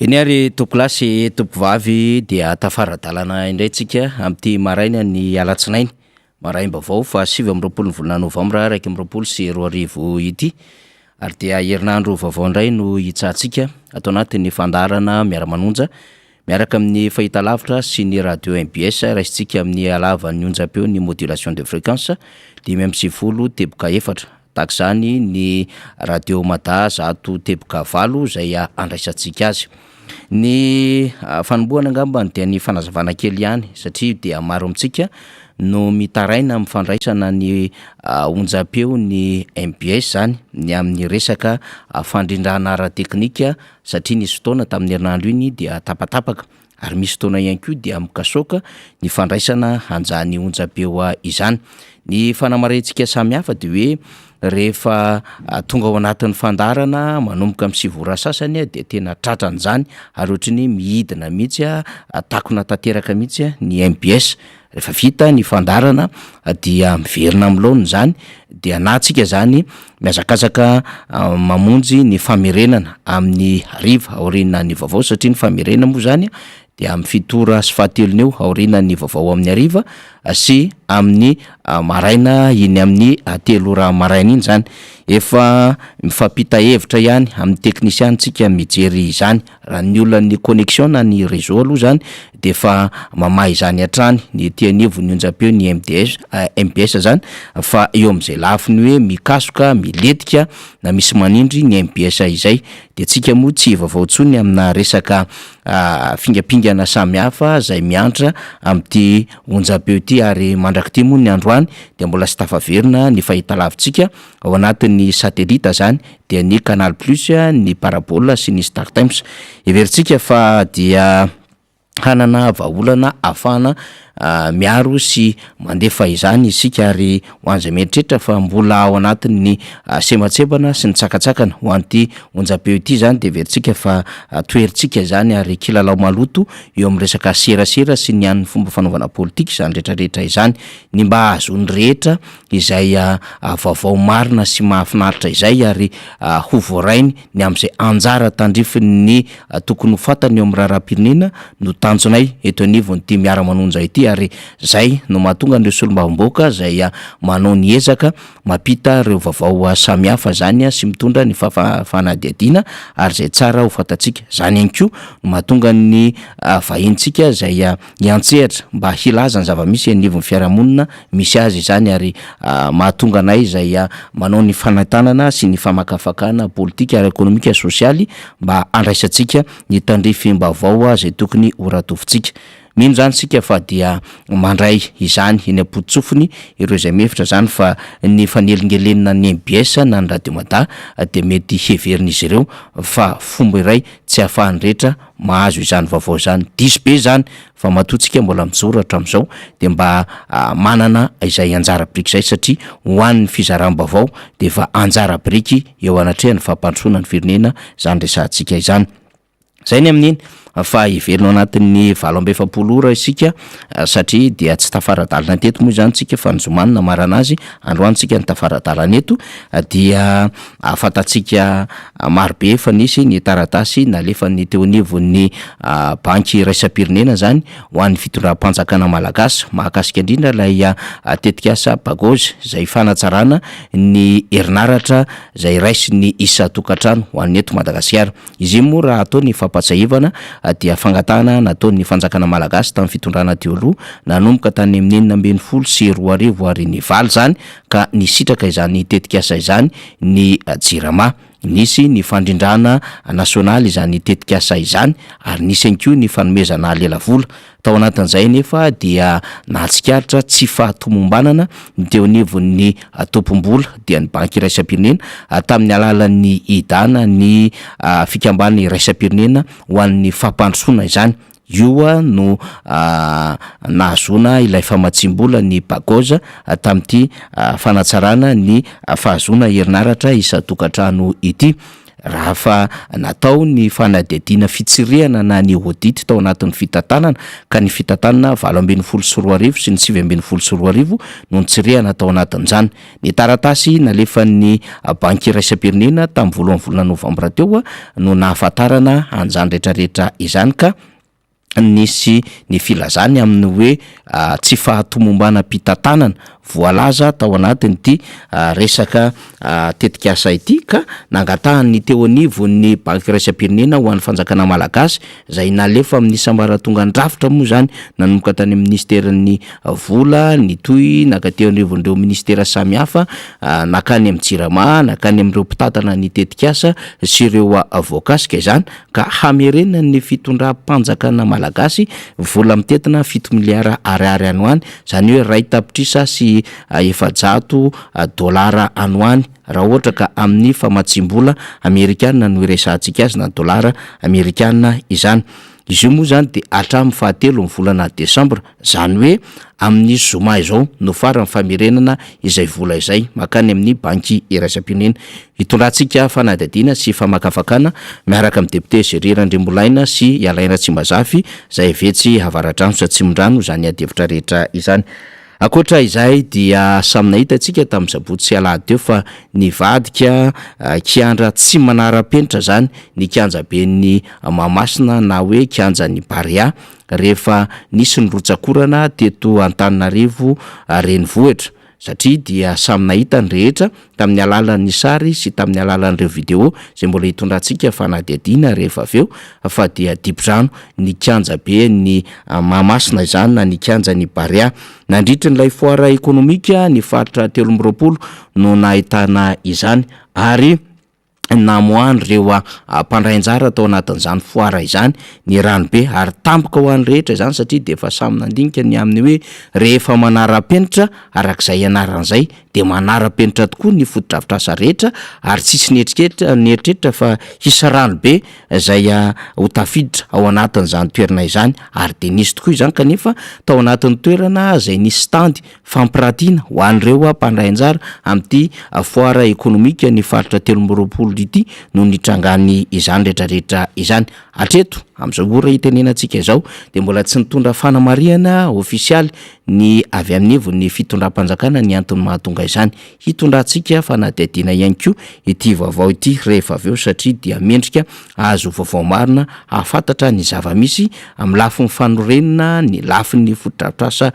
Eny ary tompokolahy sy tompokovavy dia tafara-dalana indray tsika amin'ity maraina ny alatsinainy maraim-baovao faha 29 ny volana novambra 2021 ity ary dia herinandro vaovao indray no hitsahantsika ato anatin'ny fandaharana miara-manonja miaraka amin'ny fahitalavitra sy ny radio mbs raisintsika amin'ny halavan'ny onjam-peo ny modulation de fréquence 95.4. Tahaka izany ny Radio Mada 100.8 izay andraisantsika azy. Ny fanombohana angambany dia ny fanazavana kely ihany satria dia maro amintsika no mitaraina amin'ny fandraisana ny onjam-peo ny mbs izany ny amin'ny resaka fandrindrana ara-teknika satria nisy fotoana tamin'ny herinandro iny dia tapatapaka ary misy fotoana ihany koa dia mikasoka ny fandraisana an'izany onjam-peo izany. Ny fanamarehantsika samihafa dia hoe rehefa tonga ao anatin'ny fandaharana manomboka amin'ny 9 ora sasany dia tena tratran'izany ary ohatry ny mihidina mihitsy, takona tanteraka mihitsy ny mbs. Rehefa vita ny fandaharana dia miverina amin'ny laoniny izany dia na antsika izany mihazakazaka mamonjy ny famerenana amin'ny hariva aorianan'ny vaovao satria ny famerenana moa izany dia amin'ny fito ora sy fahatelony eo aorianan'ny vaovao amin'ny hariva sy amin'ny maraina iny amin'ny 3 ora maraina iny izany. Efa mifampita hevitra ihany amin'ny teknisiana tsika mijery izany. Raha ny olan'ny connexion na ny réseau aloha izany dia efa mamaha izany hatrany ny ety anivon'ny onjam-peo ny MDS, mbs izany fa eo amin'izay lafiny hoe mikasoka, milentika na misy manindry ny mbs izay dia tsika moa tsy vaovao intsony amina resaka fingampingana samihafa izay miantra amin'ity onjam-peo ity ary mandrak'ity moa ny androany dia mbola tsy tafaverina ny fahitalavitsika Ao anatin'ny satelita izany dia ny Canal Plus, ny Parabole sy ny Startimes. Heverintsika fa dia hanana vahaolana ahafahana miaro sy mandefa izany isika ary ho an'izay mieritreritra fa mbola ao anatin'ny semantsembana sy ny tsakatsakana ho an'ity onjam-peo ity izany dia heverintsika fa toherintsika izany ary kilalao maloto eo amin'ny resaka serasera sy ny an'ny fomba fanaovana politika izany rehetrarehetra izany. Ny mba hahazoan'ny rehetra izay vaovao marina sy mahafinaritra izay ary ho voarainy ny amin'izay anjara tandrifin'ny tokony ho fantany eo amin'ny raharaham-pirenena no tanjonay eto anivon'ity miara-manonja ity ary izay no mahatonga an'ireo solombavambahoaka izay manao ny ezaka mampita ireo vaovao samihafa izany sy mitondra ny fanadihadiana ary izay tsara ho fantatsika. Izany ihany koa no mahatonga ny vahinintsika izay hiantsehatra mba hilaza ny zava-misy anivon'ny fiarahamonina misy azy izany ary mahatonga anay izay manao ny fanentanana sy ny famakafakana politika ara-ekonomika sosialy mba handraisantsika ny tandrifim-baovao izay tokony ho ratovintsika. Mino izany isika fa dia mandray izany eny am-poto-tsofiny ireo izay mihevitra izany fa ny fanelingelenana ny mbs na ny Radio Mada dia mety heverin'izy ireo fa fomba iray tsy ahafahan'ny rehetra mahazo izany vaovao izany. Diso be izany fa matoa tsika mbola mijoro hatramin'izao dia mba manana izay anjara biriky izay satria ho an'ny fizaram-baovao dia efa anjara biriky eo anatrehan'ny fampandrosoana ny firenena izany resahantsika izany. Izay ny amin'iny fa hiverina ao anatin'ny 48 ora isika satria dia tsy tafara-dalana teto moa izany tsika fa ny zoma no namarana azy, androany tsika no tafara-dalana eto dia Fantatsika marobe fa nisy ny taratasy nalefan'ny teo anivon'ny Banky iraisam-pirenena izany ho an'ny fitondram-panjakana malagasy mahakasika indrindra ilay tetikasa Pagoz izay fanatsarana ny herinaratra izay raisin'ny isan-tokantrano ho an'ny eto Madagasikara. Izy iny moa raha atao ny fampahatsiahivana dia fangatahana nataon'ny fanjakana malagasy tamin'ny fitondrana teo aloha nanomboka tany amin'ny 2016 ary nivaly izany ka nisitraka izany tetikasa izany ny Jirama. Nisy ny fandrindrana nasionaly izany tetikasa izany ary nisy ihany koa ny fanomezana lelavola. Tao anatin'izay anefa dia nahatsikaritra tsy fahatomombanana ny teo anivon'ny tompom-bola dia ny Banky iraisam-pirenena tamin'ny alalan'ny IDA na ny Fikambanana iraisam-pirenena ho an'ny fampandrosoana izany. Io no nahazoana ilay famatsiam-bola ny Pagoz tamin'ity fanatsarana ny fahazoana herinaratra isan-tokantrano ity. Raha fa natao ny fanadihadiana fitsirihana na ny audit tao anatin'ny fitantanana ka ny fitantanana 2018 sy ny 2019 no nitsirihana tao anatin'izany. Ny taratasy nalefan'ny Banky iraisam-pirenena tamin'ny voalohan'ny volana novambra teo no nahafantarana an'izany rehetrarehetra izany ka nisy ny filazany amin'ny hoe tsy fahatomombanam-pitantanana voalaza tao anatin'ity resaka tetikasa ity ka nangatahan'ny teo anivon'ny Banky iraisam-pirenena ho an'ny fanjakana malagasy izay nalefa amin'ny isam-baratongan-drafitra moa izany nanomboka tany amin'ny minisiteran'ny vola nitohy naka teo anivon'ireo minisitera samihafa nakany amin'ny Jirama nakany amin'ireo mpitantana ny tetikasa sy ireo voakasika izany ka hamerenan'ny fitondram-panjakana malagasy vola mitentina 7 miliara ariary any ho any, izany hoe 1.4 tapitrisa dolara any ho any raha ohatra ka amin'ny famatsiam-bola amerikana no iresahantsika azy na dolara amerikana izany. Izy io moa izany dia hatramin'ny fahatelo ny volana desambra, izany hoe amin'ny zoma izao no faran'ny famerenana izay vola izay mankany amin'ny Banky iraisam-pirenena. Hitondrantsika fanadihadiana sy famakafakana miaraka amin'ny depiote Jerry Randriambolaina sy i Alain Ratsimbazafy izay avy etsy Avaradrano sy Atsimondrano izany adihevitra rehetra izany. Ankoatra izay dia samy nahita isika tamin'ny sabotsy sy alahady teo fa nivadika kiandra tsy manara-penitra izany ny kianjaben'i Mahamasina na hoe kianjan'i Barea rehefa nisy ny rotsak'orana teto Antananarivo renivohitra satria dia samy nahita ny rehetra tamin'ny alalan'ny sary sy tamin'ny alalan'ireo video izay mbola hitondrantsika fanadihadiana rehefa avy eo fa dia dibo-drano ny kianjaben'i Mahamasina izany na ny kianjan'i Barea. Nandritry ny ilay foire ekonomika ny faritra 23 no nahitana izany ary namoahan'ireo mpandray anjara tao anatin'izany foire izany ny ranobe ary tampoka ho an'ny rehetra izany satria dia efa samy nandinika ny amin'ny hoe rehefa manara-penitra arak'izay anarana izay dia manara-penitra tokoa ny fotodrafitrasa rehetra ary tsisy nieritreritra nieritreritra fa hisy ranobe izay ho tafiditra ao anatin'izany toerana izany ary dia nisy tokoa izany kanefa tao anatin'ny toerana izay nisy stand fampiratiana ho an'ireo mpandray anjara amin'ity foire ekonomika ny faritra 23 ity no nitrangany izany rehetrarehetra izany. Hatreto, amin'izao ora itenenantsika izao dia mbola tsy nitondra fanamarihana ofisialy ny avy amin'ny ivon'ny fitondram-panjakana ny antony mahatonga izany. Hitondrantsika fanadihadiana ihany koa ity vaovao ity rehefa avy eo satria dia mendrika hahazo vaovao marina hahafantatra ny zava-misy amin'ny lafiny fanorenana ny lafiny fotodrafitrasa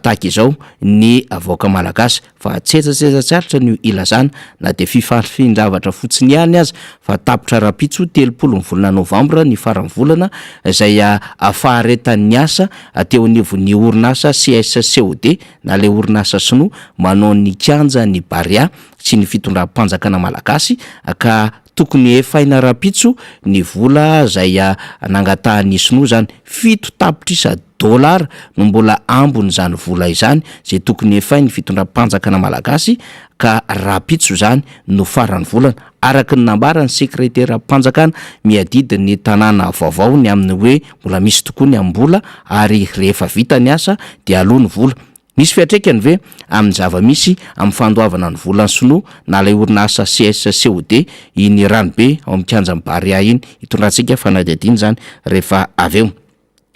tahaka izao ny vahoaka malagasy fa tsetsatsetsa tsy aritra no ilazana na dia fifalifian-javatra fotsiny ihany aza fa tapitra rahampitso 30 ny volana novambra ny faran'ny volana izay faharetan'ny asa teo anivon'ny orinasa CSCOD na ilay orinasa sinoa manao ny kianja ny Barea sy ny fitondram-panjakana malagasy ka tokony hefaina rahampitso ny vola izay nangatahan'ny sinoa izany, 7 tapitrisa dolara no mbola ambin'izany vola izany izay tokony hefain'ny fitondram-panjakana malagasy ka rahampitso izany no faran'ny volana araka ny nambaran'ny sekreteram-panjakana miadidy ny tanàna vaovao ny amin'ny hoe mbola misy tokoa ny am-bola ary rehefa vita ny asa dia aloa ny vola. Misy fiantraikany ve amin'ny zava-misy amin'ny fandoavana ny volan'ny sinoa na ilay orinasa CSCOD iny ranobe ao amin'ny kianjan'i Barea iny? Hitondrantsika fanadihadiana izany rehefa avy eo.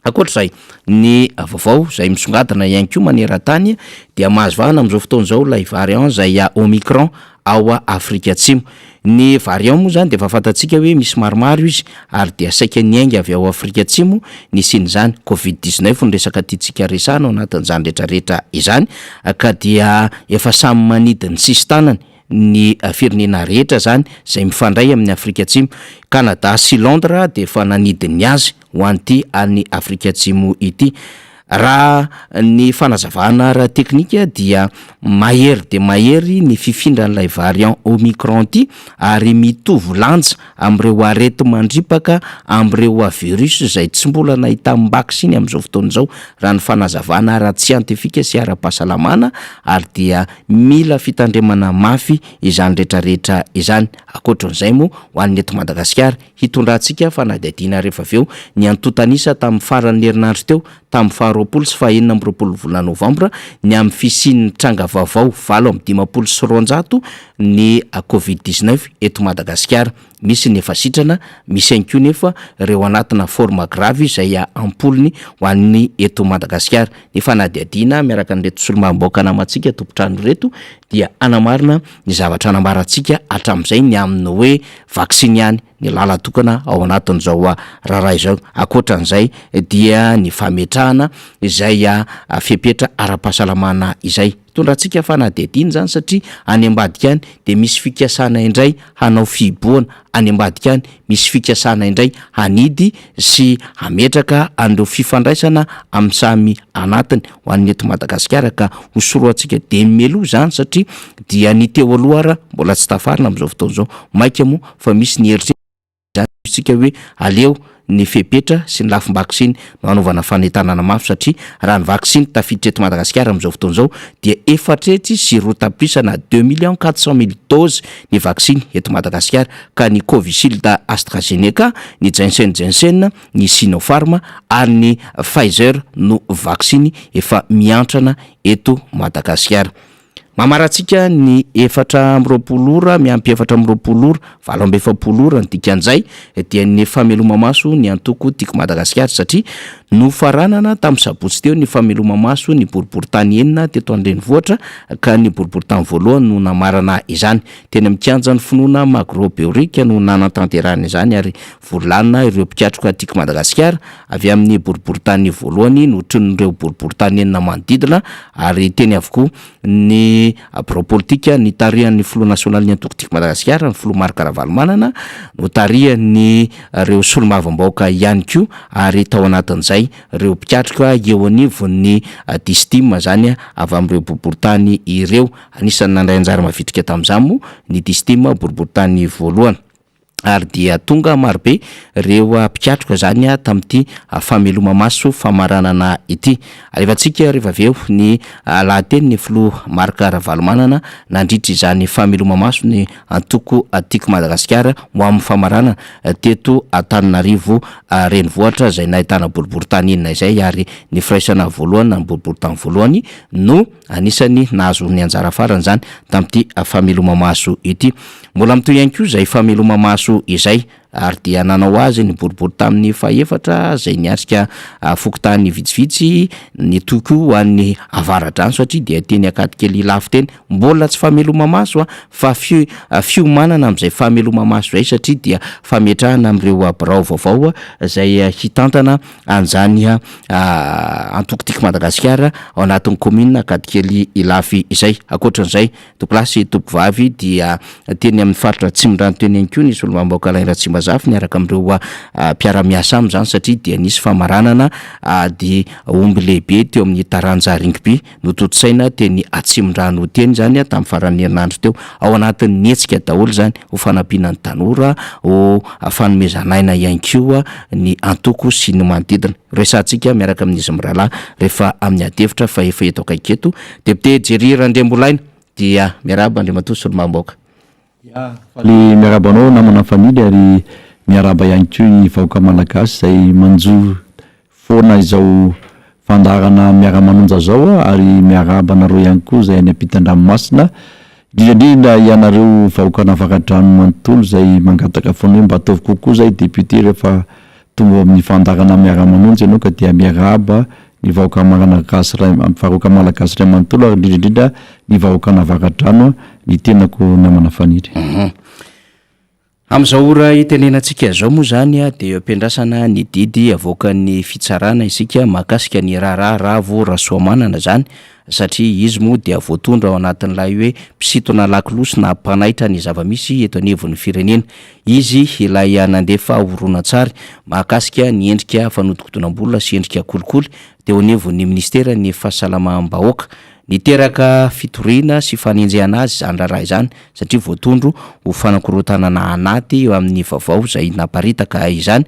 Ankoatra izay, ny vaovao izay misongadina ihany koa maneran-tany dia mahazo vahana amin'izao fotoana izao ilay variant izay Omicron ao Afrika Atsimo. Ny variant moa izany dia efa fantatsika hoe misy maromaro izy ary dia saika niainga avy ao Afrika Atsimo nisian'izany. Covid 19 no resaka tiantsika resahana ao anatin'izany rehetrarehetra izany ka dia efa samy manidy ny sisin-tanany ny firenena rehetra izany izay mifandray amin'i Afrika Atsimo. Canada sy Londres dia efa nanidy ny azy ho an'ity any Afrika Atsimo ity. Raha ny fanazavana ara-teknika dia mahery dia mahery ny fifindran'ilay variant Omicron ity ary mitovy lanja amin'ireo areti-mandripaka amin'ireo virus izay tsy mbola nahitam-baksiny amin'izao fotoana izao raha ny fanazavana ara-tsiantifika sy ara-pahasalamana ary dia mila fitandremana mafy izany rehetrarehetra izany. Ankoatran'izay moa ho an'ny eto Madagasikara, hitondrantsika fanadihadiana rehefa avy eo ny antontan'isa tamin'ny faran'ny herinandro teo. tamin'ny faha 20 sy faha 26 volana novambra ny amin'ny fisian'ny tranga vaovao 258 ny Covid 19 eto Madagasikara. Misy ny efa sitrana, misy ihany koa nefa ireo anatina forme grave izay am-polony ho an'ny eto Madagasikara. Ny fanadihadiana miaraka amin'ireto solombavambahoaka namantsika tompon-trano ireto dia hanamarina ny zavatra nambarantsika hatramin'izay ny amin'ny hoe vaksiny ihany ny lalan-tokana ao anatin'izao raharaha izao. Ankoatran'izay dia ny fametrahana izay fepetra ara-pahasalamana izay. Hitondrantsika fanadihadiana izany satria any ambadika any dia misy fikasana indray hanao fihibohana, any ambadika any misy fikasana indray hanidy sy hametraka an'ireo fifandraisana amin'ny samy anatiny ho an'ny eto Madagasikara ka hosorohantsika dia mialoha izany satria dia ny teo aloha ara mbola tsy tafarina amin'izao fotoana izao mainka moa fa misy ny eritreritra Izany isika hoe aleo ny fepetra sy ny lafim-baksiny no hanaovana fanentanana mafy satria raha ny vaksiny tafiditra eto Madagasikara amin'izao fotoana izao dia 204 tapitrisa na 2 400 000 doses ny vaksiny eto Madagasikara ka ny Covishield AstraZeneca, ny Jensen Jensen, ny Sinopharm ary ny Pfizer no vaksiny efa miantrana eto Madagasikara. Mamarantsika ny 24 ora miampy 24 ora, 48 ora ny dikan'izay dia ny fameloma-maso ny antoko Tiako Madagasikara satria nofaranana tamin'ny sabotsy teo ny fameloma-maso ny boriborintany enina teto an-drenivohitra ka ny boriborintany voalohany no namarana izany. Teny amin'ny kianjan'ny finoana Magro Behoririka no nanatanterahana izany ary vory ireo mpikatroka Tiako Madagasikara avy amin'ny boriborintany voalohany notronin'ireo boriborintany enina manodidina ary teny avokoa ny birao politika nitarihan'ny filoha nasionalin'ny antoko Tiako Madagasikara, ny filoha Marc Ravalomanana, notarihan'ny ireo solombavambahoaka ihany koa ary tao anatin'izay ireo mpikatroka eo anivon'ny Distim izany avy amin'ireo boriborintany ireo. Anisan'ny nandray anjara mavitrika tamin'izany moa ny Distim boriborintany voalohany. Ary dia tonga marobe ireo mpikatroka izany tamin'ity fameloma-maso famaranana ity. Alefantsika rehefa avy eo ny lahatenin'ny filoha Marc Ravalomanana nandritra izany fameloma-maso ny antoko Tiako Madagasikara ho amin'ny famaranana teto Antananarivo renivohitra izay nahitana boriborintany enina izay ary ny firaisana voalohany na ny boriborintany voalohany no Anisan'ny nahazo ny anjara farany izany tamin'ity fameloma-maso ity. Mbola mitohy ihany koa izay fameloma-maso izay ary dia nanao azy ny boribory tamin'ny fahefatra izay niatrika fokontany vitsivitsy, nitohy koa ho an'ny Avaradrano satria dia teny Ankadikely Ilafy teny. Mbola tsy fameloma-maso fa fiomanana amin'izay fameloma-maso izay satria dia fametrahana amin'ireo birao vaovao izay hitantana an'izany antoko Tiako Madagasikara ao anatin'ny kaominina Ankadikely Ilafy izay. Ankoatran'izay, tompolahy sy tompovavy dia teny amin'ny faritra Atsimondrano teny ihany koa ny solombavambahoaka Alain Ratsimbazafy niaraka amin'ireo mpiara-miasa aminy izany satria dia nisy famaranana ady omby lehibe teo amin'ny taranja rugby Notontosaina teny Atsimondrano teny izany tamin'ny faran'ny herinandro teo. Ao anatin'ny hetsika daholo izany ho fanampiana ny tanora, ho fanomezana aina ihany koa ny antoko sy ny manodidina. Resahantsika miaraka amin'izy mirahalahy rehefa amin'ny adihevitra fa efa eto akaiky eto. Député Jerry Randriambolaina dia miarahaba Andriamatoa Solombavambahoaka. Ya, faly miarahaba anao namana Fanily ary miarahaba ihany koa ny vahoaka Malagasy izay manjo foana izao fandaharana miara-manonja izao ary miarahaba anareo ihany koa izay any ampitan-dranomasina, indrindra indrindra ianareo vahoakan'Avaradrano manontolo izay mangataka foana hoe mba ataovy kokoa izay député rehefa tonga ao amin'ny fandaharana miara-manonja ianao ka dia miarahaba ny vahoaka Malagasy iray vahoaka Malagasy iray manontolo ary indrindra indrindra ny vahoakan'Avaradrano ny tenako namana Faniry. Amin'izao ora itenenantsika izao moa izany dia eo am-piandrasana ny didy avoakan'ny fitsarana isika mahakasika ny raharaha Ravo Rasoamanana izany satria izy moa dia voatondro ao anatin'ilay hoe mpisintona lakolosy na mpanaitra ny zava-misy eto anivon'ny firenena. Izy ilay nandefa horonantsary mahakasika ny endrika fanodikodinam-bola sy endrika kolikoly teo anivon'ny minisiteran'ny fahasalamam-bahoaka. Niteraka fitoriana sy fanenjehana azy izany raharaha izany satria voatondro ho fanakorontanana anaty eo amin'ny vaovao izay naparitaka izany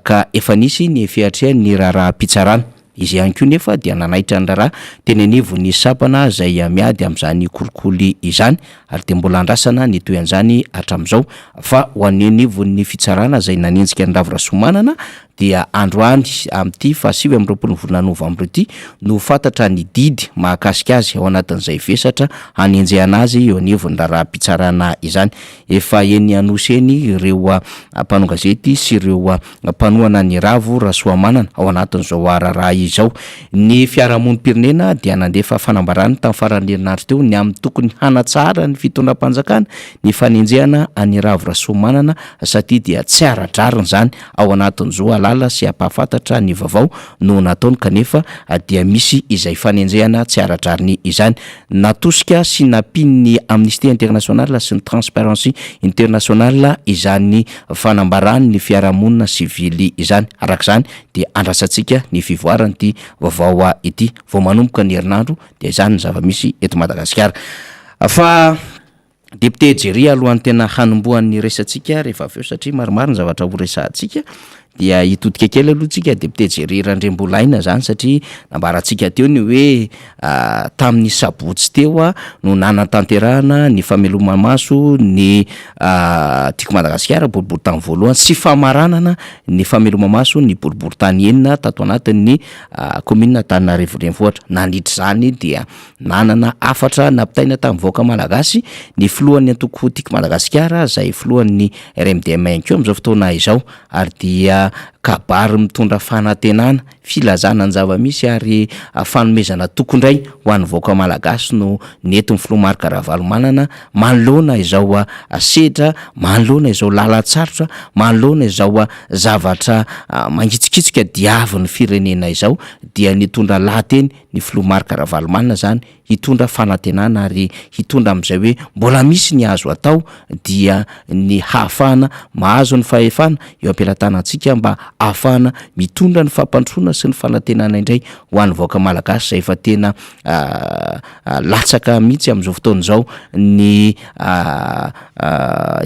ka efa nisy ny fiatrehany ny raharaham-pitsarana. Izy ihany koa nefa dia nanaitra ny raharaha teny anivon'ny sampana izay miady amin'izany kolikoly izany ary dia mbola andrasana ny tohin'izany hatramin'izao fa ho an'ny anivon'ny fitsarana izay nanenjika an'i Ravo Rasoamanana dia androany amin'ity faha 29 ny volana novambra ity no ho fantatra ny didy mahakasika azy ao anatin'izay vesatra hanenjehana azy eo anivon'ny raharaham-pitsarana izany. Efa eny Anosy eny ireo mpanao gazety sy ireo mpanohana an'i Ravo Rasoamanana ao anatin'izao raharaha izao. Ny fiarahamonim-pirenena dia nandefa fanambarana tamin'ny faran'ny herinandro teo ny amin'ny tokony hanatsaharan'ny fitondram-panjakana ny fanenjehana an'i Ravo Rasoamanana satria dia tsy ara-drariny izany ao anatin'ny zo halala sy hampahafantatra ny vaovao no nataony kanefa dia misy izay fanenjehana tsy ara-drariny izany. Natosika sy nampian'ny Amnesty International sy ny Transparency International izany fanambaran'ny fiarahamonina sivily izany. Araka izany dia andrasantsika ny fivoaran'ity vaovao ity. Vao manomboka ny herinandro dia izany ny zava-misy eto Madagasikara. Fa Député Jerry alohan'ny tena hanombohan'ny resatsika rehefa avy eo satria maromaro ny zavatra ho resahantsika dia hitodika kely aloha tsika Député Jerry Randriambolaina zany satria nambarantsika teo ny hoe tamin'ny sabotsy teo no nanatanterahana ny fameloma-maso ny Tiako Madagasikara boriborintany voalohany sy famaranana ny fameloma-maso ny boriborintany enina tato anatin'ny kaominina Antananarivo Renivohitra. Nandritra izany dia Nanana hafatra nampitaina tamin'ny vahoaka malagasy ny filohan'ny antoko Tiako Madagasikara izay filohan'ny RMDM ihany koa amin'izao fotoana izao ary dia kabary mitondra fanantenana, filazana ny zava-misy ary fanomezana toky indray ho an'ny vahoaka malagasy no nentin'ny filoha Marc Ravalomanana manoloana izao sedra, manoloana izao lalan-tsarotra, manoloana izao zavatra mangitsikitsika diavin'ny firenena izao dia nitondra lahateny ny filoha Marc Ravalomanana izany hitondra fanantenana ary hitondra amin'izay hoe mbola misy ny azo atao dia ny hahafahana mahazo ny fahefana eo am-pelatanantsika mba hahafahana mitondra ny fampandrosoana sy ny fanantenana indray ho an'ny vahoaka malagasy izay efa tena latsaka mihitsy amin'izao fotoana izao ny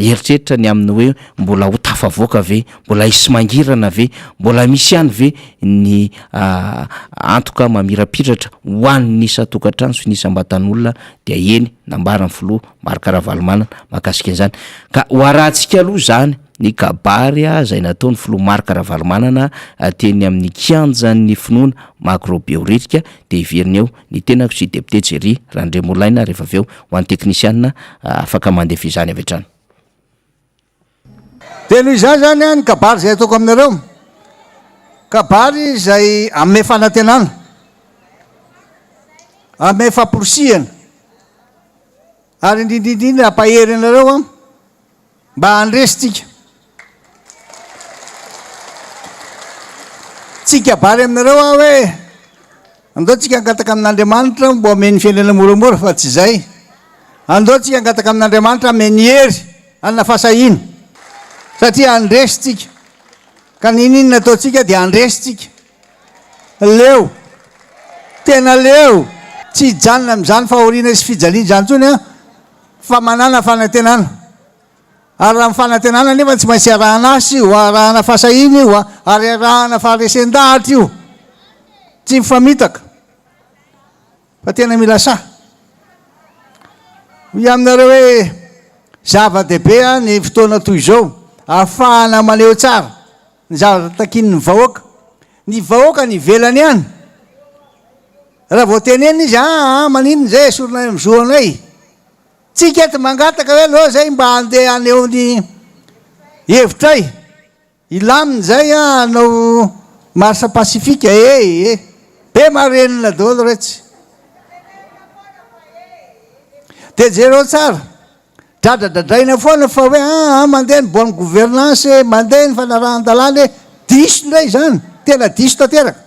eritreritra ny amin'ny hoe mbola ho tafavoaka ve Mbola hisy mangirana ve? Mbola misy ihany ve ny antoka mamirapiratra ho an'ny isan-tokantrano sy ny isam-batan'olona? Dia eny, nambaran'ny filoha Marc Ravalomanana mahakasika an'izany. Ka ho arahantsika aloha izany ny kabary izay nataon'ny filoha Marc Ravalomanana teny amin'ny kianjan'ny finoana Magro Behoririka dia heverina eo ny tenako sy député Jerry Randriamolaina rehefa avy eo ho an'ny teknisianina afaka mandefa izany avy hatrany. Dia noho izany izany ny kabary izay ataoko aminareo, kabary izay hanome fanantenana, hanome famporisihana, ary indrindra indrindra hampahery anareo an, mba handresy tsika. Tsy hikabary aminareo aho hoe andao tsika hangataka amin'Andriamanitra mba homeny fiainana moramora fa tsy izay. Andao tsika hangataka amin'Andriamanitra hameny hery hanana fahasahiana satria handresy tsika. Ka n'inon'inona ataontsika dia handresy tsika. Leo. Tena leo. Tsy hijanona amin'izany fahoriana sy fijaliana izany intsony aho fa manana fanantenana. Ary raha ny fanantenana anefa tsy maintsy arahana asa io, arahana fahasahiana io, ary arahana faharesen-dahatra io. Tsy mifamitaka. Fa tena mila sahy. Hoy aminareo hoe zava-dehibe ny fotoana toy izao, ahafahana maneho tsara ny zavatra takian'ny vahoaka. Ny vahoaka any ivelany any, raha vao tenenina izy, aa maninona izay esorina any amin'ny zo anay. Tsika eto mangataka hoe aleo zay mba handeha haneho ny hevitray, hilamina zay an, hanao marche pacifique e e, be marenina daholo retsy. Dia jereo tsara, dradradradraina foana fa hoe aa mandeha ny bonne gouvernance e, mandeha ny fanarahan-dalàna e, diso indray izany, tena diso tanteraka.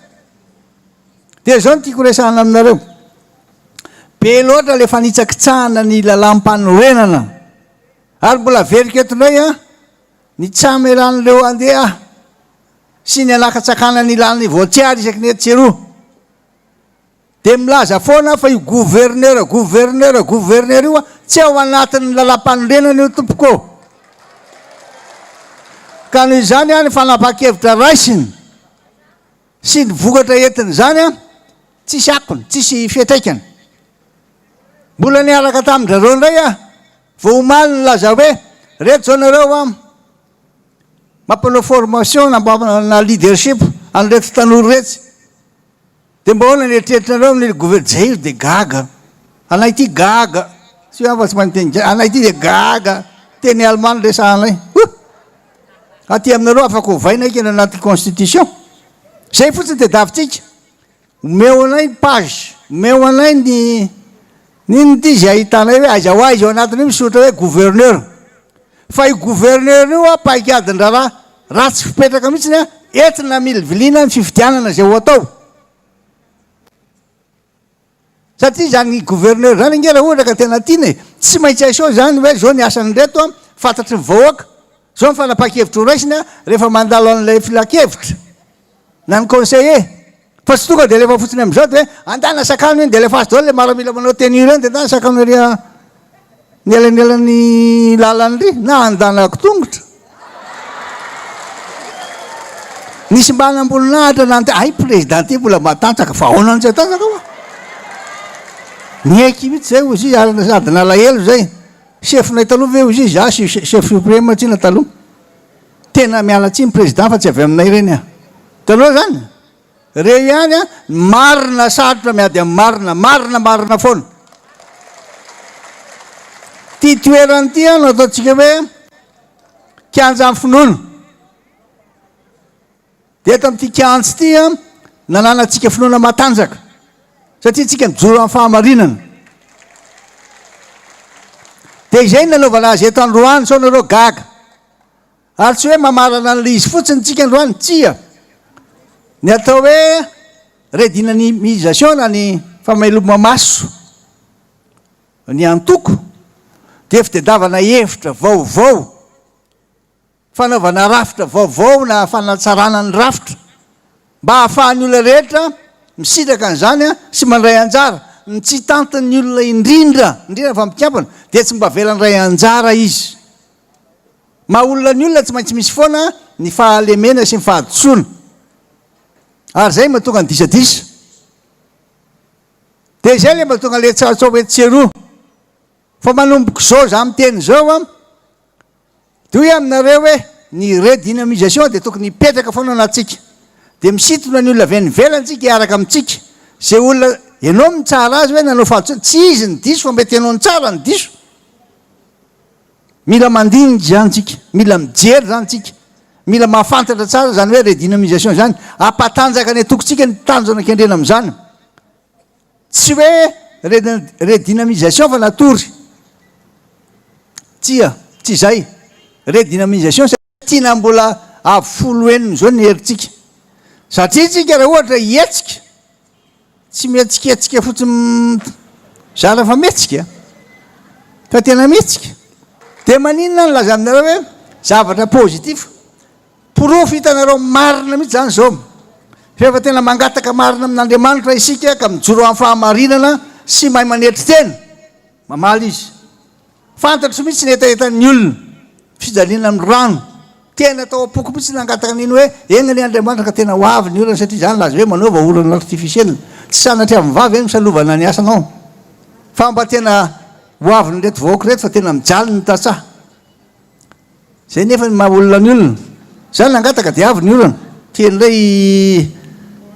Dia izao no tiako resahana aminareo, be loatra ilay fanitsakitsahana ny lalàm-panorenana, ary mbola averiko eto indray an, ny tsy hamelan'ireo handeha sy ny hanakatsakana ny lalana voatsiary isaky ny etsy sy eroa. Dia milaza foana aho fa io gouverneur, gouverneur, gouverneur io an, tsy ao anatin'ny lalàm-panorenana io tompoko ô. Ka noho izany an, ny fanapahan-kevitra raisiny. Sy ny vokatra entin'izany an, tsisy akony, tsisy fiantraikany. Mbola niaraka tamin-dRareo indray aho vao omaly nilaza hoe, reto izao nareo an, mampanao formation na na leadership an'ireto tanora iretsy. Dia mba ahoana ny eritreritrinareo amin'ily gouver, Jair dia gaga, anay ity gaga, tsy hoe aho fa tsy mahay miteny gasy, anay ity dia gaga, teny allemand no resahanay, huh! Aty aminareo afaka ovaina eky ny anaty constitution, zay fotsiny tediavintsika, omeo anay ny page, omeo anay ny N'inona ity izay ahitanay hoe aiza ho aiza ao anatin'io misoratra hoe gouverneur. Fa io gouverneur io a paikadin-draharaha ratsy fipetraka mihitsiny a, entina hamiliviliana ny fifidianana izay ho atao. Satria izany gouverneur izany ange raha ohatra ka tena tiana e, tsy maintsy aseho izany hoe izao ny asan'ireto a, fantatry ny vahoaka, izao ny fanapahan-kevitra ho raisiny a, rehefa mandalo an'ilay filankevitra na ny conseiller. Fa tsy tonga dia alefa fotsiny amin'izao dia hoe andana sakano iny dia alefaso daholo ilay maramila manao tenue ireny dia andana sakano ery ny elanelan'ny lalana ery na andanako tongotra. Nisy manamboninahitra nante hay président ty mbola matanjaka fa ahoana no tsy hatanjaka hoa? Niaiky mihitsy zay hozy izy ary sady nalahelo zay. Chef-nay taloha ve hozy izy? Za chef supreme tsina taloha. Tena miala tsiny président fa tsy avy aminay ireny ah. Hitanao zany? Reo ihany an, ny marina sarotra miady amin'ny marina, marina marina foana. Ty toerana ity an no ataontsika hoe kianjan'ny finoana. Dia eto amin'ity kianja ity an, nananantsika finoana matanjaka. Satria tsika mijoro amin'ny fahamarinana. Dia izay no nanaovana azy eto androany, sao nareo gaga. Ary tsy hoe mamarana an'ilay izy fotsiny tsika androany, tsia. Ny atao hoe redynamisation na ny fameloma-maso ny antoko dia fitadiavana hevitra vaovao, fanaovana rafitra vaovao na fanatsarana ny rafitra mba hahafahan'ny olona rehetra misitraka an'izany sy mandray anjara. Ny tsy tantin'ny olona indrindra, indrindra fa mpikambana, dia tsy mba avela handray anjara izy. Maha olona ny olona tsy maintsy misy foana ny fahalemena sy ny fahadisoana. Ary izay mahatonga ny disadisa. Dia izay ilay mahatonga ilay tsaotsao etsy sy eroa. Fa manomboka izao izaho miteny izao an, dia hoy aminareo hoe ny redynamisation dia tokony hipetraka foana anatintsika. Dia misintona ny olona avy any ivelany tsika hiaraka amintsika. Izay olona, ianao mitsara azy hoe nanao fahadisoana, tsy izy no diso fa mety ianao nitsara no diso. Mila mandinika izany tsika, mila mijery izany tsika, mila mahafantatra tsara izany hoe redynamisation izany, hampatanjaka ny antokontsika ny tanjona kendrena amin'izany. Tsy hoe redynamisation fa natory. Tsia, tsy izay. Redynamisation satria tiana mbola avo folo heniny izao ny herintsika. Satria tsika raha ohatra hihetsika, Tsy mihetsiketsika fotsiny zara fa mihetsika fa tena mihetsika. Dia maninona nilaza aminareo hoe zavatra positif? Porofo hitanareo marina mihitsy izany izao. Rehefa tena mangataka marina amin'Andriamanitra isika ka mijoro amin'ny fahamarinana sy mahay manetry tena, mamaly Izy. Fantatro mihitsy ny hetahetan'ny olona, fijaliana amin'ny rano. Tena tao am-poko mihitsy nangataka an'iny hoe, enga anie Andriamanitra ka tena ho avy ny orana satria izaho nilaza hoe manaova orana artificiel. Tsy sanatria amin'ny vavy ve no salovana ny asanao? Fa mba tena ho avin'ireto vahoaka ireto fa tena mijaly ny tantsaha. Zay nefa ny maha olona ny olona. Za nangataka dia avy ny orana. Teny indray i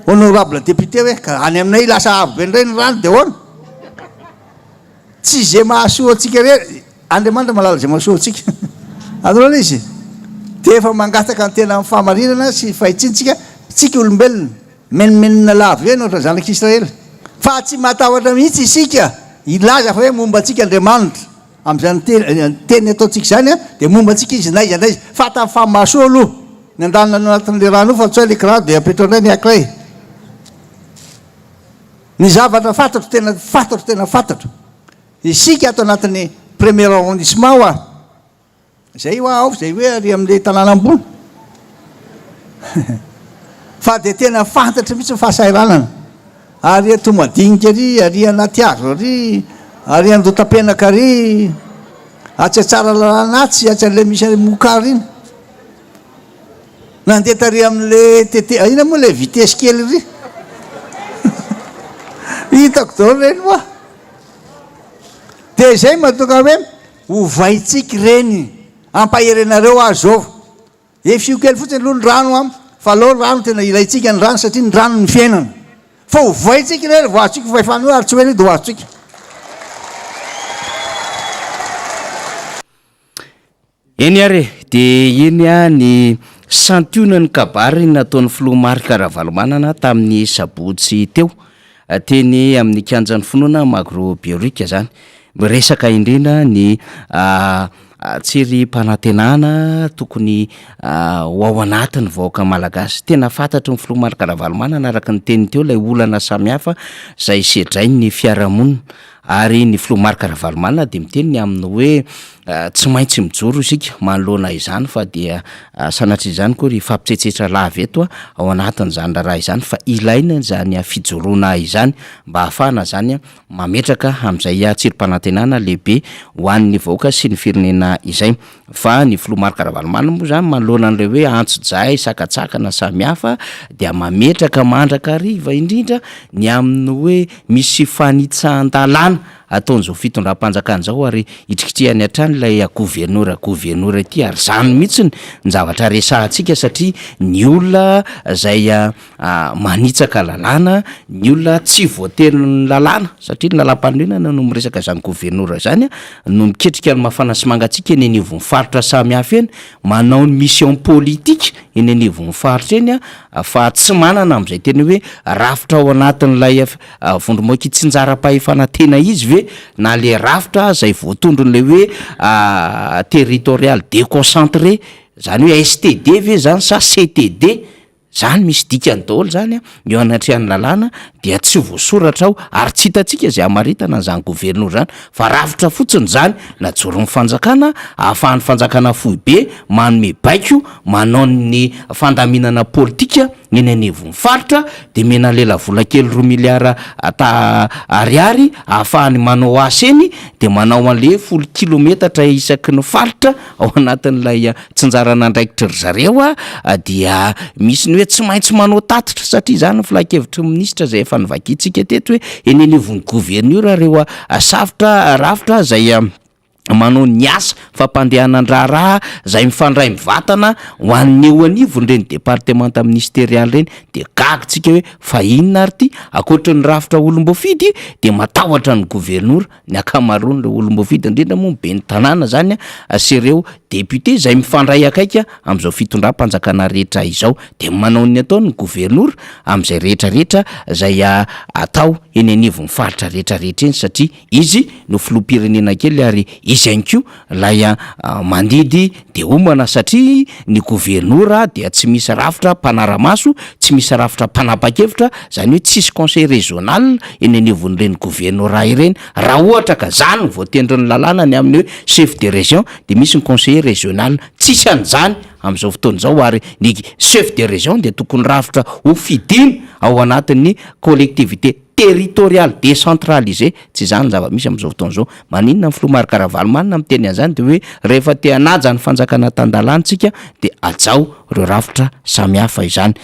honorable député hoe ka any aminay lasa avo be indray ny rano dia ahoana? Tsy izay mahasoa antsika irery, Andriamanitra mahalala izay mahasoa antsika. Azonao ilay izy? Dia efa mangataka ny tena amin'ny fahamarinana sy fahitsiana tsika, tsika olombelona. Menomenona lava eo ny ohatran'ny zanak'Israely. Fa tsy matahotra mihitsy isika hilaza fa hoe momba antsika Andriamanitra. Amin'izany teny ataontsika izany dia momba antsika Izy na aiza na aiza. Fantany fa mahasoa aloha ny andanina any anatin'ilay rano io fa tsy hoe ilay kiraro dia apetrao indray ny ankiray. Ny zavatra fantatro tena fantatro tena fantatro, isika ato anatin'ny premier arrondissement hoa, izay hoa ao izay hoe ary amin'ilay tanàna ambony fa dia tena fantatro mihitsy ny fahasahiranana. Ary eto madinika ary, ary anaty hazo ary, ary Andotapenaka ary, atsy Tsaralalàna atsy, atsy an'ilay misy an'ilay mokary iny. Nandeha tary amin'le TT, inona moa ilay vitesse kely ry? Hitako daholo ireny moa. Dia izay mahatonga hoe ovaintsika ireny, ampahery anareo aho izao. Efio kely fotsiny aloha ny rano an, fa aleo rano tena ilaintsika ny rano satria ny rano ny fiainana. Fa ovaintsika ireny vao azontsika io fahefana io ary tsy ho ela io dia ho azontsika. Eny ary e, dia iny ny santionan'ny kabary nataon'ny filoha Marc Ravalomanana tamin'ny sabotsy teo, teny amin'ny kianjan'ny finoana Magro Behoririka izany. Miresaka indrindra ny tsirim-panantenana tokony ho ao anatin'ny vahoaka malagasy. Tena fantatry ny filoha Marc Ravalomanana araka ny teniny teo ilay olana samihafa izay sedrain'ny fiarahamonina. Ary ny filoha Marc Ravalomanana dia miteny ny amin'ny hoe tsy maintsy mijoro isika manoloana izany fa dia sanatria izany akory hifampitsetsetra lava eto ao anatin'izany raharaha izany fa ilaina izany fijoroana izany mba hahafahana izany mametraka amin'izay tsirim-panantenana lehibe ho an'ny vahoaka sy ny firenena izay. Fa ny filoha Marc Ravalomanana moa izany manoloana an'ilay hoe antsojay sakantsakana samihafa dia mametraka mandrakariva indrindra ny amin'ny hoe misy fanitsahan-dalàna ataon'izao fitondram-panjakana izao ary hitrikitrihany hatrany ilay governora governora ity ary izany mihitsy ny zavatra resahantsika satria ny olona izay manitsaka lalàna ny olona tsy voaterin'ny lalàna satria ny lalàmpanorenana no miresaka izany governora izany no miketrika ny mafana sy mangatsiaka eny anivon'ny faritra samihafa eny, manao ny mission politique eny anivon'ny faritra eny fa tsy manana amin'izay tena hoe rafitra ao anatin'ilay vondromaoka itsinjaram-pahefana tena izy ve na le rafitra izay voatondron'ilay hoe territorial déconcentré zany hoe STD ve zany sa CTD? Zany misy dikany daholo zany an, eo anatrehan'ny lalàna dia tsy voasoratra ao ary tsy hitantsika izay hamaritana an'izany governora zany fa rafitra fotsiny zany najoron'ny fanjakana ahafahan'ny fanjakana foibe manome baiko manao ny fandaminana politika eny anivon'ny faritra de mena lelavola kely roa milliard ta ariary ahafahany manao asa eny de manao an'le folo kilometatra isaky ny faritra ao anatin'ilay tsinjaran'andraikitry ry zareo dia misy ny hoe tsy maintsy manao tatitra satria izany ny filankevitry ny minisitra izay efa novakintsika teto hoe eny anivon'ny governora ireo safotra rafitra izay manao ny asa fampandehanan-draharaha izay mifandray mivantana ho an'ny eo anivon'ireny departemanta ministerialy ireny dia gaga tsika hoe fa inona ary ity ankoatry ny rafitra olom-boafidy dia matahotra ny governora ny ankamaroan'ireo olom-boafidy indrindra moa ny ben'ny tanàna izany sy ireo député izay mifandray akaiky amin'izao fitondram-panjakana rehetra izao dia manao ny ataony ny governora amin'izay rehetra rehetra izay atao eny anivon'ny faritra rehetra rehetra eny satria izy no filoham-pirenena kely ary izy ihany koa ilay mandidy dia homana satria ny governora dia tsy misy rafitra mpanara-maso, tsy misy rafitra mpanapa-kevitra, izany hoe tsisy conseil régional eny anivon'ireny governorat ireny, raha ohatra ka zany no voatendrin'ny lalàna ny amin'ny hoe chef de région dia misy ny conseiller régional, tsisy an'izany amin'izao fotoana izao ary ny chef de région dia tokony rafitra ho fidina ao anatin'ny collectivité territoriale décentralisée, tsy izany ny zava-misy amin'izao fotoana izao. Maninona ny filoha Marc Ravalomanana miteny an'izany dia hoe rehefa te hanaja ny fanjakana tan-dalàna isika dia hajao ireo rafitra samihafa izany.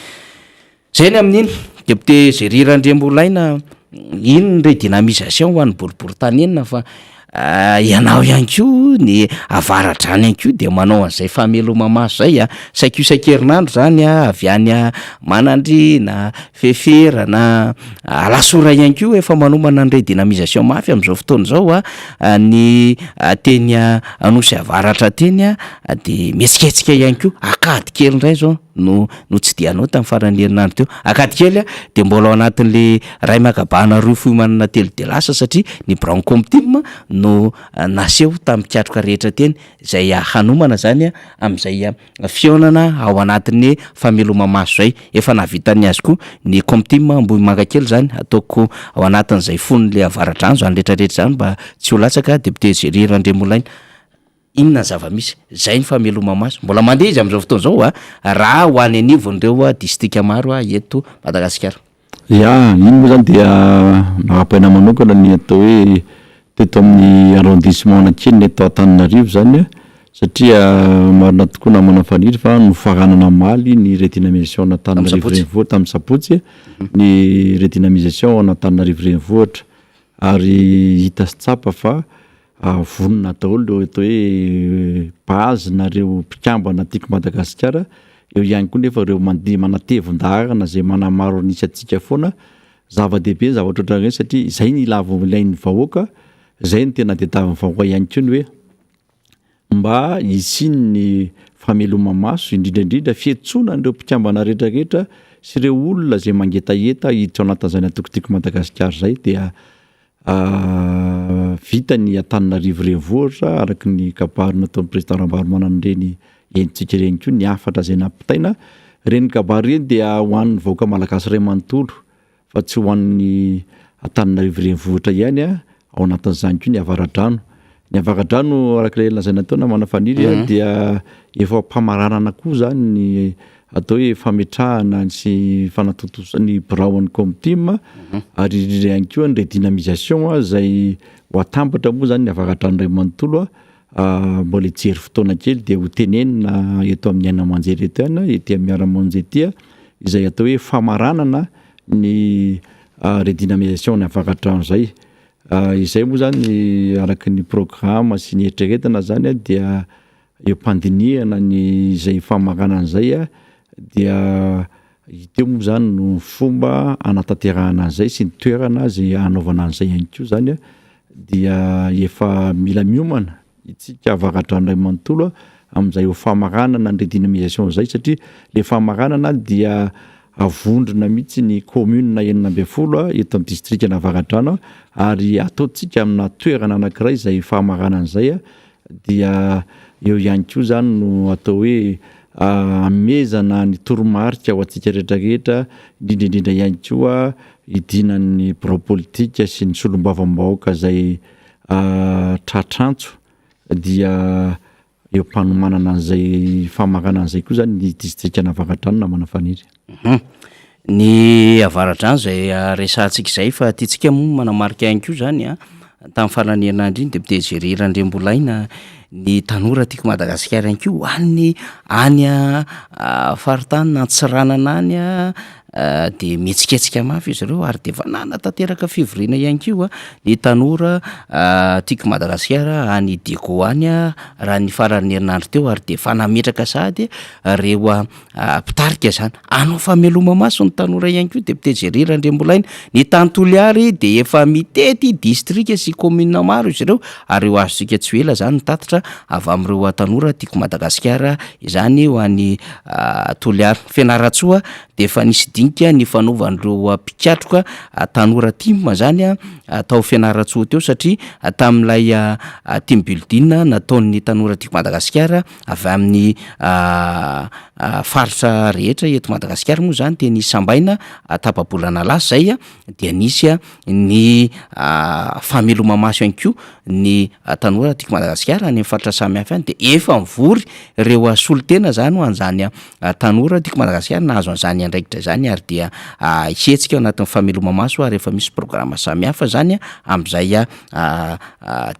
Izay ny amin'iny. Député Jerry Randriambolaina, iny ny redynamisation ho an'ny boriborintany enina fa Ianao ihany koa ny avaradrano ihany koa dia manao an'izay fameloma-maso izay a, saika isan-kerinandro izany a, avy any Manandriana, Feferana, Alasora ihany koa efa manomana ny redynamisation mafy amin'izao fotoana izao a, ny teny Anosy Avaratra teny a dia mihetsiketsika ihany koa, Ankadikely indray izao no notsidihanao tamin'ny faran'ny herinandro teo. Ankadikely dia mbola ao anatin'le ray makabana roa fiomanana telo dia lasa satria ny biraon'ny Comtim no naseho tamin'ny mpikatroka rehetra teny izay hanomana izany amin'izay fihaonana ao anatin'ny fameloma-maso izay. Efa nahavita ny azy koa ny Comtim Ambohimangakely izany ataoko ao anatin'izay fon'le Avaradrano izany rehetrarehetra izany mba tsy ho latsaka Député Jerry Randriamolaina. Inona ny zava-misy? Zay ny fameloma-maso. Mbola mandeha izy amin'izao fotoana izao a, raha ho any anivon'ireo distrika maro eto Madagasikara. Ya, iny moa zany dia narapaina manokana ny atao hoe teto amin'ny arrondissement Analakely eto Antananarivo zany a. Satria marina tokoa namana Faniry fa nofaranana omaly ny redynamisation an'Antananarivo Renivohitra tamin'ny sabotsy ny redynamisation an'Antananarivo Renivohitra ary hita sy tsapa fa vonona daholo ireo atao hoe base na ireo mpikambana Tiako Madagasikara, eo ihany koa nefa ireo mandeha manatevin-daharana izay manamaro an'isa antsika foana. Zava-dehibe ny zavatra ohatran'ireny satria izay ny ilavo ilain'ny vahoaka, izay no tena tadiavin'ny vahoaka ihany koa ny hoe mba hisian'ny fameloma-maso, indrindra indrindra fiantsoana an'ireo mpikambana rehetra rehetra sy ireo olona izay mangetaheta hiditra ao anatin'izany antoko Tiako Madagasikara izay dia vita ny Antananarivo renivohitra araka ny kabary nataon'ny président Ravalomanana ireny henontsika ireny koa ny hafatra izay nampitaina. Ireny kabary ireny dia ho an'ny vahoaka malagasy iray manontolo fa tsy ho an'ny Antananarivo renivohitra ihany ao anatin'izany koa ny Avaradrano. Ny Avaradrano araka ilay lazaina teo namana Faniry a dia efa am-pamaranana koa izany ny atao hoe fametrahana sy fanatontosana ny biraon'ny Comtim ary indrindra ihany koa ny redynamisation izay ho atambatra moa izany ny Avaradrano iray manontolo a, mbola hijery fotoana kely dia ho tenenina eto amin'ny haino aman-jery eto ihany ety amin'ny Miara-monja ety izay atao hoe famaranana ny redynamisation ny Avaradrano izay. Izay moa zany araka ny programa sy ny eritreretina zany dia eo am-pandinihana ny izay famaranana izay dia hita eo moa zany no fomba hanatanterahana an'izay sy ny toerana izay hanaovana an'izay ihany koa zany dia efa mila miomana Itsika Avaradrano iray manontolo amin'izay ho famaranana ny redynamisation izay satria le famaranana dia avondrona mihitsy ny commune 16 eto amin'ny distrikan'Avaradrano ary ataontsika amina toerana anankiray izay famaranana izay dia eo ihany koa izany no atao hoe amezana ny toromarika ho antsika rehetra rehetra indrindra indrindra ihany koa hidinan'ny birao politika sy ny solombavambahoaka izay Tratrantso dia eo am-panomanana an'izay famaranana an'izay koa zany ny distrikan'Avaradrano namana Faniry. Ny Avaradrano izay resahantsika izay fa tiantsika moa manamarika ihany koa zany an, tamin'ny faran'ny herinandro iny député Jerry Randriambolaina ny tanora tiako Madagasikara ihany koa any any faritany Antsiranana any dia mihetsiketsika mafy izy ireo ary dia efa nanatanteraka fivoriana ihany koa ny tanora Tiako Madagasikara any Diego any raha ny faran'ny herinandro teo ary dia efa nametraka sahady ireo mpitarika izany. Hanao fameloma-maso ny tanora ihany koa député Jerry Randriambolaina. Ny tany Toliary dia efa mitety distrika sy commune maro izy ireo ary ho azontsika tsy ho ela izany ny tatitra avy amin'ireo tanora Tiako Madagasikara izany ho an'i Toliara. Fianarantsoa dia efa nisy dinika nifanaovan'ireo mpikatroka tanora tim izany tao Fianarantsoa teo satria tamin'ilay team building nataon'ny tanora Tiako Madagasikara avy amin'ny faritra rehetra eto Madagasikara moa izany teny Sambaina tapa-bolana lasa izay dia nisy ny fameloma-maso ihany koa ny tanora Tiako Madagasikara any amin'ny faritra samihafa any dia efa mivory ireo solontena izany ho an'izany tanora Tiako Madagasikara nahazo an'izany andraikitra izany ary dia hihetsika ao anatin'ny fameloma-maso ary efa misy programa samihafa izany amin'izay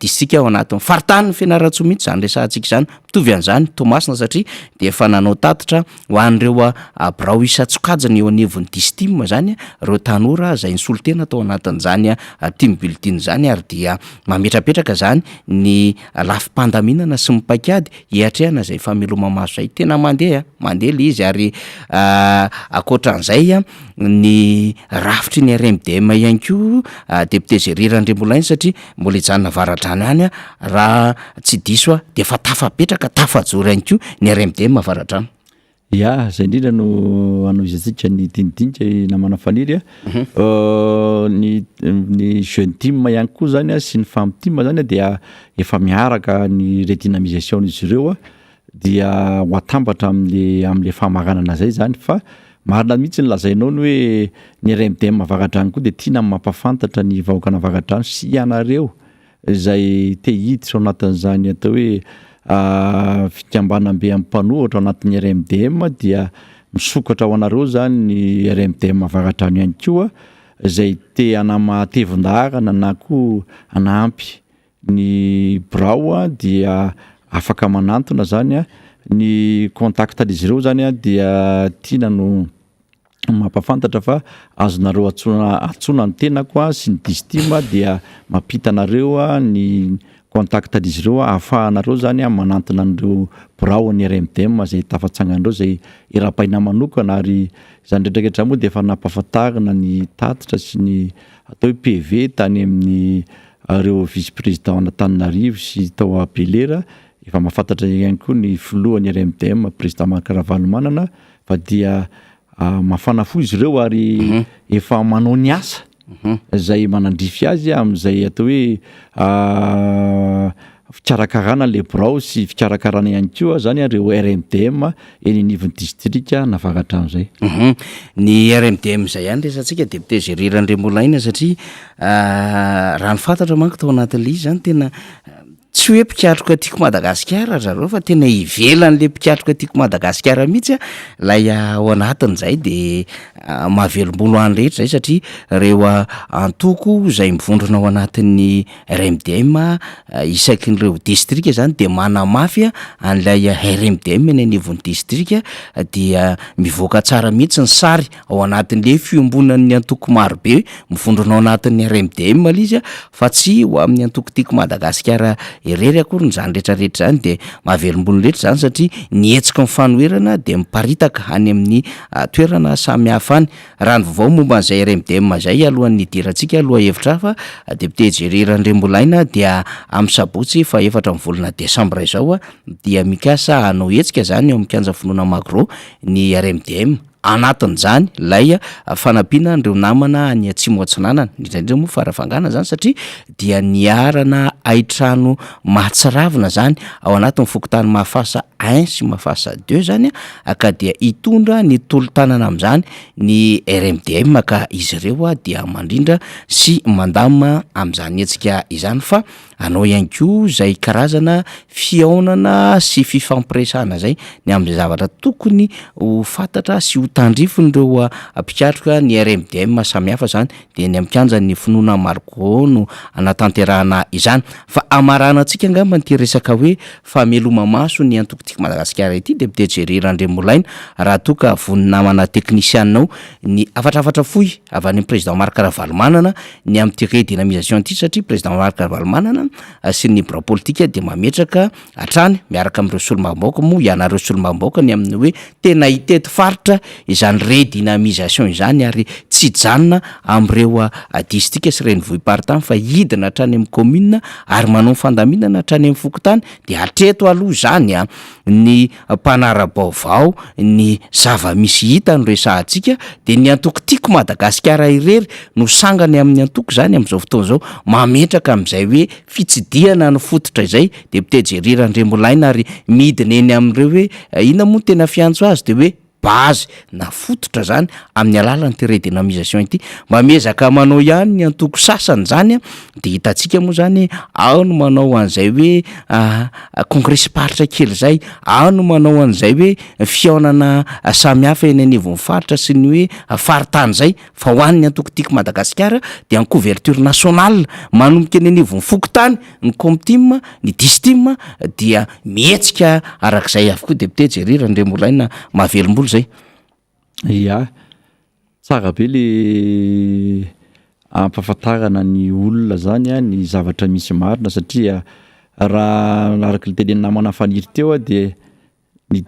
distrika ao anatin'ny faritanin'i Fianarantsoa mihitsy izany resahantsika izany, mitovy an'izany Toamasina satria dia efa nanao tatitra ho an'ireo birao isan-tsokajiny eo anivon'ny Distim izany ireo tanora izay nisolo tena tao anatin'izany team building izany ary dia mametrapetraka izany ny lafim-pandaminana sy ny paikady hiatrehana izay fameloma-maso izay. Tena mandeha, mandeha ilay izy ary ankoatran'izay ny rafitry ny RMDM ihany koa député Jerry Randriambolaina satria mbola hijanona Avaradrano ihany raha tsy diso aho dia efa tafapetraka, tafajoro ihany koa ny RMDM Avaradrano. Ya, zay indrindra no hanohizantsika ny dinidinika i namana Faniry a. Ny ny jeune team ihany koa zany a sy ny femme team zany a dia efa miaraka ny redynamisation-n'izy ireo a dia ho atambatra am'le am'le famaranana zay zany fa marina mihitsy ny lazainao ny hoe ny RMDM Avaradrano koa dia tiana ny mampahafantatra ny vahoakan'Avaradrano sy ianareo izay te hiditra ao anatin'izany atao hoe fikambanam-be amin'ny mpanohitra ao anatin'ny RMDM dia misokatra ho anareo izany ny RMDM Avaradrano ihany koa izay te hanama-tevin-daharana na koa hanampy ny birao dia. afaka manantona zany ny contact an'izy ireo zany dia tiana no mampafantatra fa azonareo antsoina antsoina ny tenako sy ny Distim dia mampita anareo ny contact an'izy ireo ahafahanareo zany manantona an'ireo birao ny RMDM zay tafatsangana ireo zay irabaina manokana. Ary izany rehetrarehetra moa dia efa nampahafantarina ny tatitra sy ny atao hoe PV tany amin'ny ireo vice président an'Antananarivo sy tao Belera. Efa mahafantatra ihany koa ny filohan'ny RMDM, président Marc Ravalomanana, fa dia mafana fo izy ireo ary efa manao ny asa izay manandrify azy amin'izay atao hoe fikarakarana le birao sy fikarakarana ihany koa zany ireo RMDM eny anivon'ny distrika Navaradrano izay. Ny RMDM izay ihany resatsika, député Jerry Randriamolaina, satria raha ny fantatra manko tao anatin'ilay izy zany, tena tsy hoe mpikatroka Tiako Madagasikara ry zareo fa tena ivelan'le mpikatroka Tiako Madagasikara mihitsy lay ao anatin'izay. De mahavelom-bolo any rehetra zay satria reo antoko izay mivondrona ao anatin'ny RMDM isakin'ireo distrika zany de manamafy an'ilay RMDM eny anivon'ny distrika, dia mivoaka tsara mihitsy ny sary ao anatin'le fiombonan'ny antoko marobe mivondrona ao anatin'ny RMDM le izy fa tsy ho amin'ny antoko Tiako Madagasikara irery akory ny izany rehetrarehetra izany. De mahavelom-bolo rehetra izany satria ny hetsiky ny fanoherana de miparitaka any amin'ny toerana samihafa any. Raha ny vaovao momba an'izay RMDM izay, alohan'ny hidirantsika lohahevitra hafa, député Jerry Randriambolaina, dia amin'ny sabotsy faha-4 amin'ny volana desambra izao dia mikasa hanao hetsika izany eo amin'ny kianja Finoana Magro ny RMDM. Anatin'izany ilay fanampiana an'ireo namana any Atsimo Atsinanana, indrindra indrindra moa Farafangana izany satria dia niharana haintrano mahatsiravina izany ao anatin'ny fokontany Mahafasa un sy Mahafasa deux izany ka dia hitondra ny tolo-tanana amin'izany ny RMDM ka izy ireo dia mandrindra sy mandamina amin'izany hetsika izany fa Hanao ihany koa izay karazana fihaonana sy fifampiresahana izay ny amin'izay zavatra tokony ho fantatra sy ho tandrifin'ireo mpikatroka ny RMDM samihafa izany, dia eny amin'ny kianjan'ny Finoana Marco no hanatanterahana izany. Fa hamaranantsika angamba ity resaka hoe fameloma-maso ny antoko Tiako Madagasikara ity, Député Jerry Randriamolaina, raha toa ka vonona namana teknisianina ao ny hafatrafatra fohy avy any amin'ny Président Marc Ravalomanana ny amin'ity redynamisation ity, satria Président Marc Ravalomanana sy ny birao politika dia mametraka hatrany miaraka amin'ireo solombavambahoaka, moa ianareo solombavambahoaka, ny amin'ny hoe tena hitety faritra izany redynamisation izany ary tsy hijanona amin'ireo distrika sy renivohi-paritany fa hidina hatrany amin'ny commune ary manao ny fandaminana hatrany amin'ny fokontany. Dia hatreto aloha izany ny mpanara-baovao ny zava-misy hita no resahantsika dia ny antoko Tiako Madagasikara irery no sangany amin'ny antoko izany amin'izao fotoana izao mametraka amin'izay hoe fitsidihana ny fototra izay. Député Jerry Randriamolaina, ary midina eny amin'ireo hoe inona moa no tena fiantso azy, dia hoe base na fototra zany amin'ny alalan'ity redynamisation ity. Mba miezaka manao ihany ny antoko sasany zany an, de hitantsika moa zany ao no manao an'izay hoe kongresim-paritra kely zay, ao no manao an'izay hoe fihaonana samihafa eny anivon'ny faritra sy ny hoe faritany zay, fa ho an'ny antoko Tiako Madagasikara dia en couverture nationale manomboka eny anivon'ny fokontany, ny Comtim, ny Distim dia mihetsika arak'izay avokoa. Député Jerry Randriamolaina, mahavelom-bolo izay. Ya, tsara be le ampahafantarana ny olona zany an ny zavatra misy marina, satria raha araka ny tenenin'ny namana Faniry teo dia ny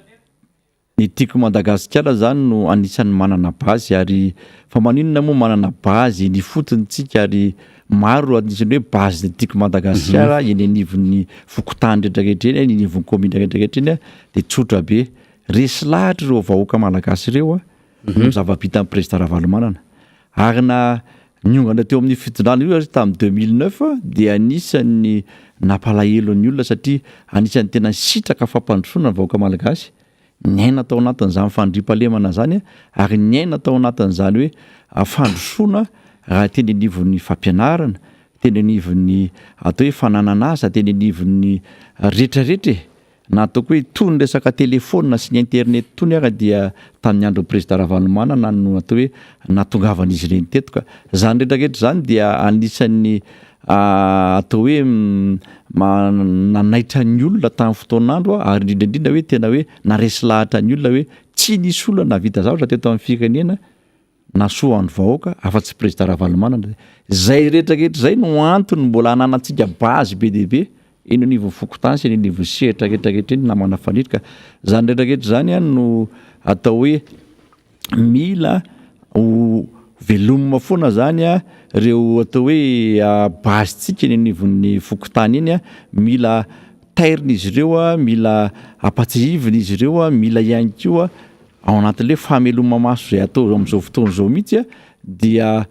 Ny Tiako Madagasikara zany no anisan'ny manana base, ary fa maninona moa manana base eny ifotony tsika, ary maro anisan'ny hoe base ny Tiako Madagasikara eny anivon'ny fokontany rehetra rehetra eny, eny anivon'ny commune rehetra rehetra eny dia tsotra be, resy lahatra ireo vahoaka malagasy ireo noho ny zava-bitan'ny président Ravalomanana. Ary na niongana teo amin'ny fitondrana io aza tamin'ny 2009 dia anisan'ny nampalahelo ny olona satria anisan'ny tena nisitraka fampandrosoana ny vahoaka malagasy. Niaina tao anatin'izany fandriampahalemana izany ary niaina tao anatin'izany hoe fandrosoana raha teny anivon'ny fampianarana, teny anivon'ny atao hoe fananan'asa, teny anivon'ny rehetrarehetra e! Na ataoko hoe itony resaka telefaonina sy ny internet itony ara dia tamin'ny andron'ny Prezida Ravalomanana no atao hoe nahatongavan'izy ireny teto ka. Izany rehetrarehetra izany dia anisan'ny. atao hoe nanaitra ny olona tamin'ny fotoan'andro ary indrindra indrindra hoe tena hoe naresy lahatra ny olona hoe tsy nisy olona nahavita zavatra teto amin'ny firenena nahasoa ny vahoaka afa-tsy Prezida Ravalomanana. Izay rehetra rehetra izay no antony mbola ananantsika base be dia be eny anivon'ny fokontany sy eny anivon'ny sehatra rehetra rehetra eny namana Faniry ka izany rehetra rehetra izany no atao hoe mila ho velomina foana zany reo atao hoe base tsika eny anivon'ny fokontany eny mila tairina izy ireo mila ampatsiahivina izy ireo mila ihany koa ao anatin'le fameloma-maso izay atao amin'izao fotoana izao mihitsy dia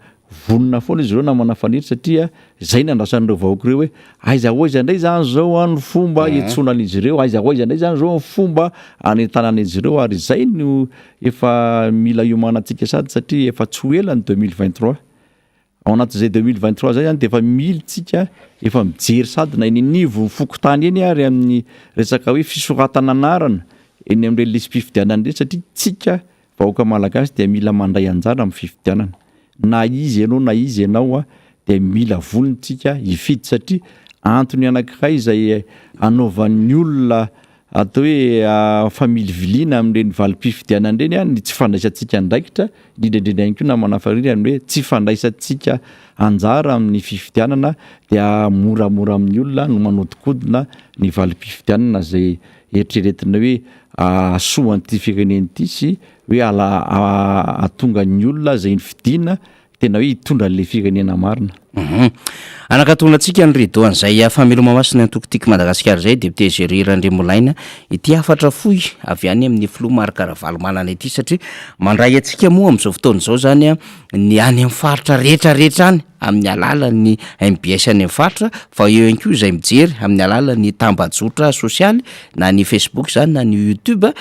vonona foana izy ireo namana Faniry satria izay no andrasan'ireo vahoaka ireo hoe aiza ho aiza indray izany izao ny fomba hiantsoana an'izy ireo, aiza ho aiza indray izany izao ny fomba hanentanana izy ireo ary izay no efa mila hiomanantsika sady satria efa tsy ho ela ny 2023. Ao anatin'izay 2023 izay izany dia efa mila tsika efa mijery sady na eny anivon'ny fokontany eny ary amin'ny resaka hoe fisoratana anarana eny amin'ireny lisi-pifidianana ireny satria tsika Vahoaka Malagasy dia mila mandray anjara amin'ny fifidianana. Na iza ianao na iza ianao dia mila vonona tsika hifidy satria antony anankiray izay anaovan'ny olona atao hoe familiviliana amin'ireny valim-pifidianana ireny ny tsy fandraisantsika andraikitra, indrindra indrindra ihany koa namana Fariry amin'ny hoe tsy fandraisantsika anjara amin'ny fifidianana dia moramora amin'ny olona no manodinkodina ny valim-pifidianana izay eritreretina hoe hahasoa an'ity firenena ity sy hoe hahatonga ny olona izay nofidina tena hoe hitondra an'ilay firenena marina. Anakatona antsika ny rideau an'izay fameloma-maso ny antoko Tiako Madagasikara izay, Député Jerry Randriamolaina, ity hafatra fohy avy any amin'ny filoha Marc Ravalomanana ity satria mandray antsika moa amin'izao fotoana izao izany ny any amin'ny faritra rehetra rehetra any amin'ny alalan'ny mbs any amin'ny faritra fa eo ihany koa izay mijery amin'ny alalan'ny tambajotra sosialy na ny Facebook izany na ny YouTube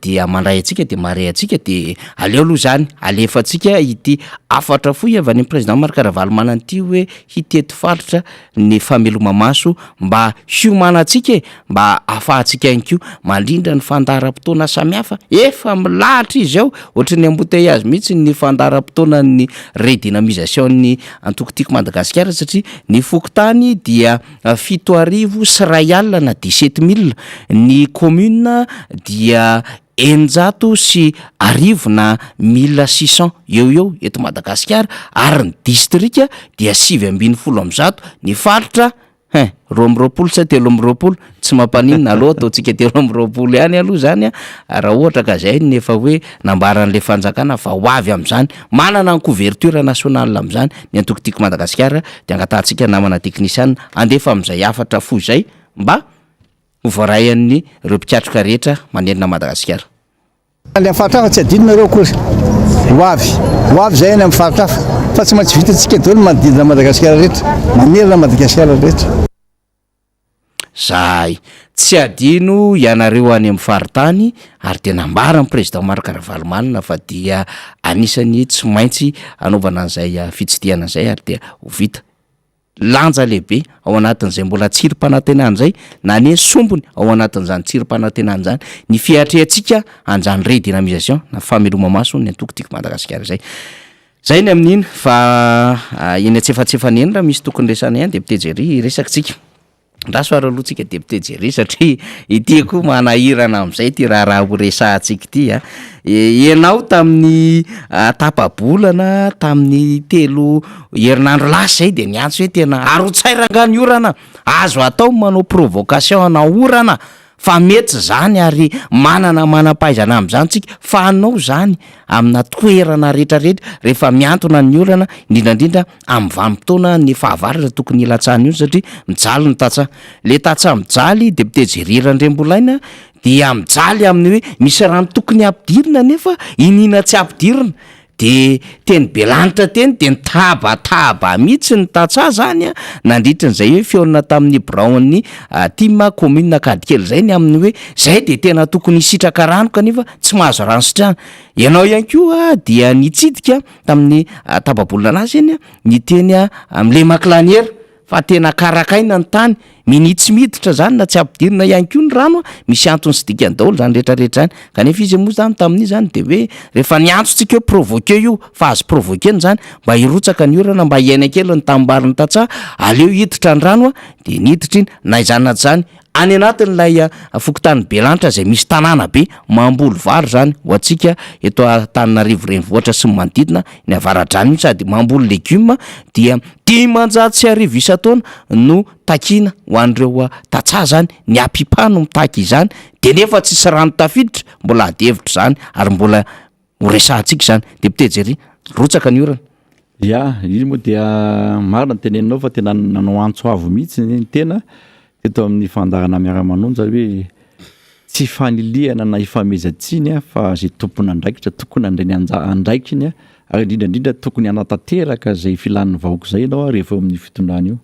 dia mandray antsika dia mahare antsika dia aleo aloha izany alefantsika ity hafatra fohy avy any amin'ny président Marc Ravalomanana ity hoe hitety faritra ny fameloma-maso mba hiomanantsika e, mba ahafahantsika ihany koa mandrindra ny fandaharam-potoana samihafa, efa milahatra izy ao, ohatry ny embouteillage mihitsy ny fandaharam-potoanan'ny redynamisation-n'ny antoko Tiako Madagasikara satria ny fokontany dia 1700 na 17 mille, ny commune dia 1600 na 1600 eo ho eo eto Madagasikara ary ny distrika dia 119, ny faritra hein 22 sa 23, tsy mampaninona aleo ataontsika 23 ihany aloha zany an, raha ohatra ka zay no efa hoe nambaran'le fanjakana fa ho avy am'zany, manana ny couverture nationale am'zany ny antoko Tiako Madagasikara de angatahantsika namana teknisiana handefa am'zay hafatra fohy zay mba ho voaray an'ireo mpikatroka rehetra manerana Madagasikara. Any amin'ny faritra hafa tsy adinonareo akory. Ho avy, ho avy izay any amin'ny faritra hafa. Fa tsy maintsy vitantsika daholo ny manodidina an'i Madagasikara rehetra, manerana an'i Madagasikara rehetra. Zahay. Tsy adino ianareo any amin'ny faritany ary dia nambaran'ny Président Marc Ravalomanana fa dia anisan'ny tsy maintsy hanaovana an'izay fitsidihana izay ary dia ho vita. Lanja lehibe ao anatin'izay mbola tsirim-panantenana izay na ny sombiny ao anatin'izany tsirim-panantenana izany ny fiatrehantsika an'izany redynamisation na fameloma-maso ny antoko Tiako Madagasikara izay. Izay ny amin'iny fa eny antsefatsefany eny raha misy tokony resahina ihany député Jerry hiresaka tsika. Andraso ary aloha tsika député Jerry satria ity koa manahirana amin'izay ity raharaha ho resahantsika ity a. Ianao tamin'ny tapa-bolana tamin'ny telo herinandro lasa izay dia niantso hoe tena arotsay rangaha ny orana, azo atao ny manao provocation ana orana fa mety izany ary manana manam-pahaizana amin'izany tsika fa anao izany amina toerana rehetrarehetra rehefa mihantona ny orana indrindra indrindra amin'ny vanim-potoana ny fahavaratra tokony hilatsahany io satria mijaly ny tantsaha. Le tantsaha mijaly député Jerry Randriambolaina dia mijaly amin'ny hoe misy rano tokony hampidirina nefa iniana tsy ampidirina de teny Belanitra teny de nitabataba mihitsy ny tantsaha zany a nandritra an'izay hoe fihaonana tamin'ny biraon'ny tim commune Ankadikely zay ny amin'ny hoe zay de tena tokony hisitraka rano kanefa tsy mahazo rano sitrahana. Ianao ihany koa dia nitsidika tamin'ny tapa-bolana lasa iny ny teny amin'ny Lemakilaniera fa tena karakaina ny tany. Minia tsy miditra zany na tsy ampidirina ihany koa ny rano, misy antony sy dikany daholo zany rehetra rehetra zany, kanefa izy moa zany tamin'iny zany de hoe rehefa niantso tsika hoe provoquer io fa azo provoquer-na zany mba hirotsaka ny orana mba hiaina kely ny tanimbarin'ny tantsaha, aleo hiditra ny rano de niditra iny, na izany na tsy izany any anatin'ilay fokontany Belanitra izay misy tanàna be mamboly vary zany ho antsika eto Antananarivo renivohitra sy ny manodidina, ny avaradrano iny sady mamboly legioma dia 1500 isan-taona no takiana ho an'ireo tantsaha zany, ny APIPA no mitaky izany de nefa tsisy rano tafiditra, mbola ady hevitra izany ary mbola ho resahantsika izany. Député Jerry, rotsaka ny orana. Ya, io moa dia marina ny teneninao fa tena nanao antso avo mihitsy ny tena teto amin'ny fandaharana Miara-manonja hoe tsy ifanilihana na ifamezan-tsiny fa izay tompon'andraikitra tokony handray ny anja- andraikiny ary indrindra indrindra tokony hanatanteraka izay filan'ny vahoaka izay ianao rehefa eo amin'ny fitondrana eo.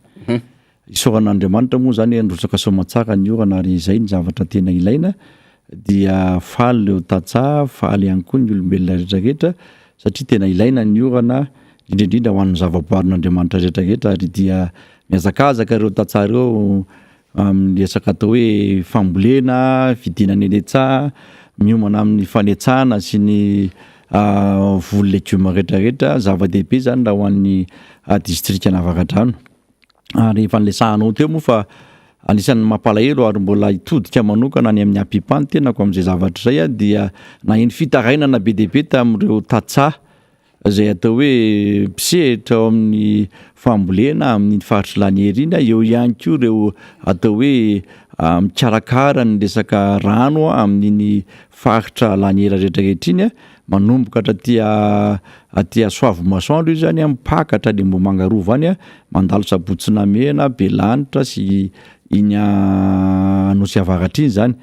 Isaorana Andriamanitra moa izany hoe nirotsaka soamantsara ny orana ary izay ny zavatra tena ilaina dia faly ireo tantsaha, faly ihany koa ny olombelona rehetra rehetra satria tena ilaina ny orana indrindra indrindra ho an'ny zavaboarin'Andriamanitra rehetra rehetra ary dia mihazakazaka ireo tantsaha ireo amin'ny resaka atao hoe fambolena, fidinana eny an-tsaha, miomana amin'ny fanetsana sy ny voly legioma rehetra rehetra, zava-dehibe izany raha ho an'ny distrikan'Avaradrano. Ary efa niresahanao teo moa fa anisan'ny mampalahelo ary mbola hitodika manokana any amin'ny APIPA ny tenako amin'izay zavatra izay dia naheno fitarainana be dia be tamin'ireo tantsaha izay atao hoe mpisehatra ao amin'ny fambolena amin'iny faritr'i Laniera iny, eo ihany koa ireo atao hoe mikarakara ny resaka rano amin'iny faritra Laniera rehetra rehetra iny. Manomboka hatraty aty Soavimasoandro izy zany mipaka hatrany Ambohimanga Rova any, mandalo Sabotsy Namehana, Belanitra sy iny Anosy Avaratra iny zany.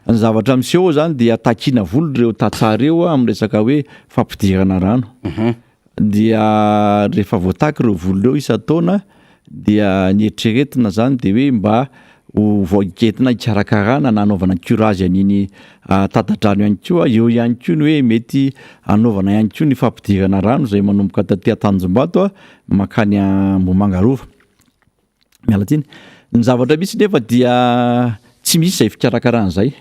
Ny zavatra miseho ao zany dia takiana vola ireo tantsaha ireo amin'ny resaka hoe fampidirana rano. Dia rehefa voataky ireo vola ireo isan-taona dia ny eritreretina zany dia hoe mba ho voaentina hikarakarana na hanaovana curage an'iny tata-drano ihany koa, eo ihany koa ny hoe mety hanaovana ihany koa ny fampidirana rano izay manomboka taty Antanjombato mankany Ambohimanga Rova. Miala tsiny. Ny zavatra misy nefa dia tsy misy izay fikarakarana izay.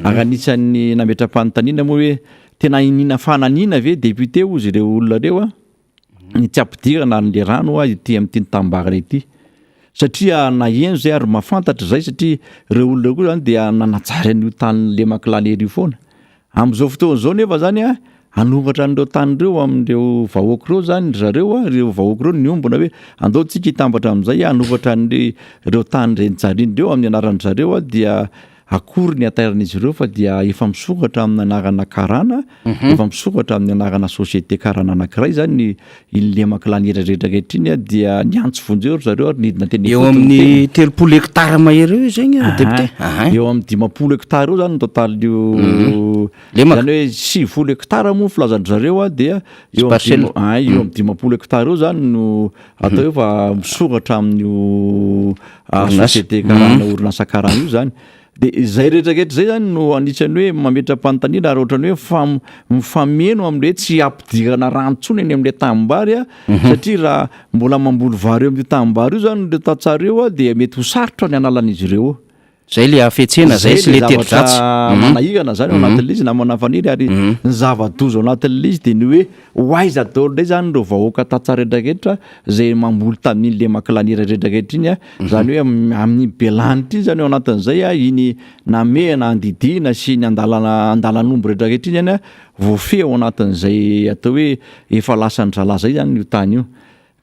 Ary anisan'ny nametra-panontaniana moa hoe tena iniana fananiana ve député hozy ireo olona ireo a? Ny tsy ampidirana an'le rano hoa ety amin'ity nitambarana ity. Satria naheno izay ary mahafantatra izay satria ireo olona ireo koa izany dia nanajary an'io tany lemak'i Lanery io foana. Amin'izao fotoana izao nefa izany a, hanoratra an'ireo tany ireo amin'ireo vahoaka ireo izany ry zareo a, ireo vahoaka ireo niombona hoe andao tsika hitambatra amin'izay hanoratra an'ireo tany ireny jariana ireo amin'ny anaran-dry zareo a, dia akory ny hatairan'izy ireo fa dia efa misokatra amin'ny anarana karana, efa misokatra amin'ny anarana société karana anankiray izany ny iny lemak'i Lanira rehetra rehetra iny a, dia niantso vonjeo ry zareo ary nidina teny Eo ifotony amin'ny teny. 30 hectare mahery eo izay ry député? Aha, eo amin'ny 50 hectare eo zany ny totalin'io Lemaka. Zany hoe 90 hectare moa ny filazan-dry zareo a, dia eo amin'ny Parcelle. dima- ah, eo amin'ny 50 hectare eo zany no atao hoe fa misoratra amin'io ah, Orinasa. société karana, orinasa karana io zany. Dia izay rehetra rehetra izay zany no anisan'ny hoe mametra-panontaniana ary ohatran'ny hoe mifam- mifameno amin'ilay hoe tsy ampidirana rano intsony eny amin'ilay tanimbary a, satria raha mbola mamboly vary eo amin'io tanimbary io zany ireo tantsaha ireo a dia mety ho sarotra ny hanalan'izy ireo eo. Zay le hafetsena zay sy le le zavatra teti-dratsy. manahirana zany ao anatin'ilay izy namana Faniry ary ny zava-doza ao anatin'ilay izy dia ny hoe ho aiza daholo indray zany ireo vahoaka tantsaha rehetra rehetra izay mamboly tamin'iny lemak'i Lanira rehetra rehetra iny a, Izany hoe amin'iny Belanitra iny izany ao anatin'izay a, iny Namehana, Andidiana sy iny andalana Andalan'omby rehetra rehetra iny zany a, voafehy ao anatin'izay atao hoe efa lasan-dry zalahy zay zany io tany io.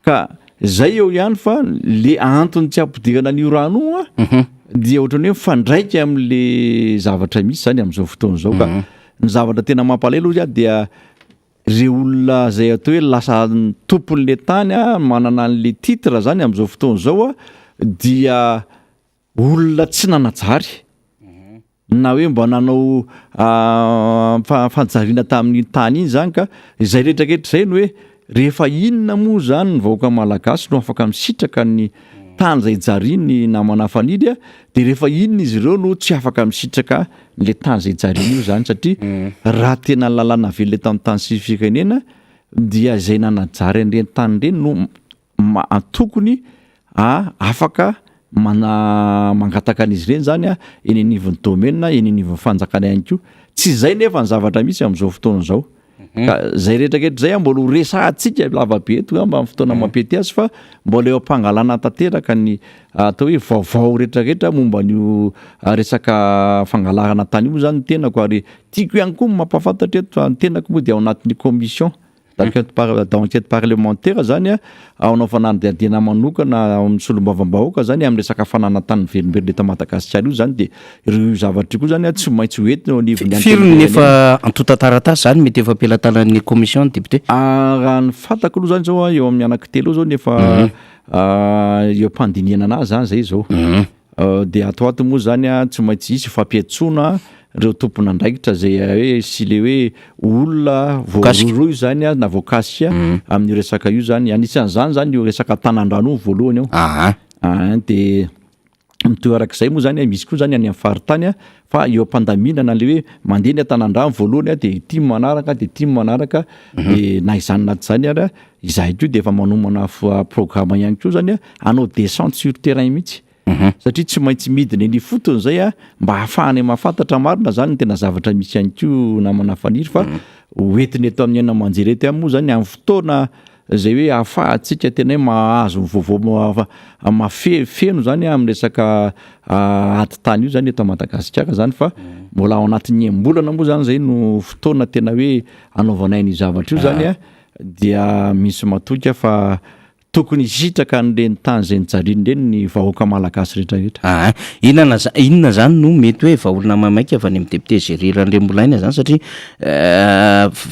Ka zay eo ihany fa le antony tsy ampidirana an'io rano io a, dia ohatran'ny hoe mifandraika amin'le zavatra misy zany amin'izao fotoana izao ka. Ny zavatra tena mampalahelo hozy aho dia Ireo olona izay atao hoe lasa tompon'ilay tany manana an'ilay titre zany amin'izao fotoana izao dia olona tsy nanajary na hoe mba nanao fanjariana tamin'iny tany iny zany ka izay rehetra rehetra izay no hoe rehefa inona moa zany ny vahoaka malagasy no afaka misitraka ny tany izay jariany namana Faniry dia rehefa inona izy ireo no tsy afaka misitraka le tany izay jariana io zany satria raha tena lalàna velona eto amin'ny tany sy firenena dia izay nanajary an'ireny tany ireny no tokony afaka Mana mangataka an'izy ireny izany eny anivon'ny domaine, eny anivon'ny fanjakana ihany koa. Tsy izay nefa ny zavatra misy amin'izao fotoana izao. Ka izay rehetra rehetra izay mbola ho resahantsika lava be eto angamba amin'ny fotoana mampety azy fa mbola eo am-pangalana tanteraka ny atao hoe vaovao rehetra rehetra momba an'io resaka fangalarana tany io moa izany ny tenako ary tiako ihany koa ny mampahafantatra eto fa ny tenako moa dia ao anatin'ny commission D'enquête par- d'enquête parlementaire zany a, hanao fanadihadiana manokana ao amin'ny solombavambahoaka zany amin'ny resaka fananan-tany miverimberina eto Madagasikara io zany de ireo zavatra io koa zany a tsy maintsy ho entina eo anivon'ny Firy ny antenimierampirenena. efa antontan-taratasy zany mety efa am-pelatanan'ny commission ny député? Raha ny fantako aloha zany zao a eo amin'ny anankitelo eo zao ny efa eo am-pandinihana anazy zany zay zao. Dia ato ho ato moa izany tsy maintsy hisy fampiantsoana ireo tompon'andraikitra izay hoe sy ilay hoe olona voarohirohy izany na voakasika amin'io resaka io izany. Anisan'izany izany io resaka Antanandrano io voalohany eo. Dia mitohy arak'izay moa izany, misy koa izany any amin'ny faritany fa eo am-pandaminana ilay hoe mandeha ny Antanandrano voalohany dia ity ny manaraka, dia ity ny manaraka, dia na izany na tsy izany ary Izahay koa dia efa manomana programme ihany koa zany hanao descente sur terrain mihitsy satria tsy maintsy midina eny ifotony zay a mba hahafahanay mahafantatra marina zany ny tena zavatra misy ihany koa namana Faniry fa ho entina eto amin'ny haino aman-jery eto ihany moa zany amin'ny fotoana zay hoe ahafahantsika tena hoe mahazo ny vaovao mafe- feno zany amin'ny resaka ady tany io zany eto Madagasikara zany fa mbola ao anatin'ny enim-bolana moa zany zay no fotoana tena hoe anaovanay an'io zavatra io zany a. dia misy matoky aho fa tokony hisitraka an'ireny tany izay nijaliany ireny ny vahoaka malagasy rehetra rehetra. Aa inona za- inona zany no mety hoe vahaolana maimaika avy any amin'ny député Jerry Randriambolaina zany satria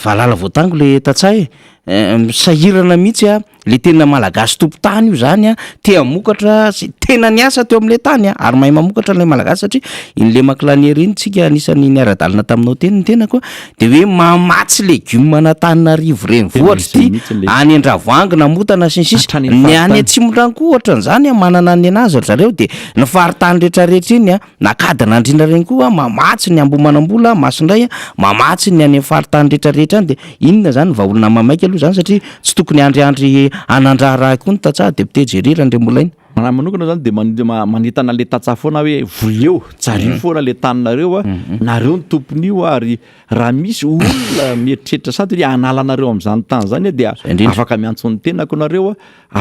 valala voatango le tantsaha e, sahirana mihitsy a. Le tena malagasy tompon-tany io zany a, te hamokatra sy tena niasa teo am'le tany a, ary mahay mamokatra ilay malagasy satria iny lemak'i Laniera iny tsika anisan'ny niara-dalana taminao teny ny tenako a, de hoe mamatsy legioma an'Antananarivo renivohitra ity, any Andravoahangy Namotana sy ny sisa, ny any Atsimondrano koa ohatran'izany a, manana ny anazy ry zareo de ny faritany rehetrarehetra iny a, na Ankadinandriana reny koa mamatsy ny Ambohimanambola, Masindray a, mamatsy ny any amin'ny faritany rehetrarehetra any de Inona zany vahaolana maimaika aloha zany satria tsy tokony hiandriandry hanan-draharaha koa ny tantsaha député Jerry Randriamolaina. Raha manokana zany de manentana an'le tantsaha foana hoe voleo, jario foana le taninareo a, nareo no tompon'io ary raha misy olona mieritreritra sady hoe hanala anareo amin'izany tany zany dia afaka miantso ny tenako nareo a,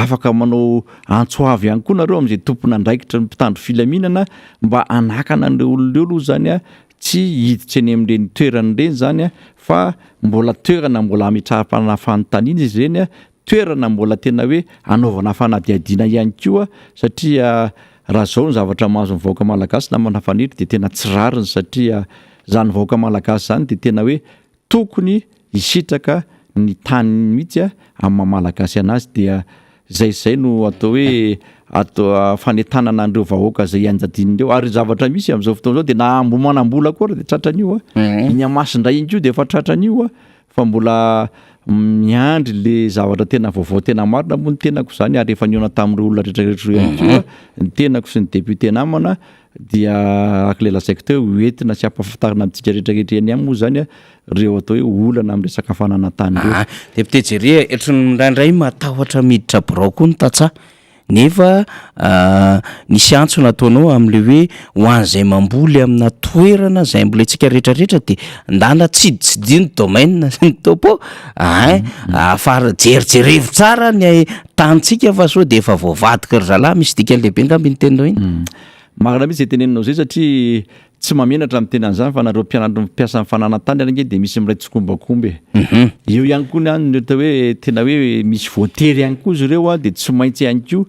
afaka manao antso avo ihany koa nareo amin'izay tompon'andraikitra ny mpitandro filaminana mba hanakana an'ireo olona ireo aloha zany a, tsy hiditra eny amin'ireny toerana ireny izany fa mbola toerana mbola hametrahana fanontaniana izy ireny, toerana mbola tena hoe hanaovana fanadihadiana ihany koa satria raha izao ny zavatra mahazo ny vahoaka malagasy namana Faniry dia tena tsy rariny satria izany vahoaka malagasy izany dia tena hoe Tokony hisitraka ny taniny mihitsy amin'ny maha malagasy anazy dia zay zay no atao hoe atao fanentanana an'ireo vahoaka zay ianjadian'ireo ary zavatra misy amin'izao fotoana izao dia na Ambohimanambola koa ary dia tratran'io a, iny Amasindray iny koa dia efa tratran'io a, fa mbola miandry le zavatra tena vaovao tena marina moa ny tenako izany ary efa nihaona tamin'ireo olona rehetra rehetra ireo ihany koa ny tenako sy ny député namana Dia araka ilay lazaiko teo, ho entina sy hampahafantarina amintsika rehetra rehetra eny ihany moa izany ireo atao hoe olana amin'ny resaka fananan-tany ireo. Aa, député Jerry a, ohatran'ny indraindray matahotra miditra birao koa ny tantsaha, nefa nisy antso nataonao amin'ilay hoe ho an'izay mamboly amina toerana izay ambolentsika rehetra rehetra dia ndana tsiditsidiho ny domaine sy ny topo ein, afara jerijerevo tsara ny tanintsika fa sao dia efa voavadika ry zalahy, misy dikany lehibe angamba iny teninao iny. Marina mihitsy izay teneninao izay satria tsy mahamenatra ny miteny an'izany fa nareo mpianatry ny mpiasan'ny fananan-tany ary ange dia misy miray tsikombakomba e. Eo ihany koa ny any ny atao hoe tena hoe misy voatery ihany koa izy ireo dia tsy maintsy ihany koa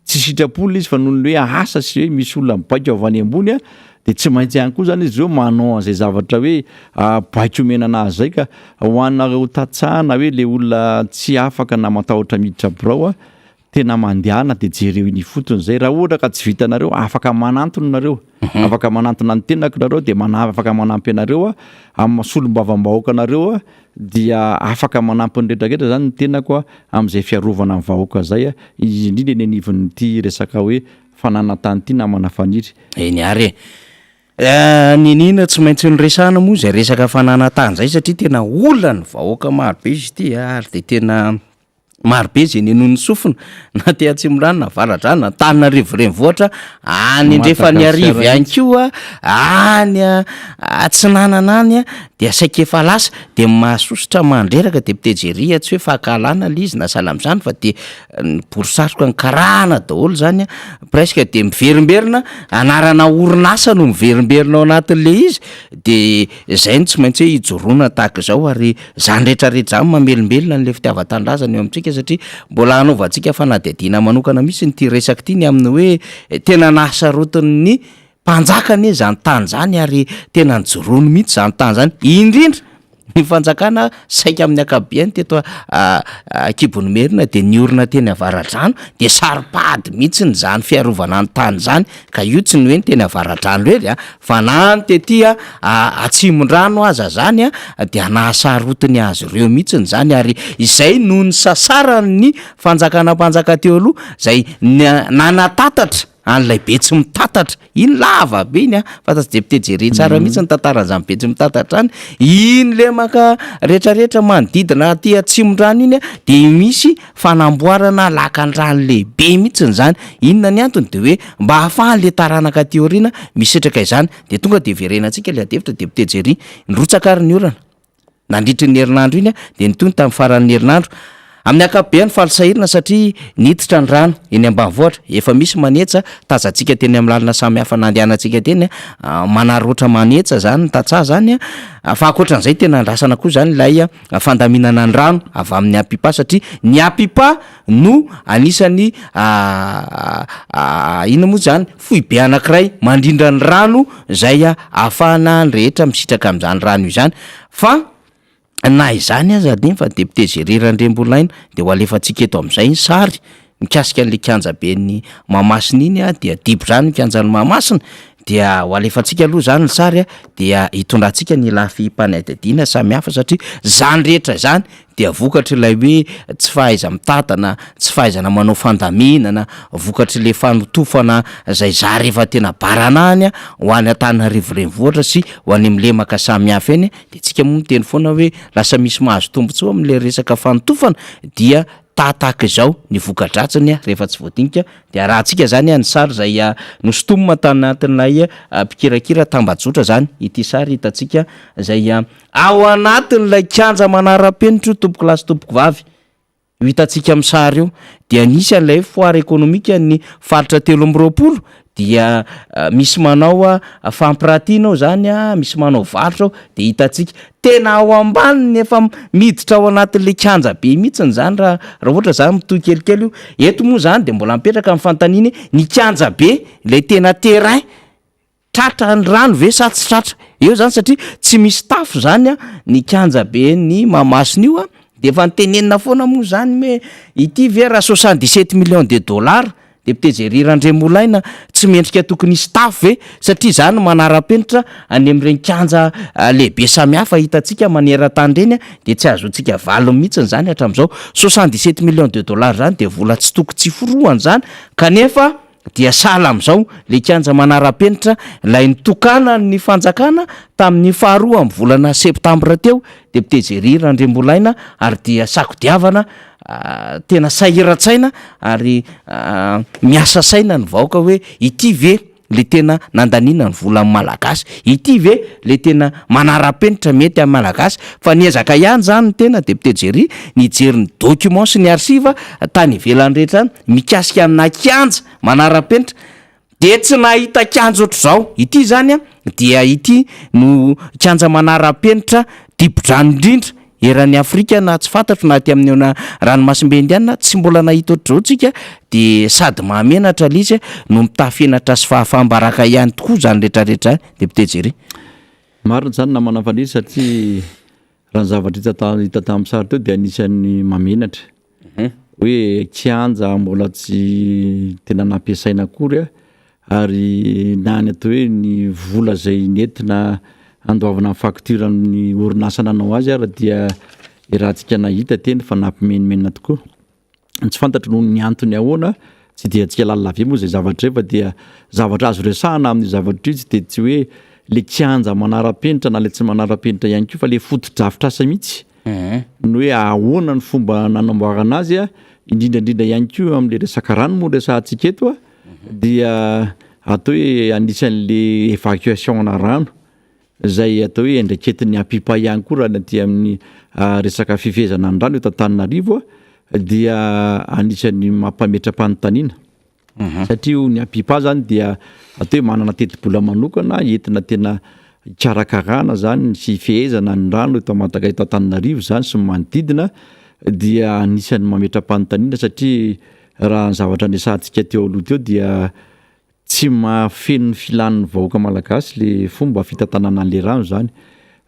tsy sitrapo ilay izy fa noho ny hoe asa sy hoe misy olona mibaiko avy any ambony dia tsy maintsy ihany koa izany izy ireo manao an'izay zavatra hoe baiko omena anazy izay ka ho anareo tantsaha na hoe ilay olona tsy afaka na matahotra miditra birao Tena mandehana dia jereo eny ifotony izay, raha ohatra ka tsy vitanareo afaka manantona nareo, afaka manantona ny tenako nareo dia mana- afaka manampy anareo aho, amin'ny maha solombavambahoaka anareo aho dia afaka manampy ny rehetra rehetra zany ny tenako aho amin'izay fiarovana ny vahoaka izay, indrindra eny anivon'ity resaka hoe fananan-tany ity namana Faniry. Eny ary e. Niniana tsy maintsy noresahana moa izay resaka fananan-tany izay satria tena olan'ny vahoaka maro be izy ity ary dia tena. Marobe izay nenoin'ny sofina na aty Atsimondrano na Avaradrano na Antananarivo renivohitra, any andrefan'Iarivo ihany koa, any atsinanana any dia saika efa lasa, dia mahasosotra mandreraka député Jerry tsy hoe fankahalana ilay izy na sahala amin'izany fa dia ny borisaroka ny karana daholo izany an, presque dia miverimberina anarana orinasa no miverimberina ao anatin'ilay izy dia izay no tsy maintsy hoe ijoroana tahaka izao ary Izany rehetra rehetra izany mamelombelona an'ilay fitiavan-tanindrazana eo amintsika satria mbola hanaovantsika fanadihadiana manokana mihitsy ity resaka ity ny amin'ny hoe tena nahasarotin'ny mpanjaka anie izany tany izany ary tena nijoroany mihitsy izany tany izany, indrindra ny fanjakana saika amin'ny ankapobeany teto an-kibon'i Merina dia niorina teny Avaradrano dia saro-pady mihitsy izany fiarovana ny tany izany ka io tsy ny hoe ny teny Avaradrano irery fa na ny tety Atsimondrano aza zany dia nahasarotiny azy ireo mihitsiny zany ary izay no nisasaran'ny fanjakana mpanjaka teo aloha zay nanatatatra an'ilay Betsimitatatra iny lava be iny a, fantatr'i député Jerry tsara mihitsy ny tantaran'izany Betsimitatatra zany, iny lemaka retraretra manodidina aty Atsimondrano iny a de misy fanamboarana lakan-drano lehibe mihitsiny zany, inona ny antony de hoe mba ahafahan'le taranaka aty aoriana misitraka izany, de tonga de verenantsika le adihevitra député Jerry, nirotsaka ary ny orana nandritry ny herinandro iny de nitohy ny tamin'ny faran'ny herinandro, amin'ny ankapobeany faly sahirana satria niditra ny rano eny ambanivohitra, efa misy manetsa, tazantsika teny amin'ny lalana samihafa nandehanantsika teny, manararaotra manetsa zany ny tantsaha zany, fa ankoatran'izay tena andrasana koa zany ilay fandaminana ny rano avy amin'ny Apipa satria ny Apipa no anisan'ny inona moa zany foibe anankiray mandrindra ny rano izay ahafahana ny rehetra misitraka amin'izany rano izany fa na izany aza anefa député Jerry Randriambolaina de ho alefantsika eto amin'izay ny sary mikasika an'le kianjaben'ny Mahamasina iny a dia dibo-drano ny kianjan'i Mahamasina dia ho alefantsika aloha zany ny sary a dia hitondrantsika ny lafim-panadihadiana samihafa satria zany rehetra izany dia vokatr'ilay hoe tsy fahaiza-mitantana, tsy fahaizana manao fandaminana, vokatr'ilay fanotofana izay zary efa tena baranahiny ho any Antananarivo renivohitra sy ho any amin'ny lemaka samihafa eny, dia tsika moa miteny foana hoe lasa misy mahazo tombontsoa amin'ilay resaka fanotofana dia Tahatahaka izao ny voka-dratsiny rehefa tsy voadinika dia arahantsika izany ny sary izay nosintomina tanatin'ilay mpikirakira tambajotra izany ity sary hitantsika izay ao anatin'ilay kianja manara-penitra io tompoko lahy sy tompoko vavy io hitantsika amin'ny sary io dia nisy an'ilay foire économique ny faritra 23 dia misy manao fampiratiana ao zany a, misy manao varotra ao de hitantsika tena ao ambaniny efa miditra ao anatin'le kianja be mihitsiny zany raha raha ohatra zany mitohy kelikely io, eto moa zany de mbola mipetraka ny fanontaniana hoe ny kianja be lay tena terrain tratra ny rano ve sa tsy tratra? Eo zany satria tsy misy tafo zany a ny kianja ben'i Mahamasina io a, de efa notenenina foana moa zany hoe ity ve raha 77 millions de dollars Député Jerry Randriamolaina, tsy mendrika tokony hisy tafo ve? Satria izany manara-penitra any amin'ireny kianja lehibe samihafa hitantsika maneran-tany ireny dia tsy ahazoantsika valiny mihitsy izany hatramin'izao. 77 millions de dollars izany dia vola tsy toko tsy forohana izany kanefa dia sahala amin'izao ilay kianja manara-penitra ilay nitokanan'ny fanjakana tamin'ny faharoa amin'ny volana septambra teo Député Jerry Randriambolaina ary dia sakodiavana tena sahiran-tsaina ary miasa saina ny vahoaka hoe ity ve le tena nandaniana ny volan'ny Malagasy, ity ve le tena manara-penitra mety amin'ny Malagasy, fa niezaka ihany zany ny tena député Jerry nijery ny document sy ny archive tany ivelany rehetra any mikasika amina kianja manara-penitra, Dia tsy nahita kianja ohatr'izao. Ity izany dia ity no kianja manara-penitra dibo-drano indrindra eran'i Afrika na tsy fantatro na aty amin'ny ranomasimbe Indiana, tsy mbola nahita ohatr'izao tsika, dia sady mahamenatra ilay izy no mitafy henatra sy fahafaham-baraka ihany tokoa izany rehetrarehetra izany. Député Jerry. Marina izany namana Faniry satria raha ny zavatra hita ta- hita tamin'ny sary teo dia anisan'ny mahamenatra. Hoe kianja mbola tsy tena nampiasaina akory ary na ny atao hoe ny vola izay nentina handoavana ny facture amin'ny orinasa nanao azy ary dia iarahantsika nahita teny fa nampimenomenona tokoa. Ny tsy fantatro noho ny antony ahoana, tsy dia antsika lalina be moa izay zavatra izay fa dia zavatra azo resahana amin'io zavatra io tsy dia tsy hoe le kianja manara-penitra na le tsy manara-penitra ihany koa fa le fotodrafitrasa mihitsy. Ny hoe ahoana ny fomba nanamboarana azy a, indrindra indrindra ihany koa amin'le resaka rano moa resahantsika eto a, dia atao hoe anisan'le évacuation-na rano izay atao hoe andraiketin'ny APIPA ihany koa raha ny aty amin'ny resaka fifehezana ny rano eto Antananarivo a, dia anisan'ny mampametra-panontaniana. Satria io ny APIPA zany dia atao hoe manana tetibola manokana entina tena hikarakarana zany sy hifehezana ny rano eto Madaga eto Antananarivo zany sy ny manodidina dia anisan'ny mametra-panontaniana satria raha ny zavatra niresahantsika teo aloha teo dia tsy mahafeno ny filan'ny vahoaka malagasy le fomba fitantanana an'le rano zany.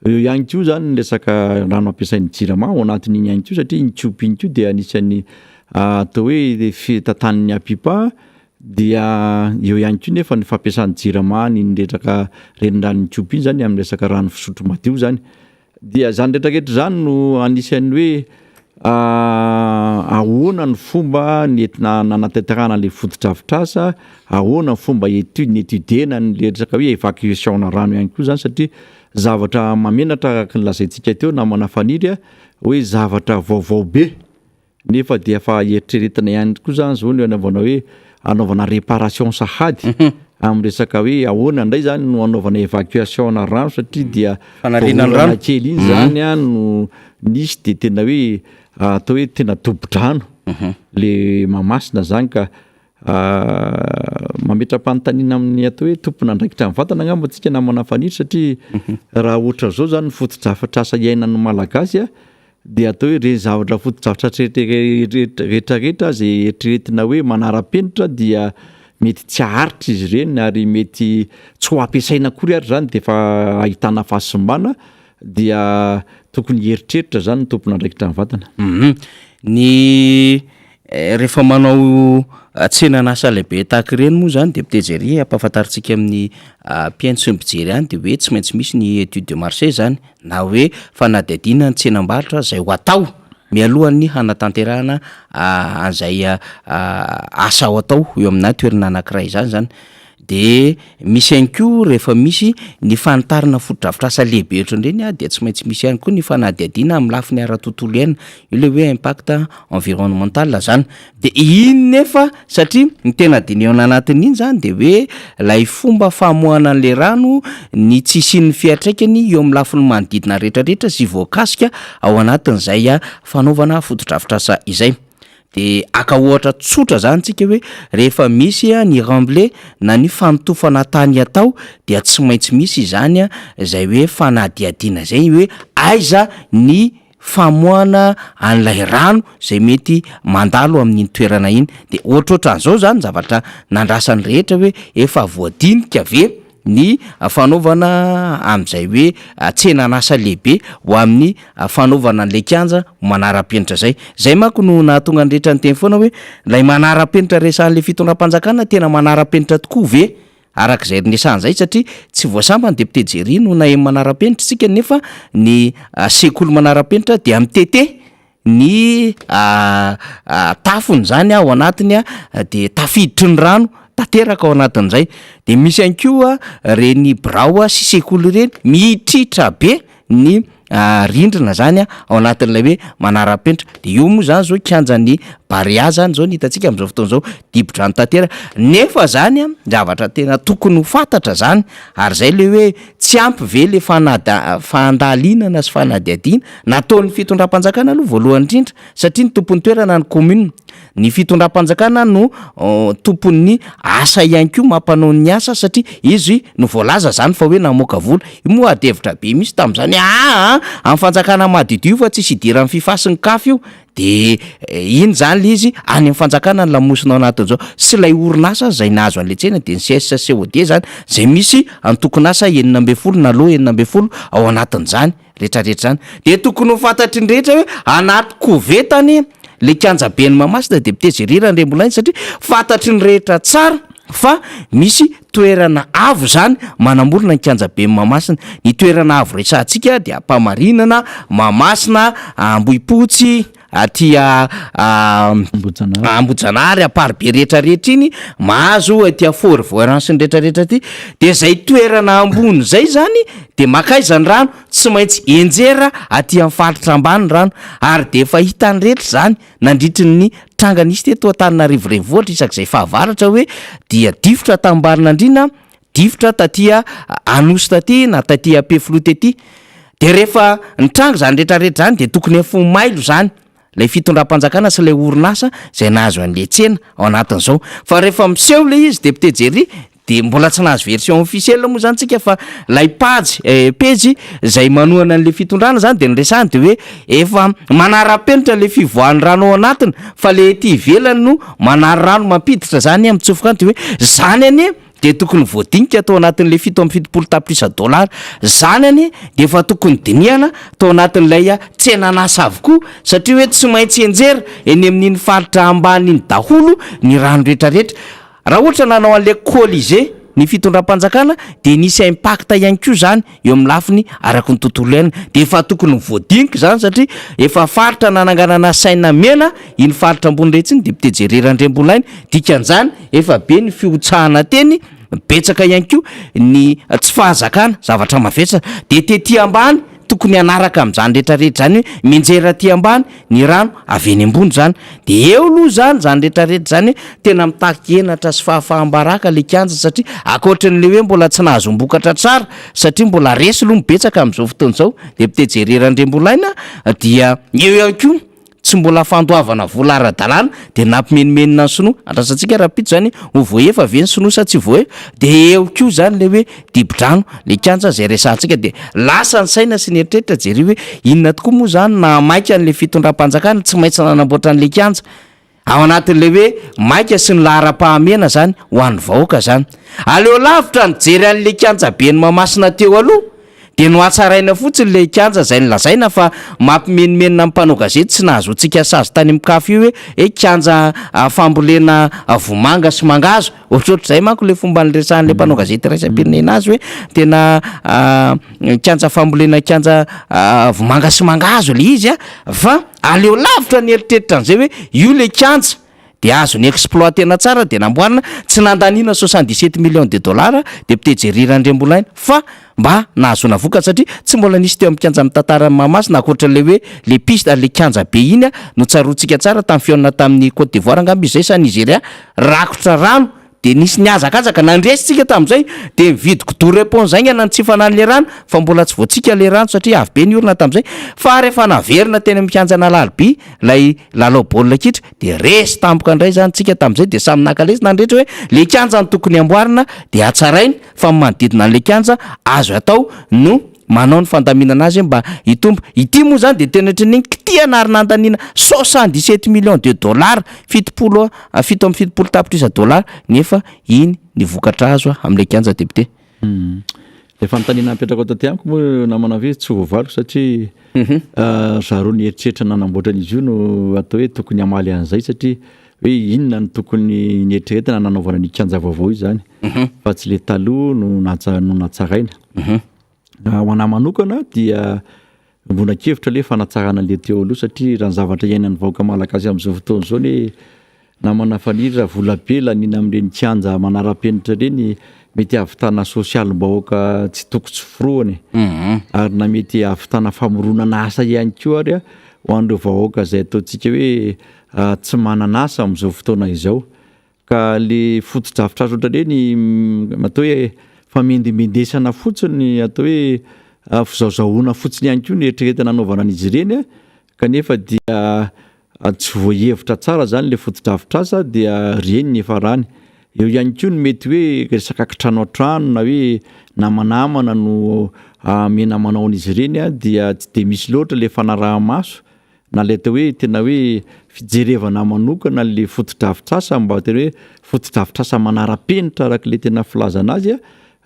Eo ihany koa zany ny resaka rano ampiasain'ny jirama ao anatin'iny ihany koa satria iny tiobe iny koa dia anisan'ny atao hoe fitantanan'ny APIPA dia eo ihany koa nefa ny fampiasan'ny jirama an'iny resaka reniranon'ny tiobe iny zany amin'ny resaka rano fisotro madio zany. Dia izany rehetrarehetra izany no anisan'ny hoe ahoana ny fomba nentina nanatanterahana ilay fotodrafitrasa, ahoana ny fomba etu- ni-etudier-na an'ilay resaka hoe évacuation-na rano ihany koa zany satria zavatra mahamenatra araka ny lazaintsika teo namana Faniry a, hoe zavatra vaovao be nefa dia efa eritreretina ihany koa zany zao ny hanaovana hoe hanaovana réparation sahady amin'ny resaka hoe ahoana indray zany no hanaovana évacuation-na rano satria dia Fanariana ny vao orana rano. kely iny zany a no nisy de tena hoe atao hoe tena dobo-drano le Mahamasina zany ka mametra-panontaniana amin'ny atao hoe tompon'andraikitra mivantana angamba tsika namana Faniry satria raha ohatra zao zany ny fotodrafitrasa iainan'ny Malagasy a dia atao hoe ireny zavatra fotodrafitrasa rehetra rehetra izay eritreretina hoe manara-penitra dia mety tsy haharitra izy ireny ary mety tsy ho ampiasaina akory ary izany dia efa ahitana fahasimbana dia tokony hieritreritra izany ny tompon'andraikitra mivantana. Ny rehefa manao tsenan'asa lehibe tahaka ireny moa izany dia miteny ampahafantarintsika amin'ny mpihaino sy ny mpijery any dia hoe tsy maintsy misy ny étude de marché izany na hoe fanadihadiana ny tsenam-barotra izay ho atao mialohan'ny hanatanterahana an'izay asa ho atao eo aminà toerana anankiray izany zany. De misy ihany koa rehefa misy ny fanitarana fotodrafitrasa lehibe ohatran'ireny dia tsy maintsy misy ihany koa ny fanadihadiana amin'ny lafiny ara-tontolo iainana, io le hoe impact environnemental zany. De iny nefa satria ny tena dinihana anatin'iny zany de hoe lay fomba famoahana an'le rano, ny tsy hisian'ny fiantraikany eo amin'ny lafiny manodidina rehetrarehetra sy voakasika ao anatin'izay fanaovana fotodrafitrasa izay. De haka ohatra tsotra zany tsika hoe rehefa misy ny remblai na ny fanotofana tany atao dia tsy maintsy misy izany zay hoe fanadihadiana zay hoe aiza ny famoahana an'ilay rano izay mety mandalo amin'iny toerana iny, de ohatrohatran'izao zany zavatra nandrasan'ny rehetra hoe efa voadinika ve ny fanaovana amin'izay hoe tsenan'asa lehibe ho amin'ny fanaovana an'ilay kianja ho manara-penitra zay, zay manko no nahatonga ny rehetra niteny foana hoe ilay manara-penitra resahan'ilay fitondram-panjakana tena manara-penitra tokoa ve? Araka izay niresahana izay satria tsy vao sambany député Jerry no naheno manara-penitra isika nefa ny sekoly manara-penitra dia mitete ny tafony izany ao anatiny dia tafiditry ny rano tanteraka ao anatin'izay, dia misy ihany koa ireny birao sy sekoly ireny mihitrihitra be ny rindrina zany ao anatin'ilay hoe manara-penitra, de io moa zany zao kianjan'ny Barea zany zao ny hitantsika amin'izao fotoana izao, dibo-drano tanteraka, nefa zany an zavatra tena tokony ho fantatra zany ary zay le hoe tsy ampy ve le fanada- fandalinana sy fanadihadiana nataon'ny fitondram-panjakana aloha voalohany indrindra satria ny tompon'ny toerana ny commune, Ny fitondram-panjakana no tompon'ny asa ihany koa mampanao ny asa satria izy no voalaza zany fa hoe namoaka vola. Io moa ady hevitra be mihitsy tamin'izany hoe aa amin'ny fanjakana madiodio fa tsisy idiran'ny fifa sy ny caf io. De iny zany le izy any amin'ny fanjakana ny lamosina ao anatin'izao sy ilay orinasa izay nahazo an'ilay tsena dia ny CSCOD zany izay misy antokon'asa 16 na lot 16 ao anatin'izany. Retraretra zany de tokony ho fantatry ny rehetra hoe anaty koveta anie le kianjaben'i Mahamasina député Jerry Randriambolainy satria fantatry ny rehetra tsara fa misy toerana avo zany manamorona ny kianjaben'i Mahamasina. Ny toerana avo resahantsika dia Ampamarinana, Mahamasina, Ambohipotsy. aty Ambohijanahary, Amparibe rehetra rehetra iny, mahazo aty Fort Voirans sy ny rehetra rehetra aty, de zay toerana ambony zay zany de makaiza ny rano? Tsy maintsy enjera aty amin'ny faritra ambany ny rano, ary de efa hitan'ny rehetra zany nandritry ny tranga nisy teto Antananarivo renivohitra isak'izay fahavaratra hoe dia difotra Tambarinandriana, difotra taty Anosy taty na taty Ampefiloha tety, de rehefa nitranga zany rehetra rehetra zany de tokony efa ho mailo zany ilay fitondram-panjakana sy ilay orinasa izay nahazo an'ilay tsena ao anatin'izao, fa rehefa miseho ilay izy député Jerry de mbola tsy nahazo version officielle moa zany tsika fa lay page pejy zay manohana an'le fitondrana zany de niresahany de hoe efa manara-penitra le fivoahan'ny rano ao anatiny fa le ety ivelany no manary rano mampiditra zany mitsofoka any de hoe zany anie de tokony voadinika tao anatin'le 77 tapitrisa dollars zany anie de efa tokony dinihana tao anatin'ilay tsenan'asa avokoa satria hoe tsy maintsy enjera eny amin'iny faritra ambany iny daholo ny rano retraretra. Raha ohatra nanao an'ilay Colisée ny fitondram-panjakana dia nisy impact ihany koa izany eo amin'ny lafiny araky ny tontolo iainana. Dia efa tokony voadinika izany satria efa faritra nananganana saina mena iny faritra ambony rehetra iny, député Jerry Randriambolaina. Dikan'izany efa be ny fihotsahana teny, betsaka ihany koa ny tsy fahazakana zavatra mavesatra. Dia tety ambany tokony hanaraka amin'izany rehetra rehetra izany hoe mianjera aty ambany ny rano avy eny ambony izany de eo aloha izany izany rehetra rehetra izany hoe tena mitaky henatra sy fahafaham-baraka le kianja satria ankoatran'le hoe mbola tsy nahazoam-bokatra tsara satria mbola resy aloha ny betsaka amin'izao fotoana izao député Jerry Randriambolaina dia eo ihany koa tsy mbola fandoavana vola ara-dalàna dia nampimenomenona ny sinoa, andrasantsika rahampitso zany ho voahefa ve ny sinoa sa tsy voahefa, dia eo koa zany le hoe dibo-drano, le kianja zay resahantsika dia lasa ny saina sy ny eritreritra jereo hoe inona tokoa moa zany nahamaika an'le fitondram-panjakana tsy maintsy nanamboatra an'le kianja, ao anatin'le hoe maika sy ny laharam-pahamehana zany ho an'ny vahoaka zany. Aleo lavitra nijery an'le kianjaben'i Mahamasina teo aloha Dia nohatsaraina fotsiny ilay kianja izay nolazaina fa mampimenomenona ny mpanao gazety tsy nahazoantsika sazy tany amin'ny caf io hoe hoe kianja fambolena vomanga sy mangahazo. Ohatrohatr'izay manko ilay fomba niresahan'ilay mpanao gazety iraisam-pirenena azy hoe tena kianja fambolena kianja vomanga sy mangahazo ilay izy fa aleo lavitra ny eritreritra an'izay hoe io ilay kianja. dia azo ni-exploiter-na tsara dia namboarina, tsy nandaniana 77 millions de dollars député Jerry Randriambolaina fa mba nahazoana vokatra satria tsy mbola nisy teo amin'ny kianjan'ny tantaran'i Mahamasina ankoatra ilay hoe le piste le kianja be iny no tsaroantsika tsara tamin'ny fihaonana tamin'ny Cote d'Ivoire angamba izy izay sa Nigeria rakotra rano dia nisy nihazakazaka nandresy tsika tamin'izay dia nividy kidoro éponge haingana nitsifana an'ilay rano fa mbola tsy voatsika ilay rano satria avy be ny orana tamin'izay fa rehefa naverina teny amin'ny kianjan'Alarobia ilay lalao baolina kitra dia resy tampoka indray izany tsika tamin'izay dia samy naka lesona ny rehetra hoe le kianja no tokony amboarina dia hatsaraina fa ny manodidina an'ilay kianja azo atao no manao ny fandaminana azy mba hitombo. Ity moa izany dia tena ohatran'ny kitihana ary nandaniana 77 millions de dollars, 70 77 tapitrisa dollars nefa iny ny vokatra azo amin'ilay kianja député. Ilay fanontaniana napetrakao taty amiko moa namana ve tsy voavaliko satria ry zareo nieritreritra nanamboatra an'izy io no atao hoe tokony hamaly an'izay satria hoe inona no tokony nieritreretina nanaovana an'io kianja vaovao io izany fa tsy le taloha no natsa- no natsaraina. Ho anah manokana dia miombona-kevitra le fanatsarana le teo aloha satria raha ny zavatra iainan'ny vahoaka malagasy amin'izao fotoana izao anie namana Faniry raha vola be laniana amin'ireny kianja manara-penitra ireny mety hahavitana sosialim-bahoaka tsy toko tsy forohana e. Ary na mety hahavitana famoronana asa ihany koa ary ho an'ireo vahoaka izay ataontsika hoe tsy manana asa amin'izao fotoana izao. Ka le fotodrafitrasa ohatran'ireny atao hoe famendimendesana fotsiny, atao hoe fizahozahoana fotsiny ihany koa no eritreretina hanaovana an'izy ireny kanefa dia tsy voahevitra tsara zany le fotodrafitrasa dia ireny ny hiafarany. Eo ihany koa ny mety hoe resaka kitrano an-trano na hoe namanamana no amena manao an'izy ireny dia tsy de misy loatra le fanaraha-maso na ilay atao hoe tena hoe fijerevana manokana le fotodrafitrasa mba tena hoe fotodrafitrasa manara-penitra araka ilay tena filazana azy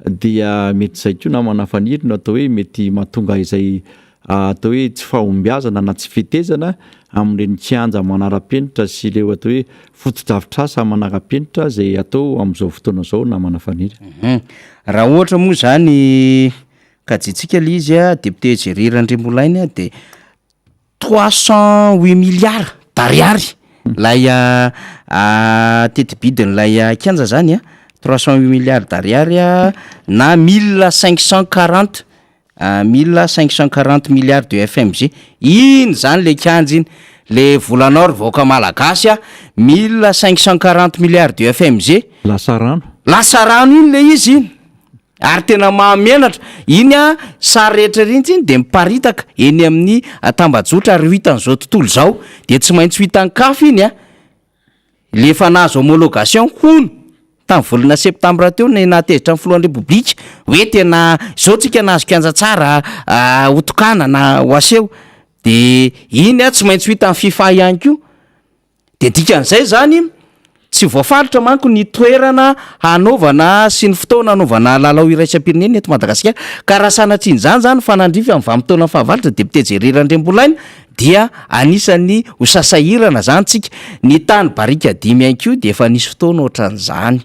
dia mety izay koa namana Faniry no atao hoe mety mahatonga izay atao hoe tsy fahombiazana na tsy fetezana amin'ireny kianja manara-penitra sy ireo atao hoe fotodrafitrasa manara-penitra izay atao amin'izao fotoana izao namana Faniry. Raha ohatra moa izany kajintsika ilay izy député Jerry Randriambolainy dia. 308 milliards d'ariary lay teti-bidin'ilay kianja zany a, 308 milliards d'ariary na 1540, 1540 milliards de FMG, iny zany le kianja iny, le volanao ry vahoaka malagasy a, 1540 milliards de FMG. Lasa rano. Lasa rano iny le izy iny, ary tena mahamenatra, iny a sary rehetra reny iny de miparitaka eny amin'ny tambajotra ary ho hitan'izao tontolo izao, de tsy maintsy ho hitan'ny CAF iny a, le efa nahazo homologation hono tamin'ny volana septambra teo ny nahatezitra ny filohan'ny repoblika hoe tena izao tsika nahazo kianja tsara ho tokanana ho aseho, de iny a tsy maintsy ho hitan'ny FIFA ihany koa. De dikan'izay zany tsy voafaritra manko ny toerana hanaovana sy ny fotoana hanaovana lalao iraisam-pirenena eto Madagasikara, ka raha sanatrian'izany zany fanandrify amin'ny vanim-potoana fahavalatra député Jerry Randriambolaina dia anisan'ny ho sasahirana zany tsika. Ny tany barikadimy ihany koa dia efa nisy fotoana ohatran'izany.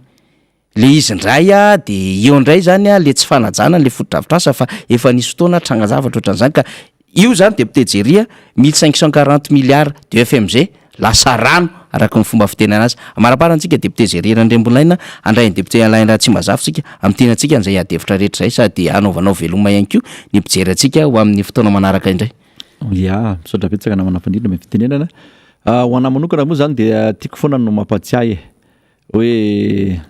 Le izy indray a de eo indray zany a le tsy fanajana le fotodrafitrasa fa efa nisy fotoana trangan-javatra ohatran'izany ka io zany député Jerry a 1540 milliards de FMG lasa rano araka ny fomba fitenenana azy. Amaraparana antsika député Jerry Randriambolaina, handray ny député Alain Ratsimbazafy tsika amin'ity antsika an'izay ady hevitra rehetra izay sady hanaovanao veloma ihany koa ny mpijery antsika ho amin'ny fotoana manaraka indray. Ya, misaotra betsaka namana Fanilo amin'ny fitenenana. Ho anah manokana moa zany dia tiako foana no mampatsiahy e, hoe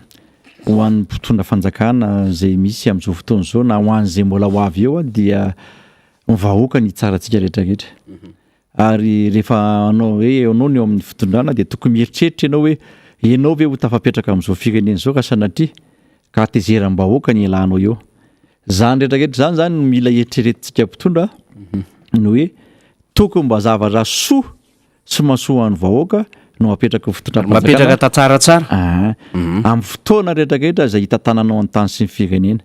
ho an'ny mpitondra fanjakana izay misy amin'izao fotoana izao na ho an'izay mbola ho avy eo dia ny vahoaka ny hitsara antsika rehetra rehetra. Ary rehefa anao hoe ianao no eo amin'ny fitondrana dia tokony mieritreritra ianao hoe ianao ve ho tafapetraka amin'izao firenena izao raha sanatria ka hatezeram-bahoaka ny ialanao eo. Izany rehetra rehetra izany zany no mila eritreretintsika mpitondra ny hoe tokony mba zavatra soa sy mahasoa ho an'ny vahoaka no apetraky ny fitondram-panjakana. Mapetraka tantara tsara. Aa, amin'ny fotoana rehetra rehetra izay hitantananao ny tany sy ny firenena.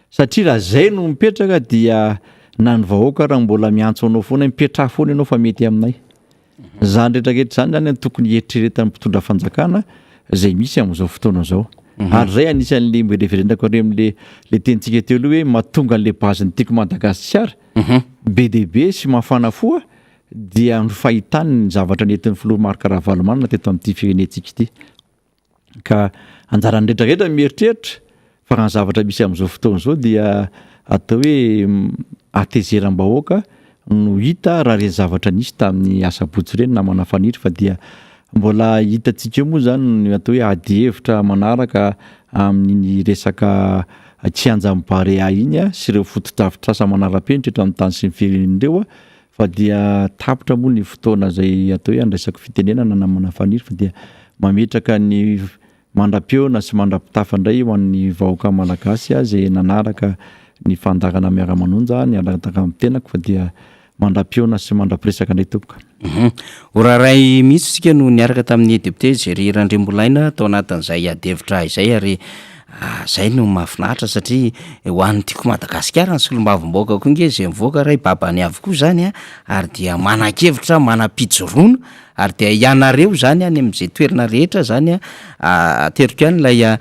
Satria raha izay no mipetraka dia na ny vahoaka raha mbola miantso anao foana hoe mipetraha foana ianao fa mety aminay. Izany rehetra rehetra izany zany no tokony hieritreretan'ny mpitondra fanjakana izay misy amin'izao fotoana izao. Ary izay anisan'le mbola hiverenako ary amin'le le tenintsika teo aloha hoe mahatonga an'le base-n'ny Tiako Madagasikara be dia be sy mafana fo dia ny fahitany ny zavatra nentin'ny filoha Marc Ravalomanana teto amin'ity firenentsika ity. Ka anjaran'ny rehetra rehetra ny mieritreritra fa raha ny zavatra misy amin'izao fotoana izao dia atao hoe hatezeram-bahoaka no hita raha ireny zavatra nisy tamin'ny asabotsy ireny namana Faniry fa dia mbola hitantsika eo moa izany ny atao hoe ady hevitra manaraka amin'iny resaka kianjan'ny Barea iny sy ireo fotodrafitrasa manara-penitra eto amin'ny tany sy ny firenena ireo Fa dia tapitra moa ny fotoana izay atao hoe andraisako fitenenana namana Faniry fa dia mametraka ny mandra-pihaona sy mandra-pitafa indray ho an'ny vahoaka malagasy izay nanaraka ny fandaharana Miara-manonja niaraka tamin'ny tenako fa dia mandra-pihaona sy mandra-piresaka indray tompoko. Ora iray mihitsy isika no niaraka tamin'ny député Jerry Randriambolaina tao anatin'izay adihevitra izay ary Zay no mahafinaritra satria ho an'ny Tiako Madagasikara ny solombavambahoaka koa nge zay mivoaka ray babany avokoa zany a, ary dia manan-kevitra, manam-pijoroana ary dia ianareo zany any amin'izay toerana rehetra zany a, ateriko ihany ilay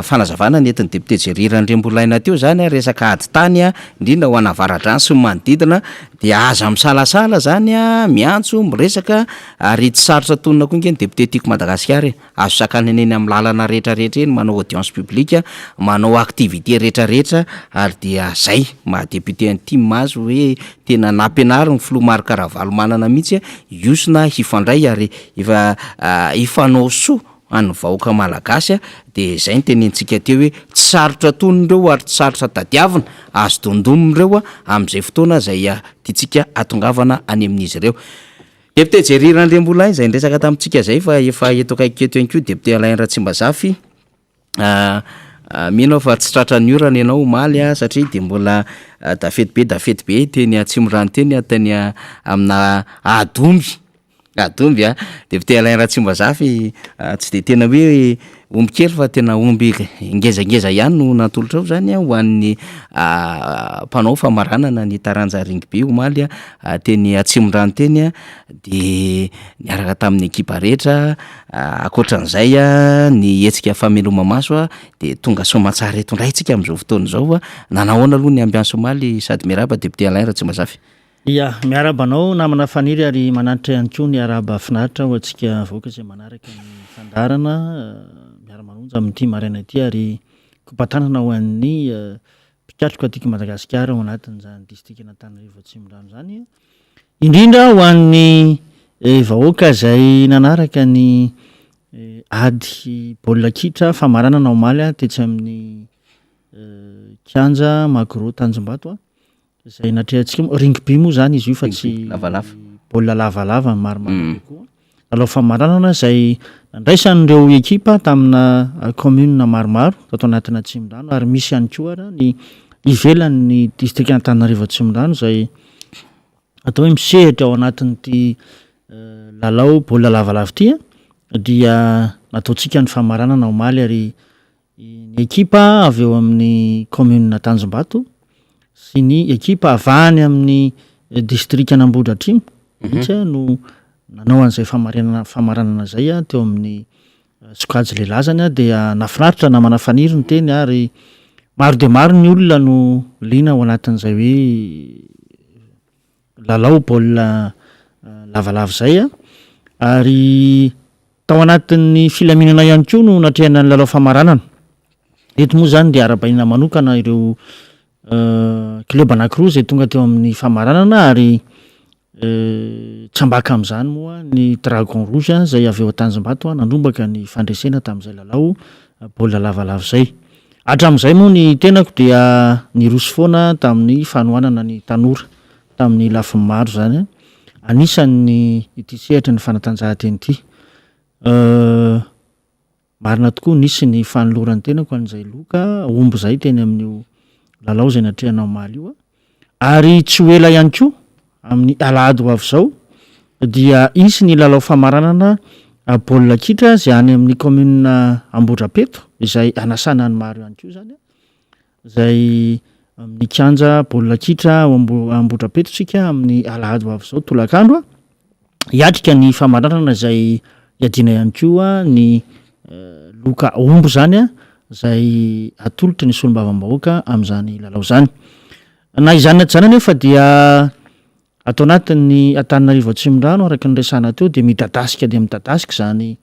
fanazavana nentin'ny député Jerry Randriambolaina teo zany a, resaka ady tany a, indrindra ho an'Avaradrano sy ny manodidina dia aza misalasala zany a, miantso, miresaka ary tsy sarotra tonona koa nge ny député Tiako Madagasikara e. Azo sakanana eny amin'ny lalana rehetra rehetra eny, manao audience publique, manao activité rehetra rehetra ary dia zay maha député an'i tim azy hoe tena nampianarin'ny filoha Marc Ravalomanana mihitsy hiosona hifandray ary efa hifanao soa an'ny vahoaka malagasy dia zay no tenenintsika teo hoe tsy sarotra tonony ireo ary tsy sarotra tadiavina, azo dondonina ireo amin'izay fotoana izay tiantsika hatongavana any amin'izy ireo. Député Jerry Randriambolahy izay niresaka tamintsika izay fa efa eto akaiky eto ihany koa député Alain Ratsimbazafy. Mino aho fa tsy tratran'ny orana ianao omaly satria dia mbola dafety be dafety be teny Atsimondrano teny teny amina Adomby. Adomby a. Député Alain Ratsimbazafy tsy dia tena hoe omby kely fa tena omby ngezangeza ihany no natolotrao izany ho an'ny mpanao famaranana ny taranja rugby omaly teny Atsimondrano teny dia niaraka tamin'ny ekipa rehetra, ankoatran'izay ny hetsika fameloma-maso dia tonga soamantsara eto indray isika amin'izao fotoana izao. Nanahoana aloha ny ambiance omaly sady miarahaba député Alain Ratsimbazafy? Ia, miarahaba anao namana Faniry ary manatitra ihany koa ny arahaba finaritra ho antsika vahoaka izay manaraka ny fandaharana miara-manonja amin'ity maraina ity ary kopa-tanana ho an'ny mpikatroka tiako Madagasikara ao anatin'izany distrikan'Antananarivo Atsimondrano izany. Indrindra ho an'ny vahoaka izay nanaraka ny ady baolina kitra famaranana omaly tetsy amin'ny kianja Magro Tanjombato izay natrehantsika moa, rugby moa izany izy io fa tsy Lavalava. baolina lavalava ny marimarina kokoa. Lalao famaranana izay nandraisan'ireo ekipa tamina commune maromaro tato anatin'Atsimondrano ary misy ihany koa ara ny ivelan'ny distrikan'Antananarivo Atsimondrano izay atao hoe misehatra ao anatin'ity lalao baolina lavalava ity dia nataontsika ny famaranana omaly ary Ny ekipa avy eo amin'ny kaominina Tanjombato sy ny ekipa avy any amin'ny distrikan'Ambohidratrimo mihitsy no nanao an'izay famarinana famaranana izay teo amin'ny sokajy lehilahy izany dia nahafinaritra namana Faniry ny teny ary maro dia maro ny olona no liana ao anatin'izay hoe lalao baolina lavalava izay ary tao anatin'ny filaminana ihany koa no natrehana ny lalao famaranana. Eto moa izany dia arahabaina manokana ireo club anankiroa izay tonga teo amin'ny famaranana ary tsy ambaka amin'izany moa ny Dragon Rouge izay avy eo Tanjombato nandrombaka ny fandresena tamin'izay lalao baolina lavalava izay. Hatramin'izay moa ny tenako dia niroso foana tamin'ny fanohanana ny tanora tamin'ny lafiny maro izany, anisan'ny ity sehatry ny fanatanjahantena ity. Marina tokoa nisy ny fanoloran'ny tenako an'izay loka omby izay teny amin'io lalao izay natrehana omaly io. Ary tsy ho ela ihany koa, amin'ny alahady ho avy izao, dia hisy ny lalao famaranana baolina kitra izay any amin'ny kaominina Ambohidrapeto, izay hanasana ny maro ihany koa izany, izay amin'ny kianja baolina kitra ao Ambohidrapeto isika amin'ny alahady ho avy izao tolakandro, hiatrika ny famaranana izay hiadiana ihany koa ny loka omby izany izay atolotry ny solombavambahoaka amin'izany lalao izany. Na izany na tsy izany anefa dia ato anatin'ny Antananarivo Atsimondrano araka ny resahana teo dia midadasika dia midadasika izany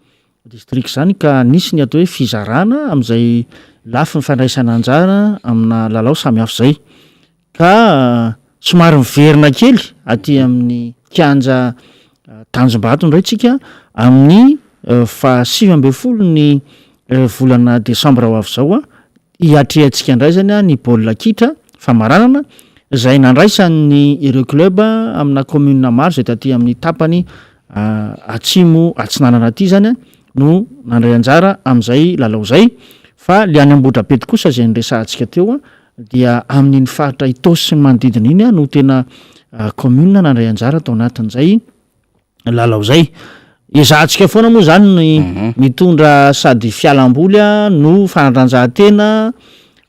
distrika izany ka nisy ny atao hoe fizarana amin'izay lafiny fandraisana anjara amina lalao samihafa izay. Ka somary miverina kely aty amin'ny kianja Tanjombato indray tsika amin'ny faha 19 ny volana desambra ho avy izao hiatrehantsika indray zany ny baolina kitra famaranana izay nandraisan'ny ireo club amina commune maro izay taty amin'ny tapany atsimo atsinanana aty zany no nandray anjara amin'izay lalao izay fa le any Ambohidrapeto kosa izay niresahantsika teo dia amin'iny faritra Itaosy sy ny manodidina iny no tena commune nandray anjara tao anatin'izay lalao izay. Ezahantsika foana moa izany ny mhm. mitondra sady fialamboly no fanatanjahantena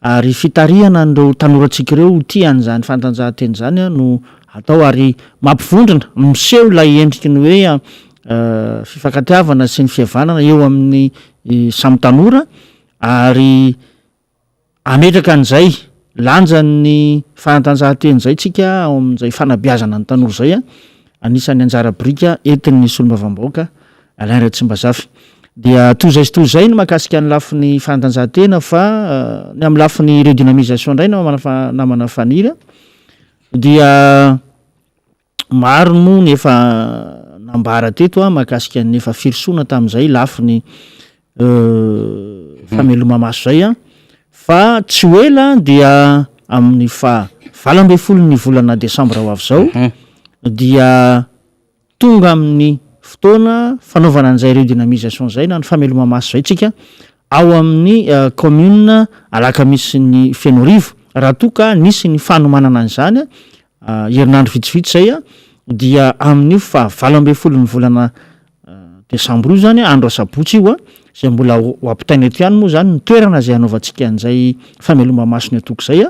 ary fitarihana an'ireo tanorantsika ireo ho tia an'izany fanatanjahantena izany no atao ary mampivondrona, miseho ilay endriky ny hoe fifankatiavana sy ny fihavanana eo amin'ny samy tanora ary Hametraka an'izay lanjan'ny fanatanjahantena izay tsika ao amin'izay fanabeazana ny tanora izay, anisan'ny anjara biriky entin'ny solombavambahoaka Alain Ratsimbazafy. Dia toy izay sy toy izay ny mahakasika ny lafiny fanatanjahantena fa ny amin'ny lafiny redynamisation indray namana namana Faniry dia Maro moa ny efa nambara teto mahakasika ny efa firosoana tamin'izay lafiny fameloma-maso izay fa tsy ho ela dia amin'ny faha 18 ny volana desambra ho avy izao dia tonga amin'ny fotoana fanaovana an'izay redynamisation izay na ny fameloma-maso izay tsika ao amin'ny commune Alakamisin'ny Fenoarivo raha toa ka nisy ny fanomanana an'izany Herinandro vitsivitsy izay dia amin'io faha 18 ny volana desambra io izany, andro asabotsy io, izay mbola ho ampitaina eto ihany moa izany ny toerana izay hanaovantsika an'izay fameloma-maso ny antoko izay,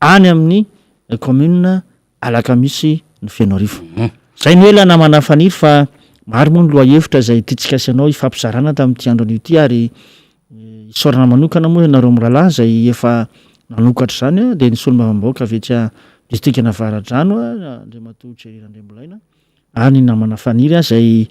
any amin'ny commune Alakamisy ny Fenoarivo. Izay no ela namana Faniry fa maro moa ny lohahevitra izay tiantsika sy ianao hifampizarana tamin'ity andro anio ity ary Isaorana manokana moa ianareo mirahalahy izay efa nanokatra izany dia ny solombavambahoaka avy etsy distrikan'Avaradrano, Andriamatoa Jerry Randriambolaina ary ny namana Faniry izay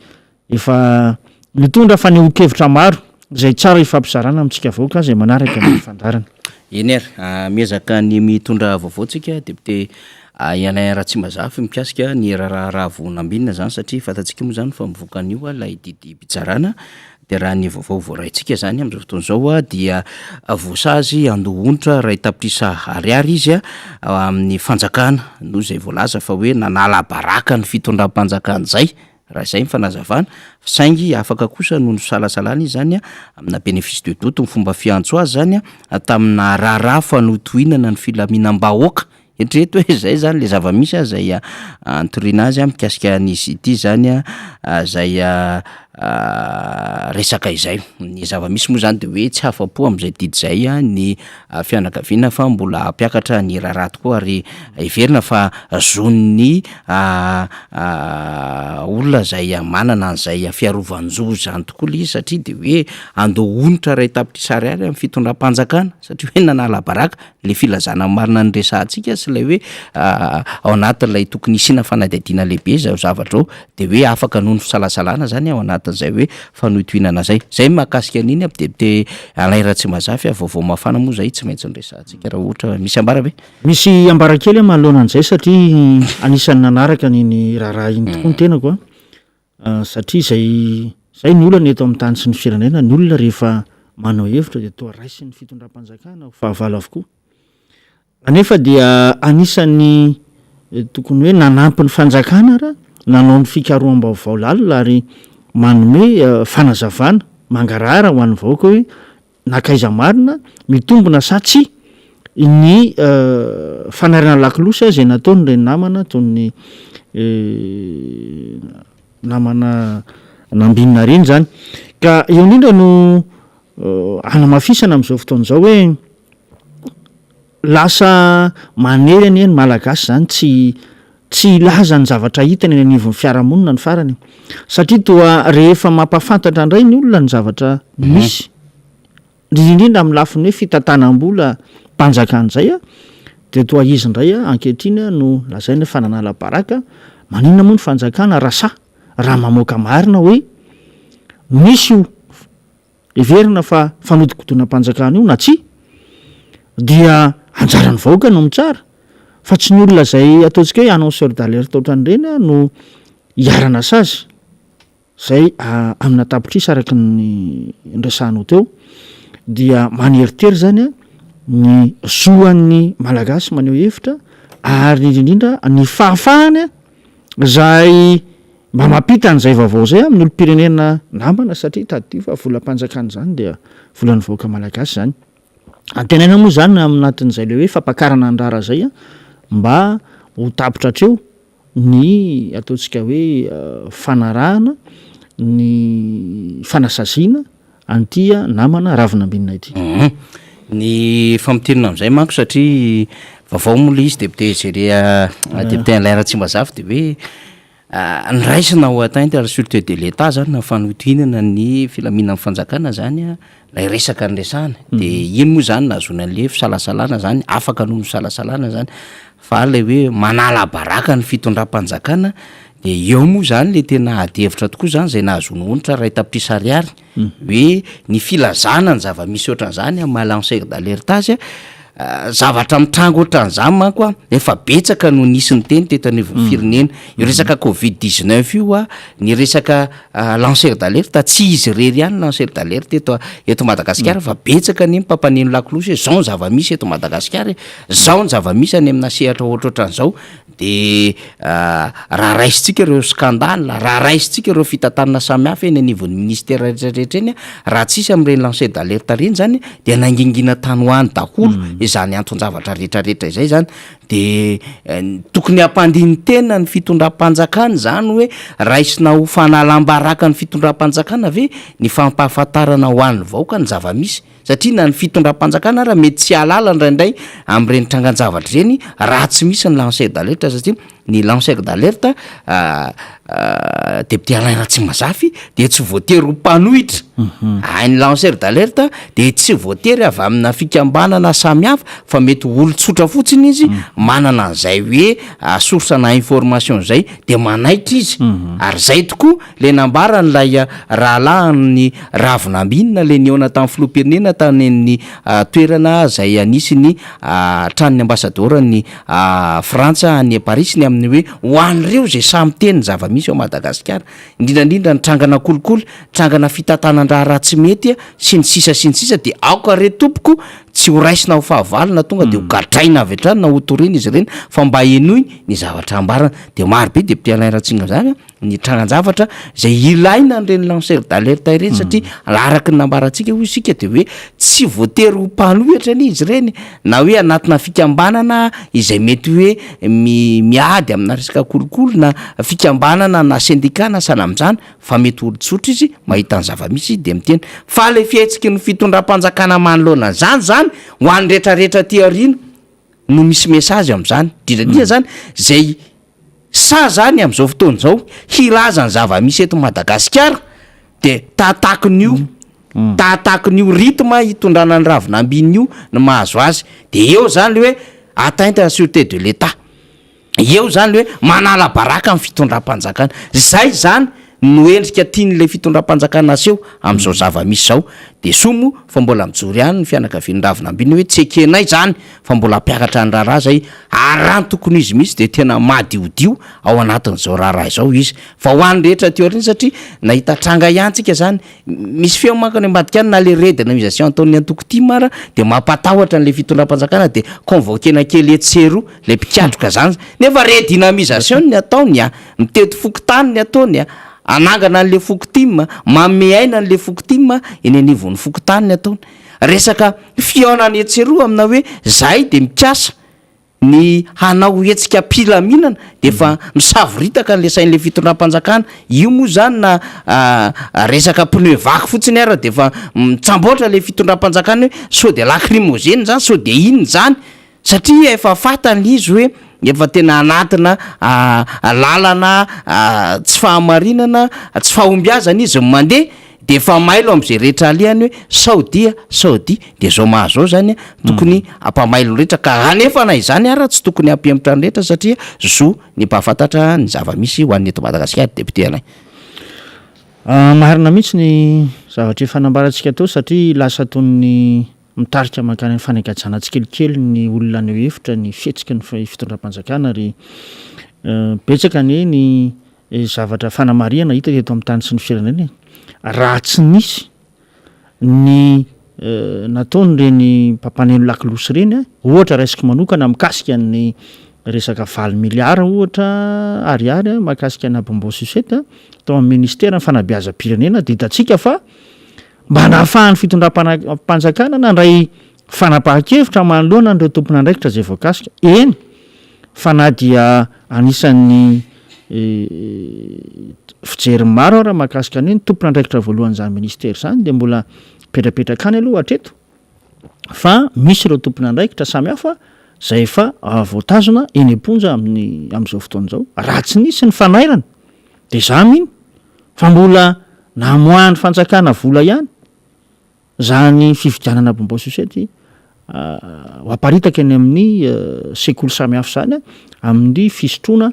efa nitondra fanehoan-kevitra maro izay tsara hifampizarana amintsika vahoaka izay manaraka ny fandaharana. Eny ary, miezaka ny mitondra vaovao tsika député Alain Ratsimbazafy mikasika ny raharaha Ravo Nambinina zany satria fantatsika moa zany fa mivoaka an'io ilay didim-pitsarana dia raha ny vaovao voaraintsika zany amin'izao fotoana izao dia voasazy handoa onitra iray tapitrisa ariary izy amin'ny fanjakana noho izay voalaza fa hoe nanala baraka ny fitondram-panjakana izay raha izay ny fanazavana saingy afaka kosa noho ny fisalasalana izy zany amina bénéfice de doute ny fomba fiantso azy zany tamina raharaha fanotohinana ny filaminam-bahoaka Eritrereto hoe zay zany le zava-misy a zay antoriana azy a mikasika an'izy ity zany a zay resaka izay. Ny zava-misy moa zany de hoe tsy afa-po am'zay didy zay a ny fianakaviana fa mbola hampiakatra ny raharaha tokoa ary heverina fa zon'ny olona zay manana an'zay fiarovan-jo zany tokoa le izy satria de hoe handoa onitra iray tapitrisa ariary amin'ny fitondram-panjakana satria hoe nanala baraka. Le filazana ny marina niresahantsika sy ilay hoe ao anatin'ilay tokony hisiana fanadihadiana lehibe izao zavatra izao de hoe afaka noho ny fisalasalana zany ao anatin'izay hoe fanohitohinana zay. Zay ny mahakasika an'iny a député Alain Ratsimbazafy a, vaovao mafana moa zay tsy maintsy noresahantsika raha ohatra misy ambara ve? Misy ambara kely aho manoloana an'izay satria anisan'ny nanaraka an'iny raharaha iny tokoa ny tenako a. Satria izay izay ny olana eto amin'ny tany sy ny firenena, ny olona rehefa manao hevitra dia toa raisin'ny fitondram-panjakana ho fahavalo avokoa. Anefa dia anisan'ny tokony hoe nanampy ny fanjakana ara nanao ny fikaroham-baovao lalina ary manome fanazavana mangarahara ho an'ny vahoaka hoe Nankaiza marina, mitombina sa tsia ny fanairana lakolosy izay nataon'ireny namana toy ny namana nambinina ireny izany. Ka eo indrindra no hanamafisana amin'izao fotoana izao hoe lasa manery anie ny Malagasy izany tsy tsy hilaza ny zavatra hitany eny anivon'ny fiarahamonina ny farany e. Satria toa rehefa mampahafantatra indray ny olona ny zavatra misy, indrindra indrindra amin'ny lafiny hoe fitantanam-bola mpanjakana izay a, dia toa izy indray ankehitriny no lazaina fa nanala baraka, maninona moa ny fanjakana raha sahy, raha mamoaka marina hoe misy io heverina fa fanodikodinam-panjakana io na tsia dia anjaran'ny vahoaka no mitsara fa tsy ny olona izay ataontsika hoe annonceur d'alerte ohatran'ireny no iharana sazy izay amina tapitrisa araka ny niresahanao teo dia maneritery izany ny zo an'ny Malagasy maneho hevitra ary indrindra indrindra ny fahafahany Izay mba mampita an'izay vaovao izay amin'ny olom-pirenena namana satria tadidio fa volam-panjakana izany dia volan'ny vahoaka malagasy izany. Antenaina moa izany anatin'izay ilay hoe fampakarana ny raharaha izay mba ho tapitra hatreo ny ataontsika hoe fanarahana ny fanasaziana an'ity namana Ravinambinina ity. Ny famintinana amin'izay manko satria vaovao moa ilay izy député Jerry député Alain Ratsimbazafy dia hoe niraisina ho atteinte à la sureté de l'Etat zany na fanohintohinana ny filaminan'ny fanjakana zany ilay resaka niresahana dia iny moa zany nahazoana an'ilay fisalasalana zany afaka noho ny fisalasalana zany fa ilay hoe manala baraka ny fitondram-panjakana dia eo moa zany le tena ady hevitra tokoa zany zay nahazoana onitra iray tapitrisa ariary hoe ny filazana ny zava-misy ohatran'izany amin'ny maha lanceur d'alerte azy a, zavatra mitranga ohatran'izany manko a efa betsaka no nisy niteny teto anivon'ny firenena, io resaka covid 19 io a, ny resaka lanceur d'alerte tsy izy irery ihany lanceur d'alerte eto eto Madagasikara fa betsaka anie ny mpampaneno lakolosy hoe zao ny zava-misy eto Madagasikara e, zao ny zava-misy any amina sehatra ohatrohatran'izao, De raha raisintsika ireo scandale, raha raisintsika ireo fitantanana samihafa eny anivon'ny ministera rehetra rehetra eny, raha tsisy amin'ireny lanceur d'alerte ireny zany de nangingina tany ho any daholo izany anton-javatra rehetra rehetra izay zany, de tokony hampandini-tena ny fitondram-panjakana izany hoe raisina ho fanalam-baraka ny fitondram-panjakana ve ny fampahafantarana ho an'ny vahoaka ny zava-misy? Satria na ny fitondram-panjakana ara mety tsy hahalala indraindray amin'ireny trangan-javatra ireny raha tsy misy ny lanceur d'alerte satria. Ny lanceur d'alerte, député Alain Ratsimazafy dia tsy voatery ho mpanohitra. Ny lanceur d'alerte dia tsy voatery avy amina fikambanana samihafa fa mety ho olon-tsotra fotsiny izy manana an'izay hoe source na information izay dia manaitra izy. Ary izay tokoa le nambaran'ilay rahalahin'ny Ravinambinina le nihaona tamin'ny filoham-pirenena tany amin'ny toerana izay nisy ny tranon'ny ambasadaoran'ny Frantsa any Parisy ny amin'ny hoe ho an'ireo izay sahy miteny ny zava-misy ao Madagasikara, indrindra indrindra ny trangana kolikoly, trangana fitantanan-draharaha tsy mety sy ny sisa sy ny sisa dia aoka re tompoko tsy ho raisina ho fahavalo na tonga dia ho gadraina avy hatrany na ho toriana izy ireny fa mba henoy ny zavatra ambarany. Dia maro be député Alain Ratsinganjaka ny trangan-javatra izay ilaina an'ireny lanceur d'alerte ireny satria araka ny nambarantsika hoy isika dia hoe tsy voatery ho mpanohitra anie izy ireny na hoe anatina fikambanana izay mety hoe miady amina resaka kolikoly na fikambanana na sendika na sahala amin'izany fa mety olon-tsotra izy mahita ny zava-misy dia miteny fa ilay fihetsiky ny fitondram-panjakana manoloana an'izany izany ho an'ny rehetrarehetra aty aoriana no misy message amin'izany indrindra indrindra izany izay Sa zany amzao fotoana izao hilaza ny zava-misy eto Madagasikara de tahatakin'io tahatakin'io rythme hitondrana ny ravin'ambinina io ny mahazo azy de eo zany le hoe atteinte à la sûreté de l'Etat, eo zany le hoe manala baraka ny fitondram-panjakana, zay zany no endrika tian'ilay fitondram-panjakana aseho amzao zava-misy zao, de soa moa fa mbola mijoro ihany ny fianakavian'ny ravin'ambinina hoe tsy ekenay zany fa mbola hampiakatra ny raharaha zay ary raha ny tokony ho izy mihitsy dia tena madiodio ao anatin'izao raharaha izao izy fa ho an'ny rehetra aty aoriana satria nahita tranga ihany tsika zany misy feo manko any ambadika any na le redynamisation ataon'ny antoko tim ara dia mampatahotra an'le fitondram-panjakana dia convoquena kely etsy sy eroa le mpikatroka zany nefa redynamisation ny ataony a mitety fokontany ny ataony a anangana an'le foko tim manome aina an'le foko tim eny anivon'ny fokontany ny ataony Resaka fihaonana etsy sy eroa amina hoe zahay dia mikasa ny hanao hetsika am-pilaminana dia efa misavoritaka an'ilay sain'ilay fitondram-panjakana. Io moa izany na resaka pneu vaky fotsiny ara dia efa mitsamboatra ilay fitondram-panjakana hoe sao dia lacrymogène izany, sao dia inona izany. Satria efa fantany izy hoe efa tena anatina lalana tsy fahamarinana, tsy fahombiazana izy no mandeha, dia efa mailo amin'izay rehetra alehany hoe sao dia, sao dia, dia izao maha izao izany tokony hampamailo ny rehetra, ka anefa na izany ara tsy tokony hampihemotra ny rehetra satria zo ny mpahafantatra ny zava-misy ho an'ny eto Madagasikara, Député Alain. Marina mihitsy ny zavatra efa nambarantsika teo satria lasa toy ny Mitarika mankany amin'ny fanagajana tsikelikely ny olona haneho hevitra ny fihetsiky ny fitondram-panjakana ary betsaka anie ny zavatra fanamarihana hita teto amin'ny tany sy ny firenena e. Raha tsy nisy ny nataon'ireny mpampaneno lakolosy ireny, ohatra raisiko manokana mikasika ny resaka valo miliara ohatra ariary mahakasika ny bonbon sucette tao amin'ny ministeran'ny fanabeazam-pirenena dia hitantsika fa Mba nahafahan'ny fitondram-panjakana nandray fanapahan-kevitra manoloana an'ireo tompon'andraikitra izay voakasika. Eny fa na dia anisan'ny fijerin'ny maro ara mahakasika ny hoe ny tompon'andraikitra voalohan'izany minisitera izany dia mbola mipetrapetraka any aloha hatreto fa misy ireo tompon'andraikitra samihafa izay efa voatazona eny am-ponja amin'ny amin'izao fotoana izao. Raha tsy nisy ny fanairana dia za mino Fa mbola namoahan'ny fanjakana vola ihany zany fividianana bonbon sucette ho aparitaka eny amin'ny sekoly samihafa izany amin'ny fisotroana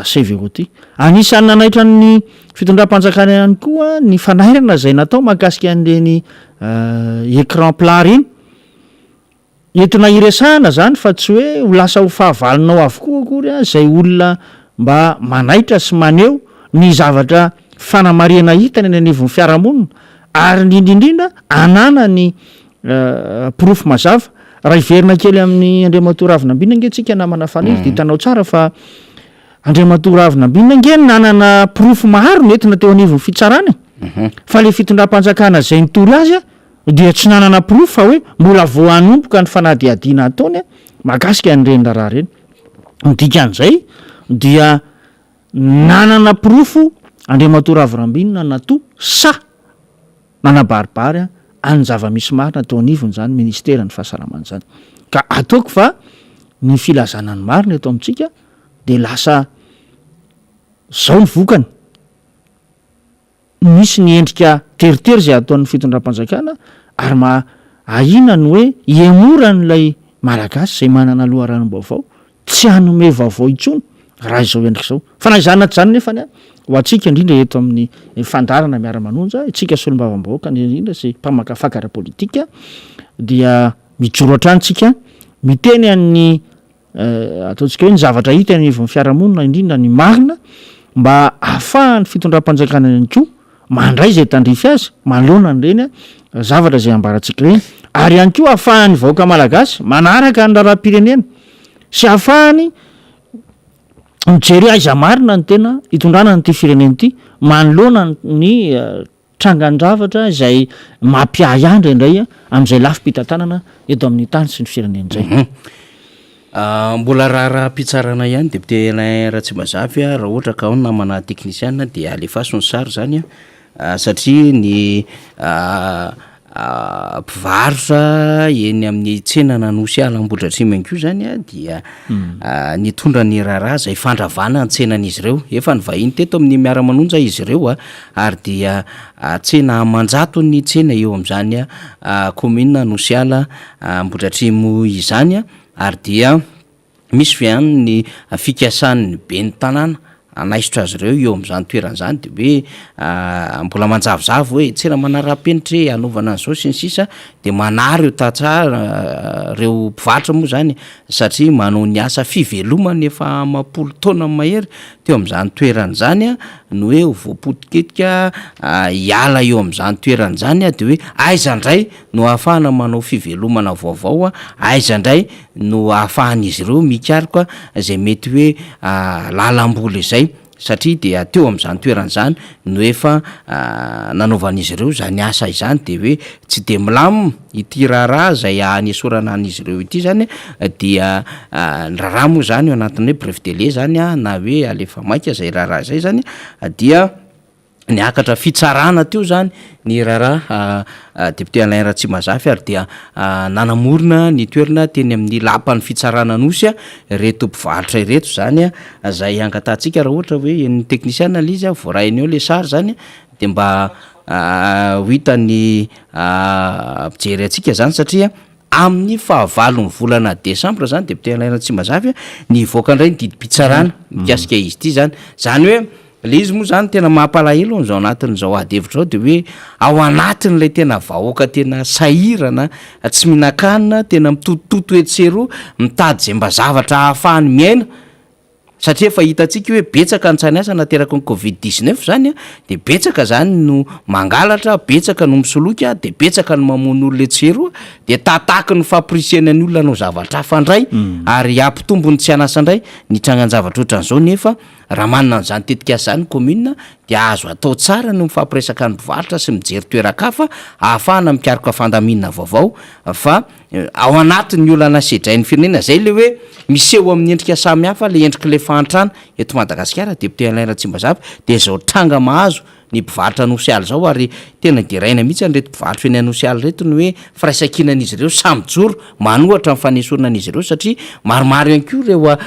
CVO ity. Anisan'ny nanaitra ny fitondram-panjakana ihany koa ny fanairana izay natao mahakasika an'ireny écran plat ireny. Entina hiresahana izany fa tsy hoe ho lasa ho fahavalonao avokoa akory izay olona mba manaitra sy maneho ny zavatra fanamarihana hitany eny anivon'ny fiarahamonina ary indrindra indrindra ananany porofo mazava. Raha hiverina kely amin'i Andriamatoa Ravinambinina ange tsika namana Faniry dia hitanao tsara fa Andriamatoa Ravinambinina ange nanana porofo maro nentina teo anivon'ny fitsarana e! Fa ilay fitondram-panjakana izay nitory azy dia tsy nanana porofo fa hoe mbola vao hanomboka ny fanadihadiana ataony mahakasika an'ireny raharaha ireny. Ny dikan'izay dia nanana porofo Andriamatoa Ravorambinina natoa sahy nanabaribary an'ny zava-misy marina teo anivon'izany ministeran'ny fahasalamana izany. Ka ataoko fa ny filazana ny marina eto amintsika. de lasa zao ny vokany. Misy ny endrika teritery izay ataon'ny fitondram-panjakana ary ma ahiana ny hoe hihemoran'ilay Malagasy izay manana loharanom-baovao tsy hanome vaovao intsony raha izao endrika izao. Fa na izany na tsy izany nefany ho antsika indrindra eto amin'ny fandaharana miara-manonja, isika solombavambahoaka indrindra sy mpamakafaka ara-politika dia mijoro hatrany isika miteny an'ny ataontsika hoe ny zavatra hita eny anivon'ny fiarahamonina indrindra ny marina mba ahafahan'ny fitondram-panjakana ihany koa mandray izay tandrify azy manoloana an'ireny zavatra izay ambarantsika ireny ary ihany koa ahafahan'ny vahoaka malagasy manaraka ny raharaham-pirenena sy ahafahany mijery hoe aiza marina ny tena hitondrana an'ity firenena ity manoloana ny Trangan-javatra izay mampiahiahy indraindray amin'izay lafim-pitantanana eto amin'ny tany sy ny firenena izay. Mbola raharaham-pitsarana ihany Député Alain Ratsimbazafy a, raha ohatra ka ao ny namana teknisiana dia alefaso ny sary izany a, satria ny Mpivarotra eny amin'ny tsenan'Anosiala Ambohidratrimo ihany koa izany dia nitondra ny raharaha izay fandravana ny tsenan'izy ireo. Efa nivahiny teto amin'ny Miara-manonja izy ireo ary dia tsena aman-jatony ny tsena eo amin'izany kaominina Anosiala Ambohidratrimo izany ary dia Misy ve any ny fikasan'ny ben'ny tanàna hanaisotra azy ireo eo amin'izany toerana izany de hoe mbola manjavozavo hoe tsena manara-penitra e, hanaovana an'izao sy ny sisa de manary io tantsaha ireo mpivarotra moa zany satria manao ny asa fivelomany efa amam-polo taona mahery teo amin'izany toerana izany a no hoe ho voapotikitika hiala eo amin'izany toerana izany a de hoe aiza indray no ahafahana manao fivelomana vaovao, aiza indray no ahafahan'izy ireo mikaroka izay mety hoe lalam-bola izay satria dia teo amin'izany toerana izany no efa nanaovan'izy ireo izany asa izany de hoe tsy de milamina ity raharaha izay hanesorana an'izy ireo ity zany dia ny raharaha moa zany eo anatin'ny hoe bref délai zany na hoe alefa maika izay raharaha izay zany dia Niakatra fitsarana teo izany ny raharaha député Alain Ratsimazafy ary dia nanamorona ny toerana teny amin'ny lapan'ny fitsarana Anosy ireto mpivarotra ireto izany izay angatahantsika raha ohatra hoe henon'ny teknisiana ilay izy voarainy eo ilay sary izany dia mba ho hitan'ny mpijery antsika izany satria Amin'ny fahavalon'ny volana desambra izany député Alain Ratsimbazafy ny hivoaka indray ny didim-pitsarana mikasika izy ity izany. Izany hoe ilay izy moa izany tena mampalahelo amin'izao anatin'izao ady hevitra izao dia hoe ao anatin'ilay tena vahoaka tena sahirana, tsy mihinan-kanina, tena mitotototo etsy sy eroa, mitady izay mba zavatra ahafahany miaina. Satria efa hitantsika hoe betsaka ny tsy an'asa nateraky ny covid 19 zany an, de betsaka zany no mangalatra, betsaka no misoloky an, de betsaka no mamono olona etsy sy eroa, de tataky ny fampirisihana ny olona hanao zavatra hafa indray, ary hampitombo ny tsy an'asa indray ny trangan-javatra ohatran'izao nefa raha manana an'izany tetikasa izany ny commune dia azo atao tsara ny mifampiresaka ny mpivarotra sy mijery toeran-kafa ahafahana mikaroka fandaminana vaovao fa Ao anatin'ny olana sedrain'ny firenena, izay ilay hoe miseho amin'ny endrika samihafa ilay endrik'ilay fahantrana eto Madagasikara, Député Alain Ratsimbazafy, dia izao tranga mahazo ny mpivarotra Anosiala izao ary tena deraina mihitsy an'ireto mpivarotra eny Anosiala ireto ny hoe firaisankinan'izy ireo samy mijoro manohatra ny fanesorana an'izy ireo satria maromaro ihany koa ireo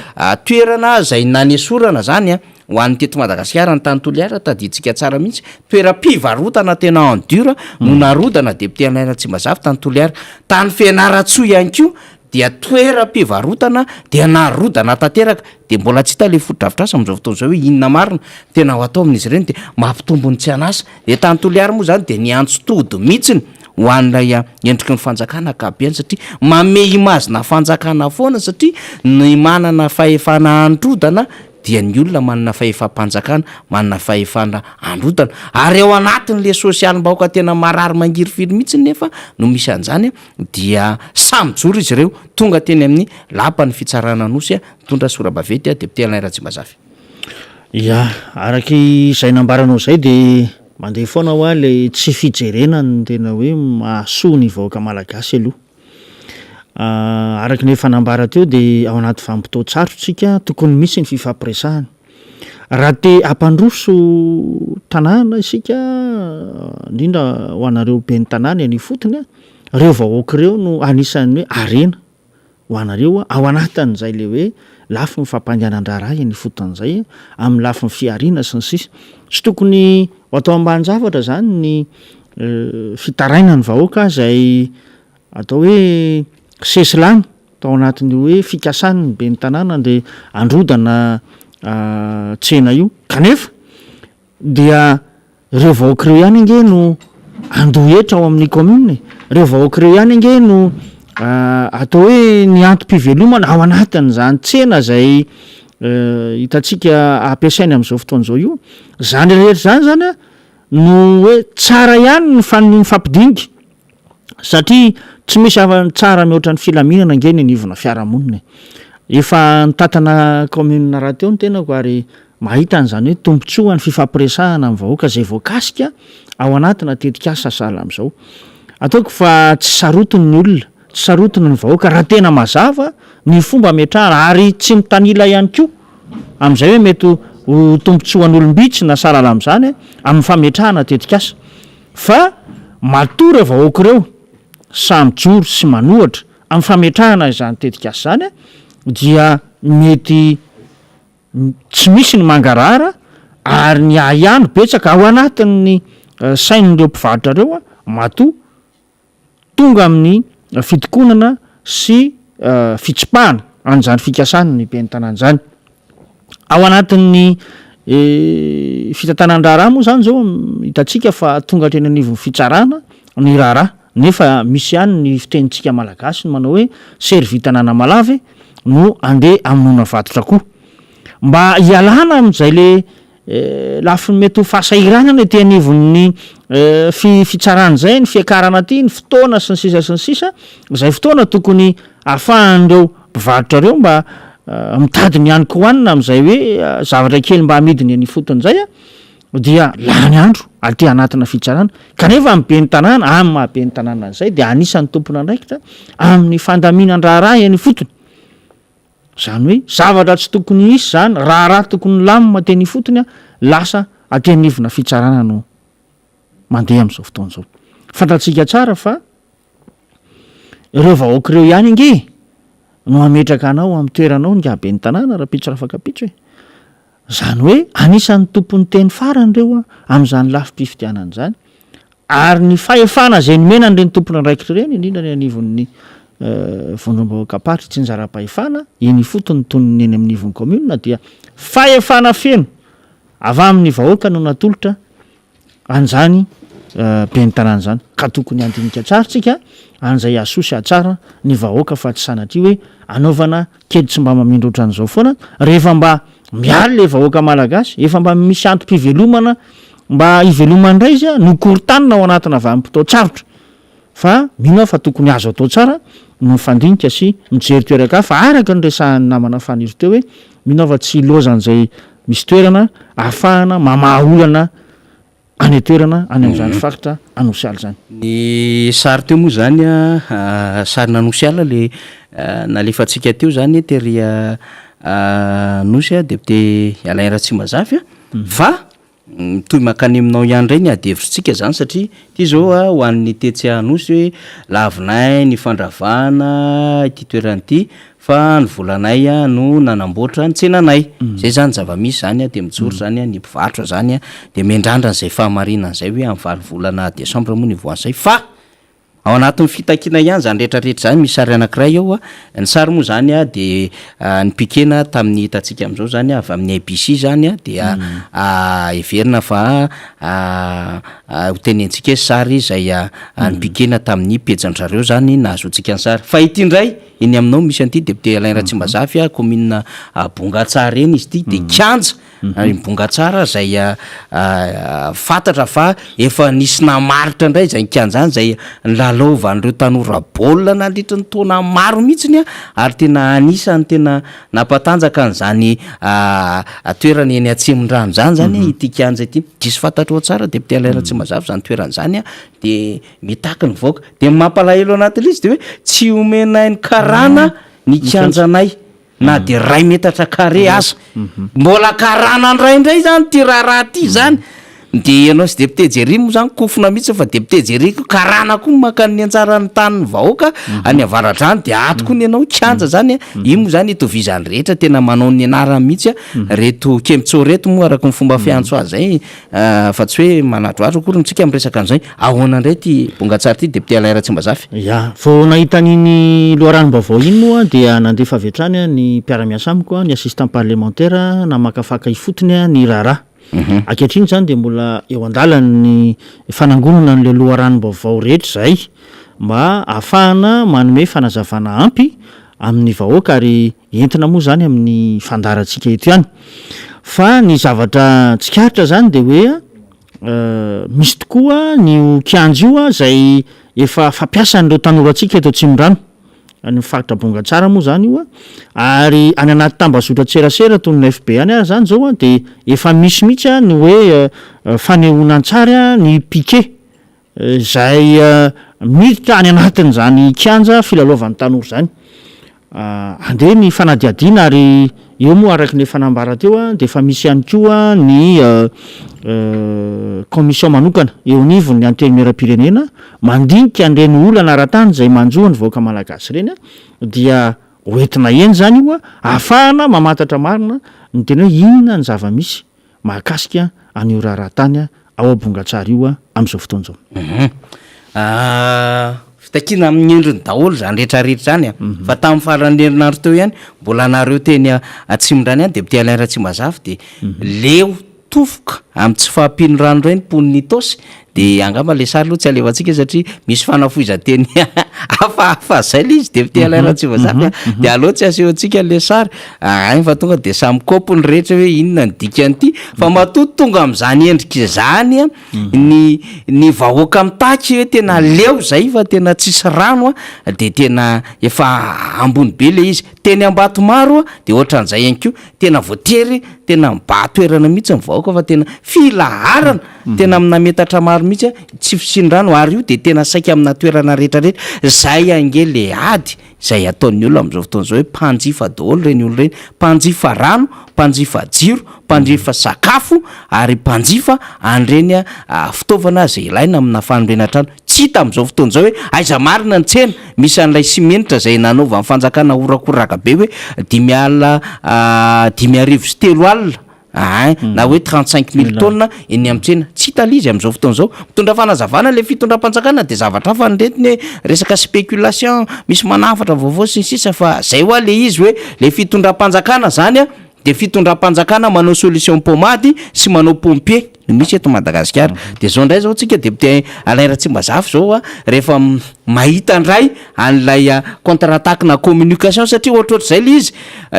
toerana izay nanesorana izany Ho an'ny teto Madagasikara, ny tany Toliara, tadidintsika tsara mihitsy, toeram-pivarotana tena en dur no narodana député Alain Ratsimbazafy tany Toliara. Tany Fianarantsoa ihany koa dia toeram-pivarotana dia narodana tanteraka. Dia mbola tsy hita ilay fotodrafitrasa amin'izao fotoana izao hoe inona marina tena ho atao amin'izy ireny dia mampitombo ny tsy an'asa. Dia tany Toliara moa izany dia niantso tody mihitsiny ho an'ilay endriky ny fanjakana ankapobeny satria manome image-na fanjakana foana satria ny manana fahefana handrodana dia ny olona manana fahefam-panjakana, manana fahefana handrodana, ary ao anatin'le sosialim-bahoaka tena marary mangirifiry mihitsy nefa no misy an'izany dia sahy mijoro izy ireo, tonga teny amin'ny lapan'ny fitsarana Anosy nitondra sora-baventy député Alain Ratsimbazafy. Ya, araka izay nambaranao izay dia mandeha foana hoa ilay tsy fijerena ny tena hoe mahasoa ny vahoaka malagasy aloha. Araka ny efa nambara teo dia ao anaty vanim-potoan-tsarotra isika, tokony misy ny fifampiresahana. Raha te hampandroso tanàna isika, indrindra ho anareo ben'ny tanàna eny ifotony, ireo vahoaka ireo no anisan'ny hoe harena ho anareo ao anatin'izay ilay hoe lafiny fampandehanan-draharaha eny ifotony izay, amin'ny lafiny fihariana sy ny sisa. Tsy tokony ho atao ambanin-javatra izany ny fitarainan'ny vahoaka izay atao hoe sesilany tao anatin'io hoe fikasan'ny ben'ny tanàna andeha handrodana tsena io kanefa dia ireo vahoaka ireo ihany ange no handoa hetra ao amin'ny commune e, ireo vahoaka ireo ihany ange no atao hoe ny antom-pivelomana ao anatin'izany tsena izay hitantsika ampiasaina amin'izao fotoana izao io, izany rehetra izany zany an no hoe tsara ihany ny fan- mifampidinika Satria tsy misy afa tsara mihoatra ny filaminana ange ny anivona fiarahamonina e. Efa nitantana commune rahateo ny tenako ary mahita an'izany hoe tombontsoa ny fifampiresahana amin'ny vahoaka izay voakasika ao anatina tetikasa sahala amin'izao. Ataoko fa tsy sarotiny ny olona, tsy sarotiny ny vahoaka raha tena mazava ny fomba ametrahana ary tsy mitanila ihany koa amin'izay hoe mety ho tombontsoan'olom-bitsy na sahala amin'izany amin'ny fametrahana tetikasa. Fa matoa ireo vahoaka ireo sahy mijoro sy manohatra amin'ny fametrahana izany tetikasa izany dia mety tsy misy ny mangarahara ary ny ahiahy no betsaka ao anatin'ny sain'ireo mpivarotra ireo matoa tonga amin'ny fitokonana sy fitsipahana an'izany fikasan'ny ben'ny tanàna izany. Ao anatin'ny fitantanan-draharaha moa izany izao hitantsika fa tonga hatreny anivon'ny fitsarana ny raharaha nefa misy ihany ny fitenintsika malagasy manao hoe sery vita an'Anamalava no andeha hamonoana vatotr'akoho. Mba hialana amin'izay le Lafiny mety ho fahasahiranana ety anivon'ny fitsarana izay, ny fiakarana aty, ny fotoana sy ny sisa sy ny sisa, izay fotoana tokony ahafahan'ireo mpivarotra ireo mba mitady ny hanin-kohanina amin'izay hoe zavatra kely mba amidiny eny ifotony izay dia lany andro aty anatina fitsarana. Kanefa ny ben'ny tanàna, amin'ny maha ben'ny tanàna an'izay dia anisan'ny tompon'andraikitra amin'ny fandaminan-draharaha eny ifotony. Izany hoe zavatra tsy tokony hisy izany, raharaha tokony hilamina teny ifotony lasa aty anivona fitsarana no mandeha amin'izao fotoana izao. Fantatsika tsara fa ireo vahoaka ireo ihany ange no hametraka anao amin'ny toeranao ingahy ben'ny tanàna rahampitso rafakampitso e. Izany hoe anisan'ny tompon'ny teny farany ireo amin'izany lafim-pifidianana izany ary ny fahefana izay nomena an'ireny tompon'andraikitra ireny, indrindra ny anivon'ny vondrom-bahoakam-paritra itsinjaram-pahefana eny ifotony toy ny eny amin'ny ivon'ny kaominina dia fahefana feno avy amin'ny vahoaka no natolotra an'izany ben'ny tanàna izany ka tokony handinika tsara tsika an'izay hahasoa sy hahatsara ny vahoaka fa tsy sanatria hoe anaovana kely tsy mba mamindra ohatran'izao foana rehefa mba mialy le vahoaka malagasy efa mba misy antom-pivelomana mba hivelomany indray izy no korontanina ao anatina vanim-potoan-tsarotra fa mino aho fa tokony azo atao tsara no mifandinika sy mijery toeran-kafa araka ny resahan'ny namana Faniry teo hoe mino aho fa tsy ilaozan'izay misy toerana ahafahana mamaha olana any an-toerana any amin'izany faritra Anosiala izany. Ny sary teo moa izany an, sarin'Anosiala le nalefantsika teo izany tery Anosy député Alain Ratsimbazafy an, fa Mitohy mankany aminao ihany indray ny ady hevitritsika izany satria ity izao a, ho an'ny tetsy Anosy hoe lavinay ny fandravana ity toerana ity fa ny volanay no nanamboatra ny tsenanay. Izay izany zava-misy izany a, dia mijoro izany ny mpivarotra izany a, dia miandrandra an'izay fahamarinana izay hoe amin'ny valo volana desambra moa no hivoahan'izay fa Ao anatin'ny fitakiana ihany izany rehetra rehetra izany, misy sary anankiray ao, ny sary moa izany dia nopikena tamin'ny hitantsika amin'izao izany avy amin'ny ABC izany dia heverina fa ho tenentsika hoe sary izay nopikena tamin'ny pejin-dry zareo izany nahazoantsika ny sary. Fa ity indray, eny aminao misy an'ity député Alain Ratsimbazafy, commune Bongatsara eny izy ity, dia kianja. Ary Bongatsara izay fantatra fa efa nisy namaritra indray izay kianja izay nilalaovan'ireo tanora baolina nandritra ny taona maro mihitsiny ary tena anisan'ny tena nampatanjaka an'izany toerana eny Atsimondrano izany izany ity kianja ity. Diso fantatrao tsara député Alain Ratsimbazafy izany toerana izany dia mitaky ny vahoaka. Dia ny mampalahelo anatin'ilay izy dia hoe tsy omenay ny karana ny kianjanay. na dia iray metatra carré aza. Mbola karana indray indray izany ity raharaha ity izany. Dia ianao sy député Jerry moa zany kofona mihitsy fa député Jerry koa karana koa maka ny anjaran'ny tanin'ny vahoaka any Avaradrano dia ato koa ny anao kianja zany a, io moa zany itovizan'ny rehetra tena manao ny anarany mihitsy a, reto Kemtso reto moa araka ny fomba fiantso azy zay fa tsy hoe manadroadro akory ny tsika miresaka an'izay. Ahoana indray ity bongatsara ity député Alain Ratsimbazafy? Ya, vao nahita an'iny loharanom-baovao iny moa dia nandefa avy hatrany ny mpiara-miasa amiko, ny assistant parlementaire namakafaka ifotony ny raharaha. Ankehitriny izany dia mbola eo an-dalan'ny fanangonana an'ilay loharanom-baovao rehetra izahay mba hahafahana manome fanazavana ampy amin'ny vahoaka ary entina moa izany amin'ny fandaharantsika eto ihany. Fa ny zavatra tsikaritra izany dia hoe misy tokoa ny io kianja io izay efa fampiasan'ireo tanorantsika eto Atsimondrano. Any amin'ny faritra Bongatsara moa izany io ary any anaty tambazotran-tserasera toy ny FB any ary izany izao dia efa misy mihitsy ny hoe fanehoana an-tsary ny piquet izay miditra any anatin'izany kianja filalaovan'ny tanora izany. Handeha ny fanadihadiana ary eo moa araka ny efa nambara teo dia efa misy ihany koa ny commission manokana eo anivon'ny Antenimierampirenena mandinika an'ireny olana ara-tany izay manjo ny vahoaka malagasy ireny dia ho entina eny izany io ahafahana mamantatra marina ny tena hoe inona ny zava-misy mahakasika an'io raharaha tany ao Bongatsara io amin'izao fotoana izao. Fitakiana amin'ny endriny daholo izany rehetra rehetra izany a! Fa tamin'ny faran'ny herinandro teo ihany mbola nareo teny Atsimondrano ihany député Alain Ratsimbazafy dia leo tofoka amin'ny tsy fahampian'ny rano indray ny mponin'i Itaosy dia angamba ilay sary aloha tsy alefantsika satria misy fanafohizan-teny hafahafa zay ilay izy député Alain Ratsimbazafy a, dia aleo tsy asehontsika ilay sary, hay fa tonga dia samy kôpy ny rehetra hoe inona ny dikan'ity, fa matoa tonga amin'izany endrika izany a, ny ny vahoaka mitaky hoe tena leo zay fa tena tsisy rano a, dia tena efa ambony be ilay izy. Teny Ambatomaro dia ohatran'izay ihany koa, tena voatery tena mibahan-toerana mihitsy ny vahoaka fa tena filaharana, tena amina metatra maro mihitsy tsy fisian'ny rano ary io dia tena saika amina toerana rehetra rehetra, zay ange le ady izay ataon'ny olona amin'izao fotoana izao hoe mpanjifa daholo ireny olona ireny, mpanjifa rano, mpanjifa jiro, mpanjifa sakafo ary mpanjifa an'ireny fitaovana izay ilaina amina fanorenan-trano. Tsy hita amin'izao fotoana izao hoe aiza marina ny tsena misy an'ilay simenitra izay nanaovan'ny fanjakana horakoraka be hoe dimy alina 53 alina ein na hoe 35 mille tonnes eny amin'ny tsena. Tsy hita ilay izy amin'izao fotoana izao. Mitondra fanazavana ilay fitondram-panjakana dia zavatra hafa no rentiny hoe resaka spéculation, misy manafatra vaovao sy ny sisa fa izay hoa ilay izy hoe ilay fitondram-panjakana izany an Dia fitondram-panjakana manao solution pomady sy manao pompier no misy eto Madagasikara. Dia zao indray zao tsika député Alain Ratsimbazafy zao a, rehefa mahita indray an'ilay contre attaque na communication satria ohatrohatr'izay le izy,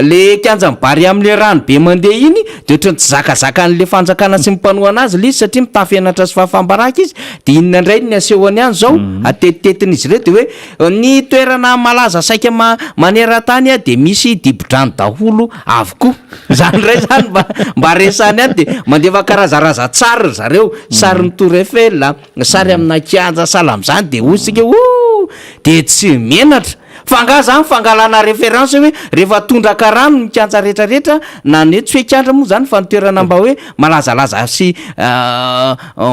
le kianjan'i Barea amin'le rano be mandeha iny dia ohatran'ny tsy zakazakan'le fanjakana sy ny mpanohana azy le izy satria mitafy henatra sy fahafaham-baraka izy, dia inona indray ny asehony any zao, atetitetin'izy ireo dia hoe Ny toerana malaza saika maneran-tany dia misy dibo-drano daholo avokoa. Izany indray izany mba mba resahany any dia mandefa karazaraza-tsary ry zareo, sarin'ny tour Eiffel, sary amina kianja sahala amin'izany dia hoy isika hoe oh! dia tsy menatra. Fa angaha izany fangalana référence hoe rehefa tondraka rano ny kianja rehetra rehetra na ny hoe tsy hoe kianja moa izany fa ny toerana mba hoe malazalaza sy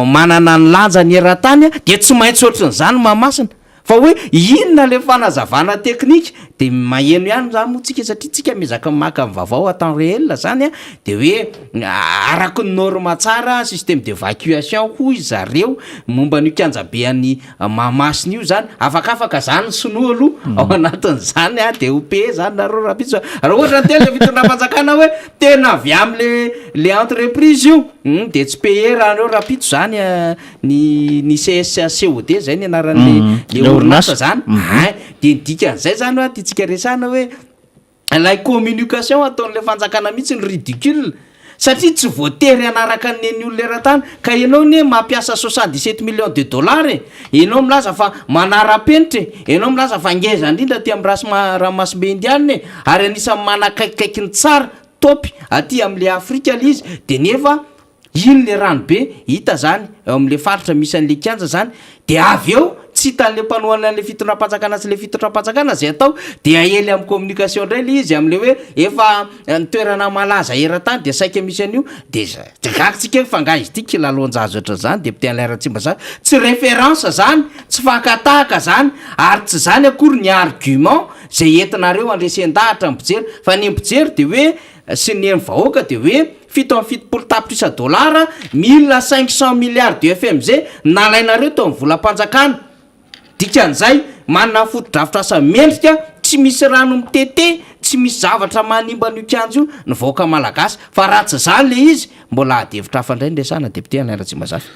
manana ny lanjany eran-tany dia tsy maintsy ohatran'izany Mahamasina. Fa hoe inona le fanazavana teknika de maheno ihany zany moa tsika satria tsika miezaka maka ny vaovao à temps réel zany a, de hoe araky ny norme tsara système d'évacuation hoy zareo momba an'io kianjabe any Mahamasina io zany, afakafaka zany ny sinoa aloha ao anatin'izany a, de ho payer zany nareo rahampitso a, raha ohatra ny tena le fitondram-panjakana hoe tena avy am'le le entreprise io, hum de tsy payer raha nareo rahampitso zany a. Ny ny CSCOD zay ny anaran'le le orinasa zany ein, de ny dikan'izay zany hoa tiantsika resahana hoe ilay communication ataon'le fanjakana mihitsy no ridicule satria tsy voatery hanaraka ny nen'ny olona eran-tany ka ianao anie mampiasa 77 millions de dollars e, ianao milaza fa manara-penitra e, ianao milaza fa ngeza indrindra aty amin'ny rasima- ranomasimbe indianina e, ary anisan'ny manakaikikaiky ny tsara top aty amin'le Afrika le izy de nefa Iny le rano be hita zany eo amle faritra misy anle kianja zany de avy eo. tsy hitan'le mpanohana an'le fitondram-panjakana sy le fitondram-panjakana zay atao de aely amin'ny communication indray le izy am'le hoe efa ny toerana malaza eran-tany de saika misy an'io de za de gaga tsika hoe fa nga izy ity kilalaon-jaza ohatran'izany député Alain Ratsimbazafy tsy référence zany tsy fakan-tahaka zany ary tsy zany akory ny argument zay entinareo andresen-dahatra ny mpijery fa ny mpijery de hoe sy ny ny vahoaka de hoe 77 tapitrisa dolara, 1500 milliards de FMG nalainareo tao amin'ny volam-panjakana. Dikan'izay, manana fotodrafitrasa mendrika, tsy misy rano mitete, tsy misy zavatra manimba an'io kianja io ny vahoaka malagasy. Fa raha tsy izany ilay izy, mbola ady hevitra hafa indray no resahana Député Alain Ratsimbazafy.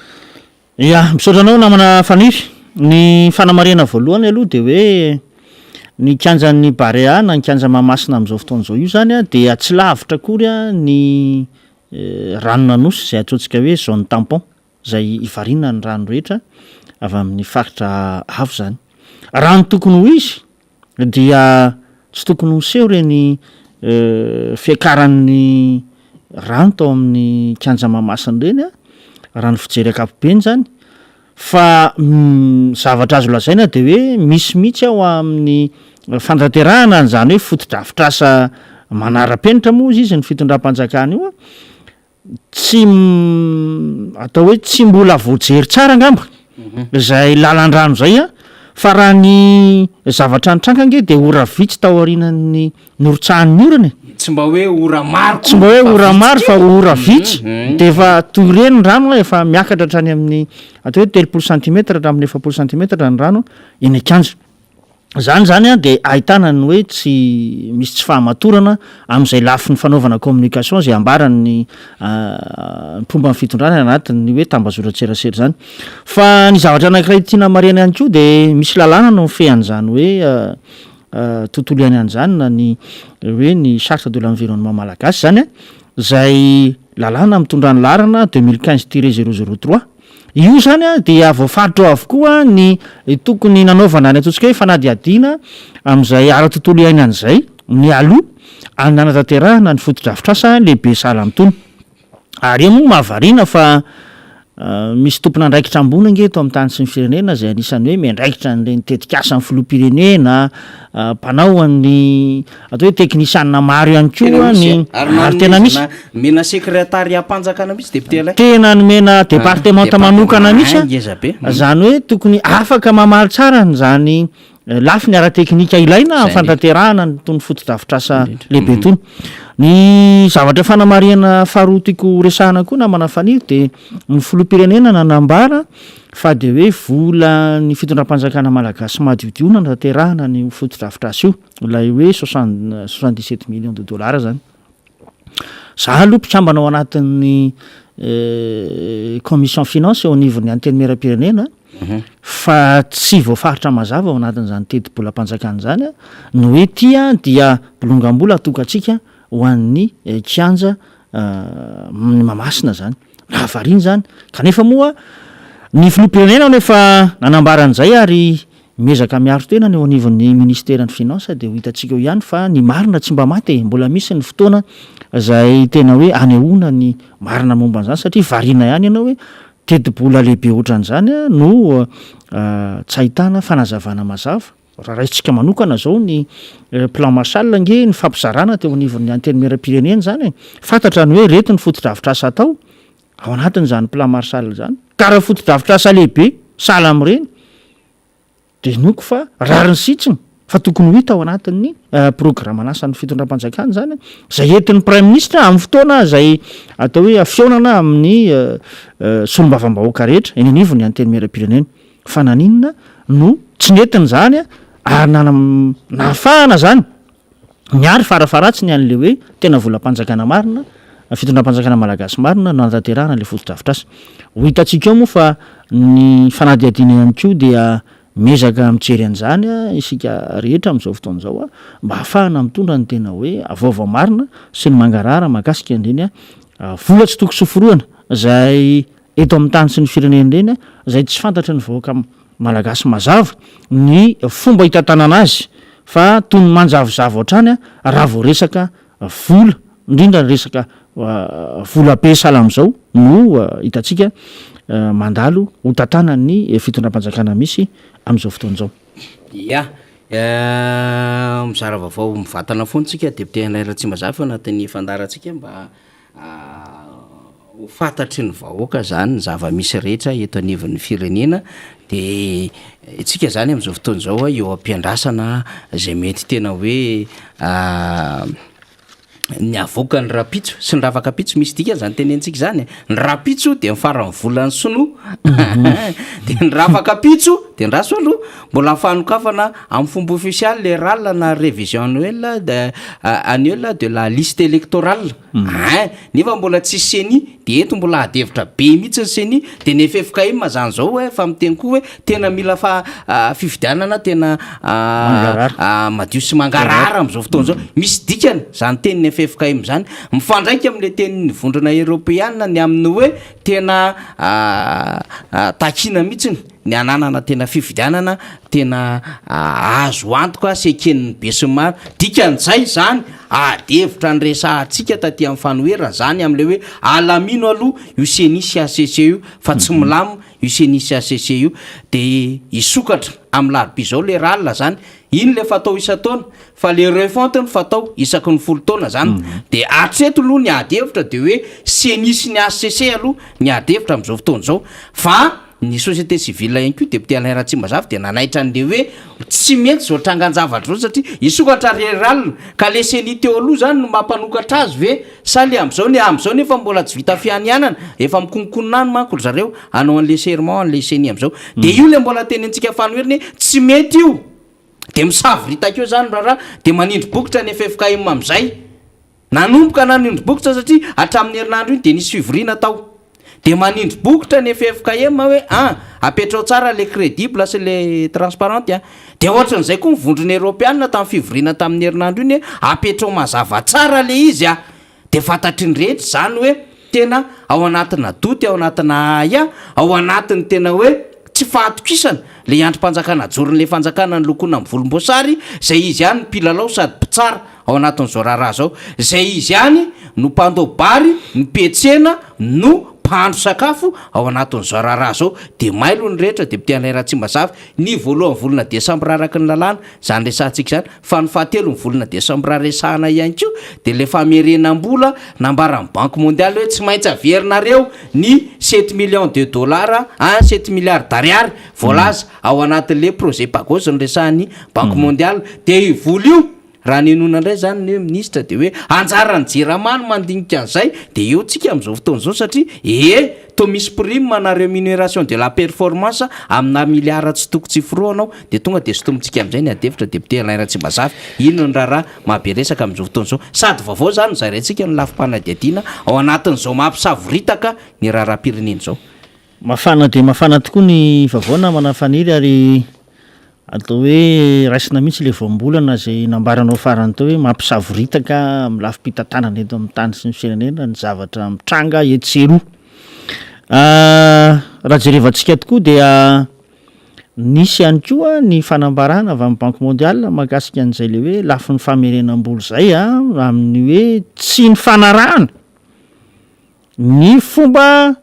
Ya, misaotra anao namana Faniry. Ny fanamarihana voalohany aloha dia hoe ny kianjan'ny Barea na ny kianja Mahamasina amin'izao fotoana izao io izany dia tsy lavitra akory ny ranon'Anosy izay antsointsika hoe zone tampon izay ivarinan'ny rano rehetra avy amin'ny faritra avo izany. Raha ny tokony ho izy dia tsy tokony ho niseho ireny fiakaran'ny rano tao amin'ny kianja Mahamasina ireny raha ny fijery ankapobeny izany fa zavatra azo lazaina dia hoe misy mihitsy ao amin'ny fanatanterahana an'izany hoe fotodrafitrasa manara-penitra moa hozy izy ny fitondram-panjakana io Tsy atao hoe tsy mbola voajery tsara angamba izay lalan-drano izay an, fa raha ny zavatra nitranga ange dia ora vitsy tao aorianan'ny norotsahan'ny orana e. Tsy mba hoe ora maro Tsy mba hoe ora maro fa ora vitsy dia efa toy ireny ny rano an, efa miakatra hatrany amin'ny atao hoe 30 centimètre hatramin'ny 40 centimètre ny rano eny an-kianja. Izany izany an dia ahitana ny hoe tsy misy tsy fahamatorana amin'izay lafiny fanaovana communication izay ambaran'ny mpomba ny fitondrana anatin'ny hoe tambazotran-tserasera izany. Fa ny zavatra anankiray tiana marihana ihany koa dia misy lalàna no mifehy an'izany hoe tontolo iainana izany na ny hoe ny charte de l'environnement malagasy izany an, izay lalàna mitondra ny laharana 2015 tiret 003. Io izany dia voafaritra ao avokoa ny tokony nanaovana ny ataontsika hoe fanadihadiana amin'izay ara-tontolo iainana izay mialoha ny nanatanterahana ny fotodrafitrasa lehibe sahala amin'itony. Ary eo moa mahavariana fa misy tompon'andraikitra ambony ange eto amin'ny tany sy ny firenena izay anisan'ny hoe miandraikitra an'ireny tetikasan'ny filoham-pirenena, mpanao an'ny atao hoe teknisianina maro ihany koa ny ary tena misy. Nomena sekretariam-panjakana mihitsy député Alain. Tena nomena departemanta manokana mihitsy an. Ngeza be. Izany hoe tokony afaka mamaly tsara an'izany lafiny ara-teknika ilaina amin'ny fanatanterahana an'itony fotodrafitrasa lehibe itony. Ny zavatra fanamarihana faharoa tiako horesahana koa namana Faniry dia ny filoham-pirenena nanambara fa dia hoe volan'ny fitondram-panjakana malagasy madiodio no nanatanterahana an'io fotodrafitrasa io, ilay hoe 77 millions de dollars izany. Za aloha mpikambana ao anatin'ny commission finance eo anivon'ny antenimierampirenena fa tsy voafaritra mazava ao anatin'izany tetibolam-panjakana izany ny hoe ity dia bolongam-bola atokantsika ho an'ny kianja ny Mahamasina izany. Nahavariana izany. Kanefa moa ny filoham-pirenena no efa nanambara an'izay ary Miezaka miaro tena ny eo anivon'ny ministeran'ny finance dia ho hitantsika eo ihany fa ny marina tsy mba maty e! Mbola misy ny fotoana izay tena hoe anehoana ny marina momba an'izany satria variana ihany ianao hoe tetibola lehibe ohatran'izany no tsy ahitana fanazavana mazava. Raha raisintsika manokana izao ny plan Marshall ange nifampizarana teo anivon'ny antenimierampirenena izany e! Fantatra ny hoe ireto ny fotodrafitrasa atao ao anatin'izany plan Marshall izany ka raha fotodrafitrasa lehibe sahala amin'ireny Dia inoako fa rariny sy hitsiny fa tokony ho hita ao anatin'ny programan'asan'ny fitondram-panjakana izany, izay entin'ny Praiminisitra amin'ny fotoana izay atao hoe fihaonana amin'ny solombavambahoaka rehetra eny anivon'ny Antenimierampirenena. Fa naninona no tsy nentina izany ary nahafahana izany niary farafaharatsiny an'ilay hoe tena volam-panjakana marina, fitondram-panjakana malagasy marina no nanatanterahana ilay fotodrafitrasa. Ho hitantsika eo moa fa ny fanadihadiana ihany koa dia miezaka mijery an'izany isika rehetra amin'izao fotoana izao mba hahafahana mitondra ny tena hoe vaovao marina sy ny mangarahara mahakasika an'ireny vola tsy tokony soforohana izay eto amin'ny tany sy ny firenena ireny izay tsy fantatry ny vahoaka malagasy mazava ny fomba hitantanana azy fa toy ny manjavozavo hatrany raha vao resaka vola, indrindra ny resaka vola be sahala amin'izao no hitantsika. mandalo ho tantanan'ny fitondram-panjakana misy amin'izao fotoana izao. Ya, mizara vaovao mivantana foana tsika député Alain Ratsimbazafy ao anatin'ny fandaharantsika mba ho fantatry ny vahoaka zany ny zava-misy rehetra eto anivon'ny firenena de isika zany amin'izao fotoana izao eo am-piandrasana izay mety tena hoe ny avoakan'ny rahampitso sy ny ravakampitso, misy dikany zany tenenitsika zany e, ny rahampitso de ny faran'ny volan'ny sinoa de ny ravakampitso de andraso aloha mbola ny fanokafana amin'ny fomba ofisialy le ral na révision annuelle de annuelle de la liste électorale ein, nefa mbola tsisy ceni de eto mbola ady hevitra be mihitsy ny ceni de ny ffkm zany zao hoe efa miteny koa hoe tena mila fa fifidianana tena madio sy mangarahara am'zao fotoana zao, misy dikany zany tenin'ny ffkm zany, mifandraika am'le tenin'ny vondrona eropeana ny amin'ny hoe tena takiana mihitsiny ny hananana tena fifidianana tena azo antoka sy eken'ny besinimaro, dikan'izay zany ady hevitra niresahantsika taty amin'ny fanoherana zany amin'ilay hoe alamino aloha io ceni sy HCC io fa tsy milamina io ceni sy HCC io de hisokatra amin'ny larobia izao le ral zany, iny le fatao isan-taona fa le refonte no fatao isaky ny folo taona zany de hatreto aloha ny ady hevitra de hoe ceni sy ny HCC aloha ny ady hevitra amin'izao fotoana izao fa Ny société civile ihany koa, député Alain Ratsimbazafy dia nanaitra an'le hoe tsy mety izao trangan-javatra izao satria hisokatra rural ka le ceni teo aloha izany no mampanokatra azy ve sa le amin'izao, ny amin'izao nefa mbola tsy vita fianianana, efa mikononkonona any manko ry zareo hanao an'le serment an'le ceni amin'izao dia io le mbola tenenintsika fanoherana hoe tsy mety io dia misavoritaka eo izany ny raharaha dia manindry bokotra ny ffkm amin'izay. Nanomboka nanindry bokotra satria hatramin'ny herinandro iny dia nisy fivoriana tao. Dia manindry bokotra ny ffkm hoe an, apetrao tsara le credible sy le transparente an. Dia ohatran'izay koa ny vondrona eropeanina tamin'ny fivoriana tamin'ny herinandro iny hoe apetrao mazava tsara le izy an. Dia fantatry ny rehetra izany hoe tena ao anatina doute, ao anatina ahiahy, ao anatin'ny tena hoe tsy fahatokisana ilay andrim-panjakana ajoron'ilay fanjakana nolokoina amin'ny volomboasary izay izy ihany no mpilalao sady mpitsara ao anatin'izao raharaha izao, izay izy ihany no mpandoa bary, ny mpiantsena no mpahandro sakafo ao anatin'izao raharaha izao, dia mailo ny rehetra, Député Alain Ratsimbazafy, ny voalohan'ny volana desambra araka ny lalàna, izany resahantsika izany, fa ny fahatelo ny volana desambra resahana ihany koa dia ilay famerenam-bola nambaran'ny Banque mondiale hoe tsy maintsy averinareo ny sept millions de dollars, un sept milliards d'ariary voalaza ao anatin'ilay projet Pagos noresahan'ny Banque mondiale, dia io vola io Raha ninoana indray izany ny hoe minisitra dia hoe anjaran'ny jirama no mandinika an'izay dia eo tsika amin'izao fotoana izao satria ee toa misy prime na remuneration de la performance amina milliard tsy toko tsy forohana ao dia tonga dia sintomintsika amin'izay ny adihevitra député Alain Ratsimbazafy iny ny raharaha mahabe resaka amin'izao fotoana izao sady vaovao izany no zaraintsika ny lafim-panadihadiana ao anatin'izao mampisavoritaka ny raharaham-pirenena izao. Mafana dia mafana tokoa ny vaovao namana Faniry ary atao hoe raisina mihitsy ilay voambolana izay nambaranao farany teo hoe mampisavoritaka amin'ny lafim-pitantanana eto amin'ny tany sy ny firenena ny zavatra mitranga etsy sy eroa. Raha jerevantsika tokoa dia nisy ihany koa ny fanambarana avy amin'ny Banque mondiale mahakasika an'izay ilay hoe lafiny famerenam-bola izay amin'ny hoe tsy nifanarahana Ny fomba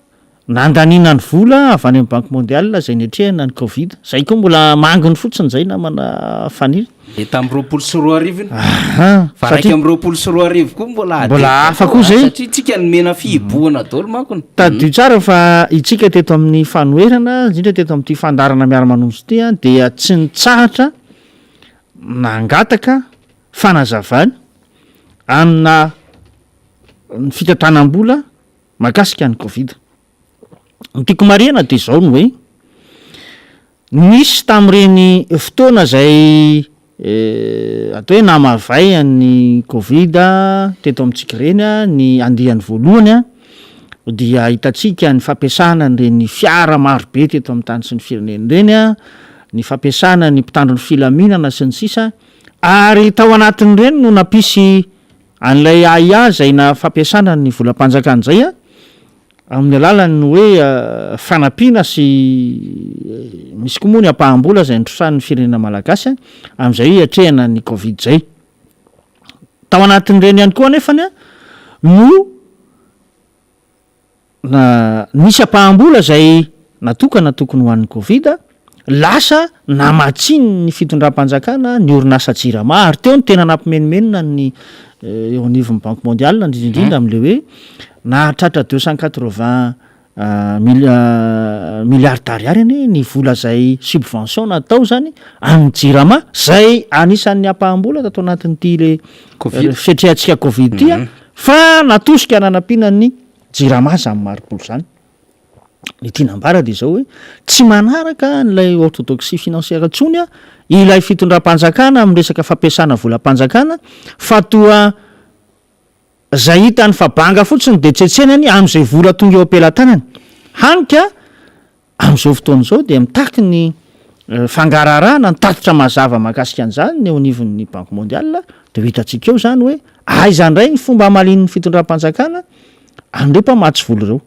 nandaniana ny vola avy any amin'ny Banque mondiale izay niatrehana ny Covid. Izay koa mbola manginy fotsiny izay namana Faniry. Dia tamin'ny 2020 iny. Aha. Fa 2021 koa mbola ady. Mbola hafa koa izay. Satria tsika nomena fihibohana daholo manko. Tadidio tsara fa itsika teto amin'ny fanoherana, indrindra teto amin'ity fandaharana miara-manonja ity dia tsy nitsahatra nangataka fanazavana amina ny fitantanam-bola mahakasika ny Covid. Ny tiako marihana dia izao ny hoe, nisy tamin'ireny fotoana izay atao hoe nahamavay an'ny Covid teto amintsika ireny ny andiany voalohany dia hitantsika ny fampiasana an'ireny fiara marobe teto amin'ny tany sy ny firenena ireny, ny fampiasana ny mpitandro ny filaminana sy ny sisa ary tao anatin'ireny no nampisy An'ilay ahiahy izay na fampiasana ny volam-panjakana izay amin'ny alalan'ny hoe fanampiana sy misy koa moa ny ampaham-bola izay nitrosahan'ny firenena malagasy amin'izay hiatrehana ny covid izay. Tao anatin'ireny ihany koa anefany no. Na nisy ampaham-bola izay natokana tokony ho an'ny Covid, lasa namatsian'ny fitondram-panjakana ny orinasa Jirama ary teo no tena nampimenomenona ny eo anivon'ny Banque Mondiale indrindra indrindra amin'ilay hoe nahatratra 280 milliards d'ariary anie ny vola izay subvention natao izany an'ny Jirama izay anisan'ny ampaham-bola tato anatin'ity le fiatrehantsika Covid ity fa natosika nanampiana ny Jirama izany mari-bola izany. Ny tiana ambara dia izao hoe tsy manaraka an'ilay orthodoxie financière intsony ilay fitondram-panjakana amin'ny resaka fampiasana volam-panjakana fa toa izay hitany fa banga fotsiny dia tsetsenany amin'izay vola tonga eo am-pelatanany. Hany ka amin'izao fotoana izao dia mitaky ny fangaraharahana ny tatitra mazava mahakasika an'izany ny eo anivon'ny Banque mondiale dia ho hitantsika eo izany hoe aiza indray ny fomba hamalian'ny fitondram-panjakana an'ireo mpamatsy vola ireo.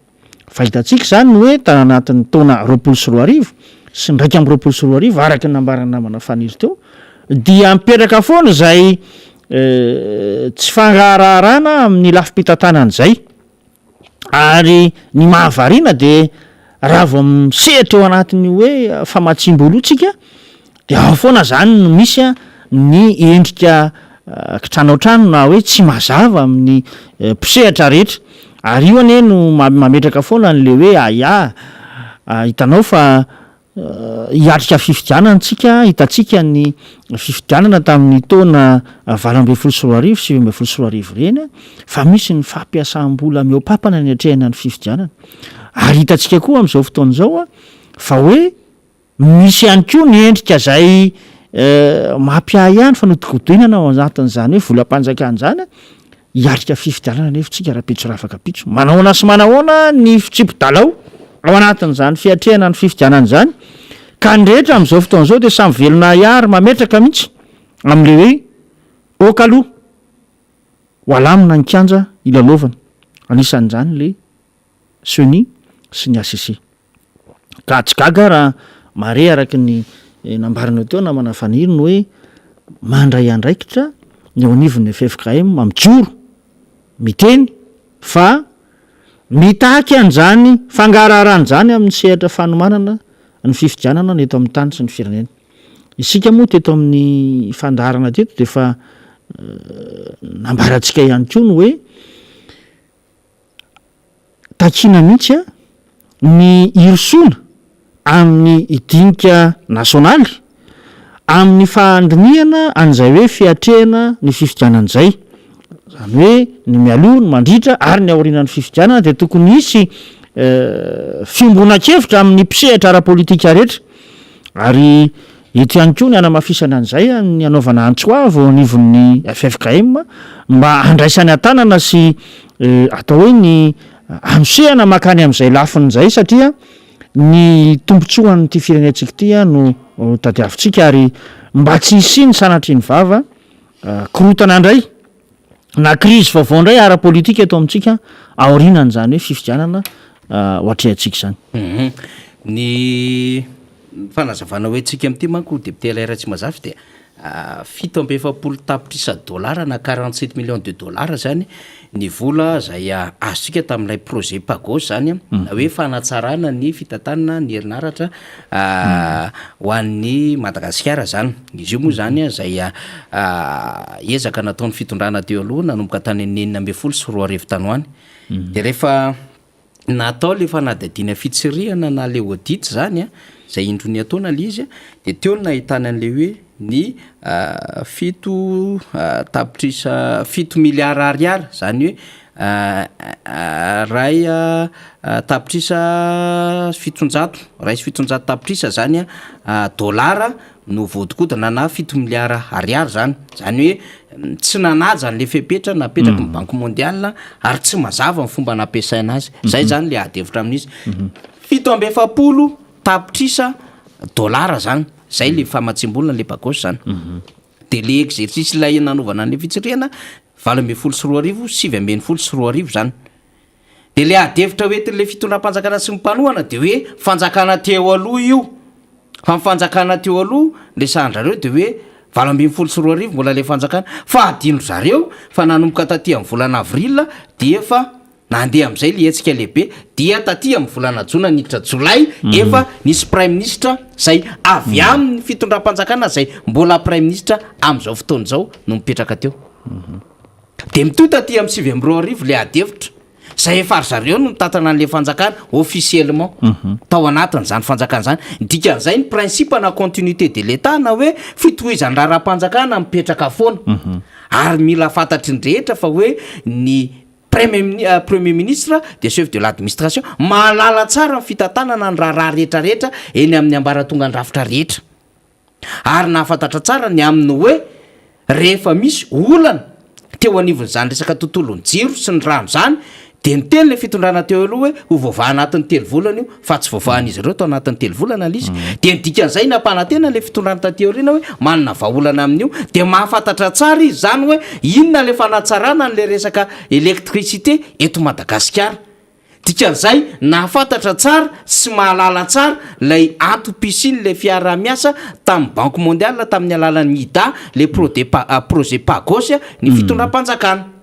Fa hitantsika izany ny hoe tany anatin'ny taona 2020 sy ny 2021 araka ny nambaran'ny namana Faniry teo dia mipetraka foana izay tsy fangaraharahana amin'ny lafim-pitantanana izay. Ary ny mahavariana dia raha vao misehatra eo anatin'ny hoe famatsiam-bola io tsika dia ao foana izany no misy ny endrika kitranoantrano na hoe tsy mazava amin'ny mpisehatra rehetra. Ary io anie no mametraka foana an'ilay hoe ahiahy, hitanao fa Hiatrika fifidianana isika, hitantsika ny fifidianana tamin'ny taona 2018, 2019 ireny fa misy ny fampiasam-bola mihoa-pampana niatrehana ny fifidianana. Ary hitantsika koa amin'izao fotoana izao fa hoe misy ihany koa ny endrika izay mampiahiahy ny fanodinkodinana ao anatin'izany hoe volam-panjakana izany. Hiatrika fifidianana anefa isika rahampitso rafakapitso. Manahoana sy manahoana ny fitsipi-dalao ao anatin'izany fiatrehana ny fifidianana izany ka ny rehetra amin'izao fotoana izao dia samy velona ahiahy ary mametraka mihitsy amin'ilay hoe ok aloha ho alamina ny kianja hilalaovana, anisan'izany ilay Ceni sy ny HCC. Ka tsy gaga raha mahare araka ny nambaranao teo namana Faniry ny hoe mandray andraikitra ny eo anivon'ny ffkm mijoro miteny fa mitaky an'izany fangaraharana izany amin'ny sehatra fanomanana ny fifidianana ny eto amin'ny tany sy ny firenena. Isika moa teto amin'ny fandaharana teto dia efa nambarantsika ihany koa ny hoe Takiana mihitsy ny hirosoana amin'ny dinika nasionaly amin'ny fandinihana an'izay hoe fiatrehana ny fifidianana izay. Izany hoe ny mialoha, ny mandritra ary ny aorianan'ny fifidianana dia tokony hisy fiombonan-kevitra amin'ny mpisehatra ara-politika rehetra. Ary eto ihany koa ny hanamafisana an'izay ny hanaovana antso avo eo anivon'ny ffkm mba handraisany an-tanana sy atao hoe ny hanosehana mankany amin'izay lafiny izay satria ny tombontsoan'ity firenentsika ity no tadiavintsika ary mba tsy hisian'ny sanatrian'ny vava korontana indray na krizy vaovao indray ara-politika eto amintsika aorianan'izany hoe fifidianana ho atrehantsika izany. Ny fanazavana hoentintsika amin'ity manko député Alain Ratsimazafy dia 47 tapitrisa dolara na 47 millions de dollars zany ny vola izay azontsika tamin'ilay projet Pagos zany na hoe fanatsarana ny fitantanana ny herinaratra ho an'i Madagasikara zany. Izy io moa zany izay ezaka nataon'ny fitondrana teo aloha nanomboka tany amin'ny 2016 tany ho any. Dia rehefa natao ilay fanadihadiana fitsirihana na ilay audit zany izay indroa niatoana ilay izy dia teo no nahitana an'ilay hoe ny fito tapitrisa, fito miliara ariary zany hoe Iray tapitrisa sy fitonjato, iray sy fitonjato tapitrisa zany dolara no voadikodina na fito miliara ariary zany, zany hoe tsy nanaja an'le fepetra napetraky ny banque mondiale ary tsy mazava ny fomba nampiasaina azy, zay zany le ady hevitra amin'izy, 47 tapitrisa dolara zany, zay le famatsiam-bola le pagos zany, de le exercice ilay nanaovana an'le fitsirihana 2018, 2019 izany. Dia ilay ady hevitra hoentin'ilay fitondram-panjakana sy ny mpanohana dia hoe fanjakana teo aloha io. Fa ny fanjakana teo aloha resahan-drareo dia hoe 2018 mbola ilay fanjakana. Fa adino zareo fa nanomboka taty amin'ny volana avril dia efa. Nandeha amin'izay ilay hetsika lehibe dia taty amin'ny volana jona niditra jolay efa nisy praiminisitra izay avy amin'ny fitondram-panjakana izay mbola praiminisitra amin'izao fotoana izao no mipetraka teo. Dia mitohy taty amin'ny 2009 ilay ady hevitra izay efa ry zareo no mitantana an'ilay fanjakana officiellement tao anatin'izany fanjakana izany. Ny dikan'izay ny principe na continuité de l'Etat na hoe fitohizan'ny raharaham-panjakana mipetraka foana. Ary mila fantatry ny rehetra fa hoe ny Premier premier ministre dia chef de l'administration, mahalala tsara ny fitantanana ny raharaha rehetra rehetra eny amin'ny ambaratongan-drafitra rehetra. Ary nahafantatra tsara ny amin'ny hoe rehefa misy olana teo anivon'izany resaka tontolon'ny jiro sy ny rano izany dia niteny ilay fitondrana teo aloha hoe ho voavaha anatin'ny telo volana io fa tsy voavahan'izy ireo tao anatin'ny telo volana ilay izy. Dia ny dikan'izay nampanantena ilay fitondrana taty aoriana hoe manana vahaolana amin'io. Dia mahafantatra tsara izy izany hoe inona ilay fanatsarana an'ilay resaka électricité eto Madagasikara. Dikan'izay nahafantatra tsara sy mahalala tsara ilay antom-pisian'ilay fiaraha-miasa tamin'ny Banque mondiale tamin'ny alalan'ny IDA, ilay projet PAGOS ny fitondram-panjakana.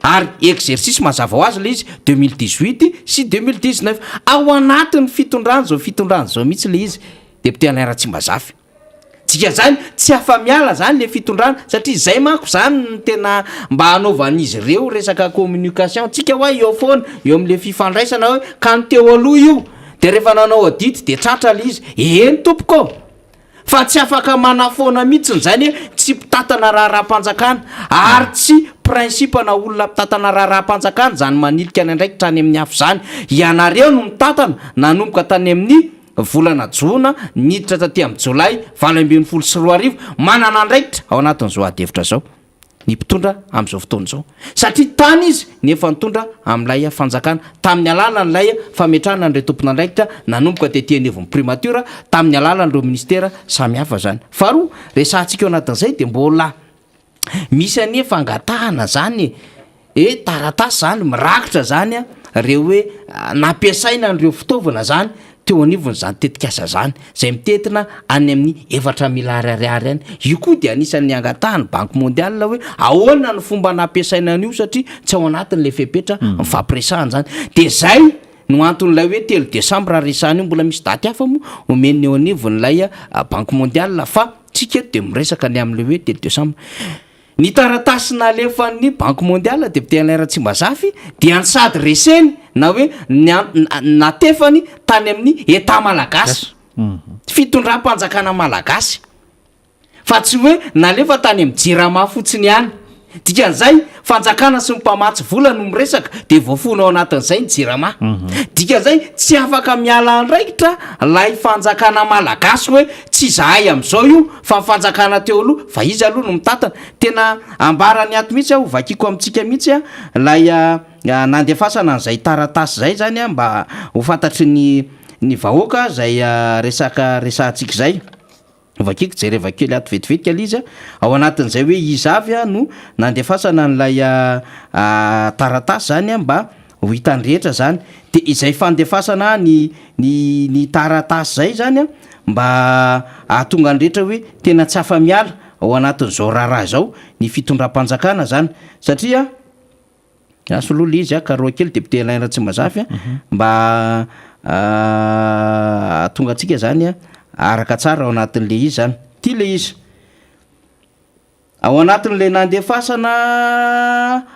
Ary exercice mazava ho azy ilay izy 2018 sy 2019. Ao anatin'ny fitondrana izao fitondrana izao mihitsy ilay izy, député Alain Ratsimbazafy. Dikan'izany tsy afa-miala izany ilay fitondrana satria izay manko izany no tena mba hanaovan'izy ireo resaka communication. Tsika hoa eo foana eo amin'ilay fifandraisana hoe ka ny teo aloha io dia rehefa nanao audit dia tratra ilay izy. Eny tompoko ô! Fa tsy afaka manafoana mihitsiny izany hoe tsy mpitantana raharaham-panjakana ary tsy principe na olona mpitantana raharaham-panjakana izany manilika ny andraikitra any amin'ny hafa izany. Ianareo no mitantana nanomboka tany amin'ny volana jona niditra taty amin'ny jolay 2018 manana andraikitra ao anatin'izao adihevitra izao. ny mpitondra amin'izao fotoana izao satria tany izy no efa nitondra amin'ilay fanjakana tamin'ny alalan'ilay fametrahana an'ireo tompon'andraikitra nanomboka tety anivon'ny primature tamin'ny alalan'ireo ministera samihafa izany. Faharoa, resahantsika ao anatin'izay dia mbola misy anie fangatahana izany e. Hoe taratasy zany mirakitra zany a reo hoe nampiasaina an'ireo fitaovana zany teo anivon'izany tetikasa zany, zay mitentina any amin'ny efatra miliara ariary any. Io koa dia anisan'ny angatahan'ny Banque mondiale hoe ahoana ny fomba nampiasaina an'io satria tsy ao anatin'ilay fepetra mifampiresahana zany. De zay no anton'ilay hoe telo desambra resahana io, mbola misy daty hafa moa omen'ny eo anivon'ilay Banque mondiale fa tsika eto de miresaka ny amin'ilay hoe telo desambra. Ny taratasy nalefan'ny Banque Mondiale, Député Alain Ratsimbazafy, dia ny sady reseny na hoe natefany tany amin'ny Etat malagasy, fitondram-panjakana malagasy, fa tsy hoe nalefa tany amin'ny Jirama fotsiny ihany. Dikan'izay, fanjakana sy ny mpamatsy vola no miresaka, dia voafono ao anatin'izay ny Jirama. Dikan'izay, tsy afaka miala andraikitra ilay fanjakana malagasy hoe tsy izahay amin'izao io, Fa ny fanjakana teo aloha, fa izy aloha no mitantana. Tena ambarany ato mihitsy aho, vakiko amintsika mihitsy ilay nandefasana an'izay taratasy izay izany mba ho fantatry ny ny vahoaka izay resaka resahantsika izay. Vakiko, jereva kely ato vetivety ilay izy, ao anatin'izay hoe iza avy no nandefasana an'ilay taratasy izany mba ho hitan'ny rehetra izany. Dia izay fandefasana ny ny ny taratasy izay izany an, mba hahatonga ny rehetra hoe tena tsy afa-miala ao anatin'izao raharaha izao ny fitondram-panjakana izany. Satria, asa aloha ilay izy an, karoha kely député Alain Ratsimbazafy an, mba hahatonga antsika izany an, araka tsara ao anatin'ilay izy izany. Ity ilay izy. Ao anatin'ilay nandefasana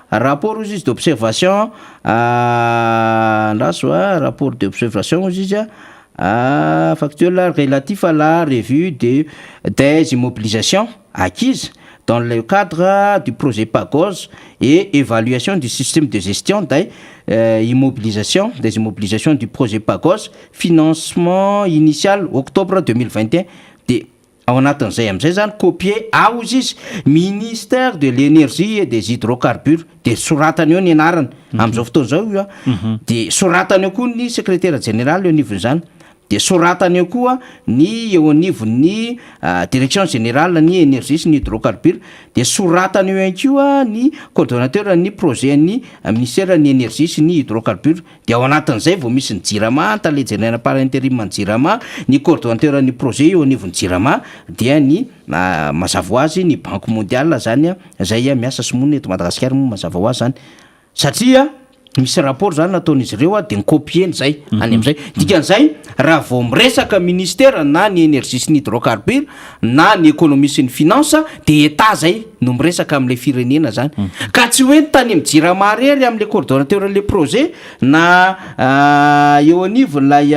rapport hozy izy d'observation andraso a, rapport d'observation hozy izy a, factuel relatif à la revue de des immobilisations acquises dans le cadre du projet PAGOZ et évaluation du système de gestion des immobilisations des immobilisations du projet PAGOZ financement initial octobre 2021 de Ao anatin'izay amin'izay zany copier ao izy izy ministère de l'énergie et des hydrocarbures de soratany eo ny anarany amin'izao fotoana izao io a de soratany eo koa ny secrétaire général eo anivon'izany de soratany eo koa ny eo anivon'ny direction générale ny énergie sy ny hydrocarbures de soratany eo ihany koa ny coordonnateur ny projet ny ministère ny énergie sy ny hydrocarbures Dia ao anatin'izay vao misy ny Jirama, ny tale jeneraly par interim ny Jirama, ny coordonnateur ny projet eo anivon'ny Jirama, dia ny mazava ho azy ny Banque mondiale zany izay miasa sy monina eto Madagasikara moa mazava ho azy zany. Satria Misy rapport zany nataon'izy ireo dia ni-copier-ny zay any amin'izay. Dikan'izay raha vao miresaka ministera na ny énergie sy ny hydrocarbure na ny économie sy ny finance dia Etat zay no miresaka amin'ilay firenena zany. Ka tsy hoe ny tany amin'ny Jirama irery amin'ilay coordonnateur an'ilay projet na eo anivon'ilay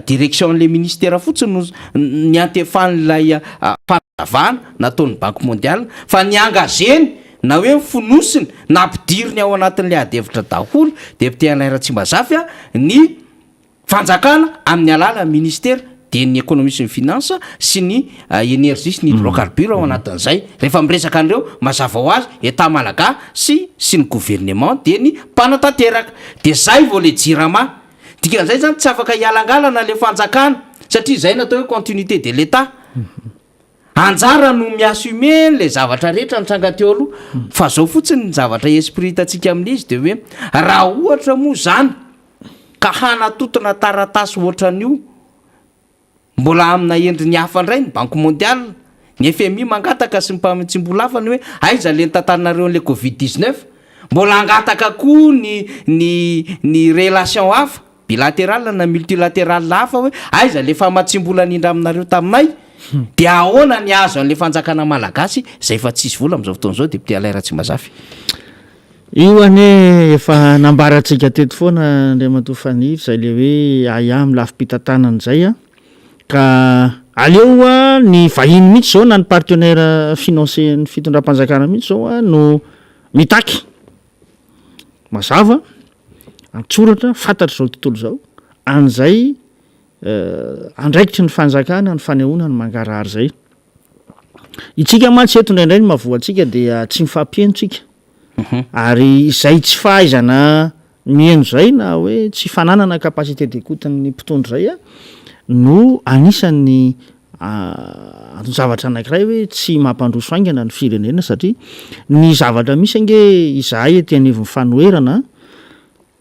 direction an'ilay ministera fotsiny no niantefan'ilay fanazavana nataon'ny Banque mondiale fa ny engagé-ny Na hoe ny fonosiny nampidiriny ao anatin'ilay adihevitra daholo député Alain Ratsimbazafy a, ny fanjakana amin'ny alalan'ny ministera dia ny économie sy ny finance sy ny énergie sy ny hydrocarbure ao anatin'izay. Rehefa miresaka an'ireo mazava ho azy Etat malagasy sy ny gouvernement dia ny mpanatanteraka. Dia zay vao le jirama. Dikan'izay zany tsy afaka hialangalana le fanjakana satria izay no atao hoe continuité de l'Etat. Anjara no mi-assumer an'ilay zavatra rehetra nitranga teo aloha, fa zao fotsiny ny zavatra esprit hitantsika amin'izy de hoe raha ohatra moa zany ka hanatotona taratasy ohatran'io mbola amina endriny hafa indray ny banque mondiale, ny FMI mangataka sy ny mpamitsim-bola hafa ny hoe aiza le nitantanareo an'ilay covid 19, mbola hangataka koa ny ny ny relation hafa. Bilateral na multilateral hafa hoe aiza le famatsiam-bola nindraminareo taminay? Dia ahoana ny azo an'le fanjakana malagasy izay efa tsisy vola amin'izao fotoana izao Député Alain Ratsimbazafy? Io anie efa nambarantsika teto foana Andriamatoa Faniry izay le hoe ahiahy amin'ny lafim-pitantanana izay an, ka aleo hoa ny vahiny mihitsy izao na ny partenaire financier ny fitondram-panjakana mihitsy izao an no mitaky Mazava, an-tsoratra, fantatr'izao tontolo izao, an'izay andraikitry ny fanjakana ny fanehoana ny mangarahara izay. Itsika mantsy eto indraindray ny mahavoa antsika dia tsy mifampiheno tsika. Ary izay tsy fahaizana miheno izay na hoe tsy fananana capacité d'écoute ny mpitondra izay no anisan'ny Anton-javatra anankiray hoe tsy mampandroso haingana ny firenena satria ny zavatra misy ange izahay ety anivon'ny fanoherana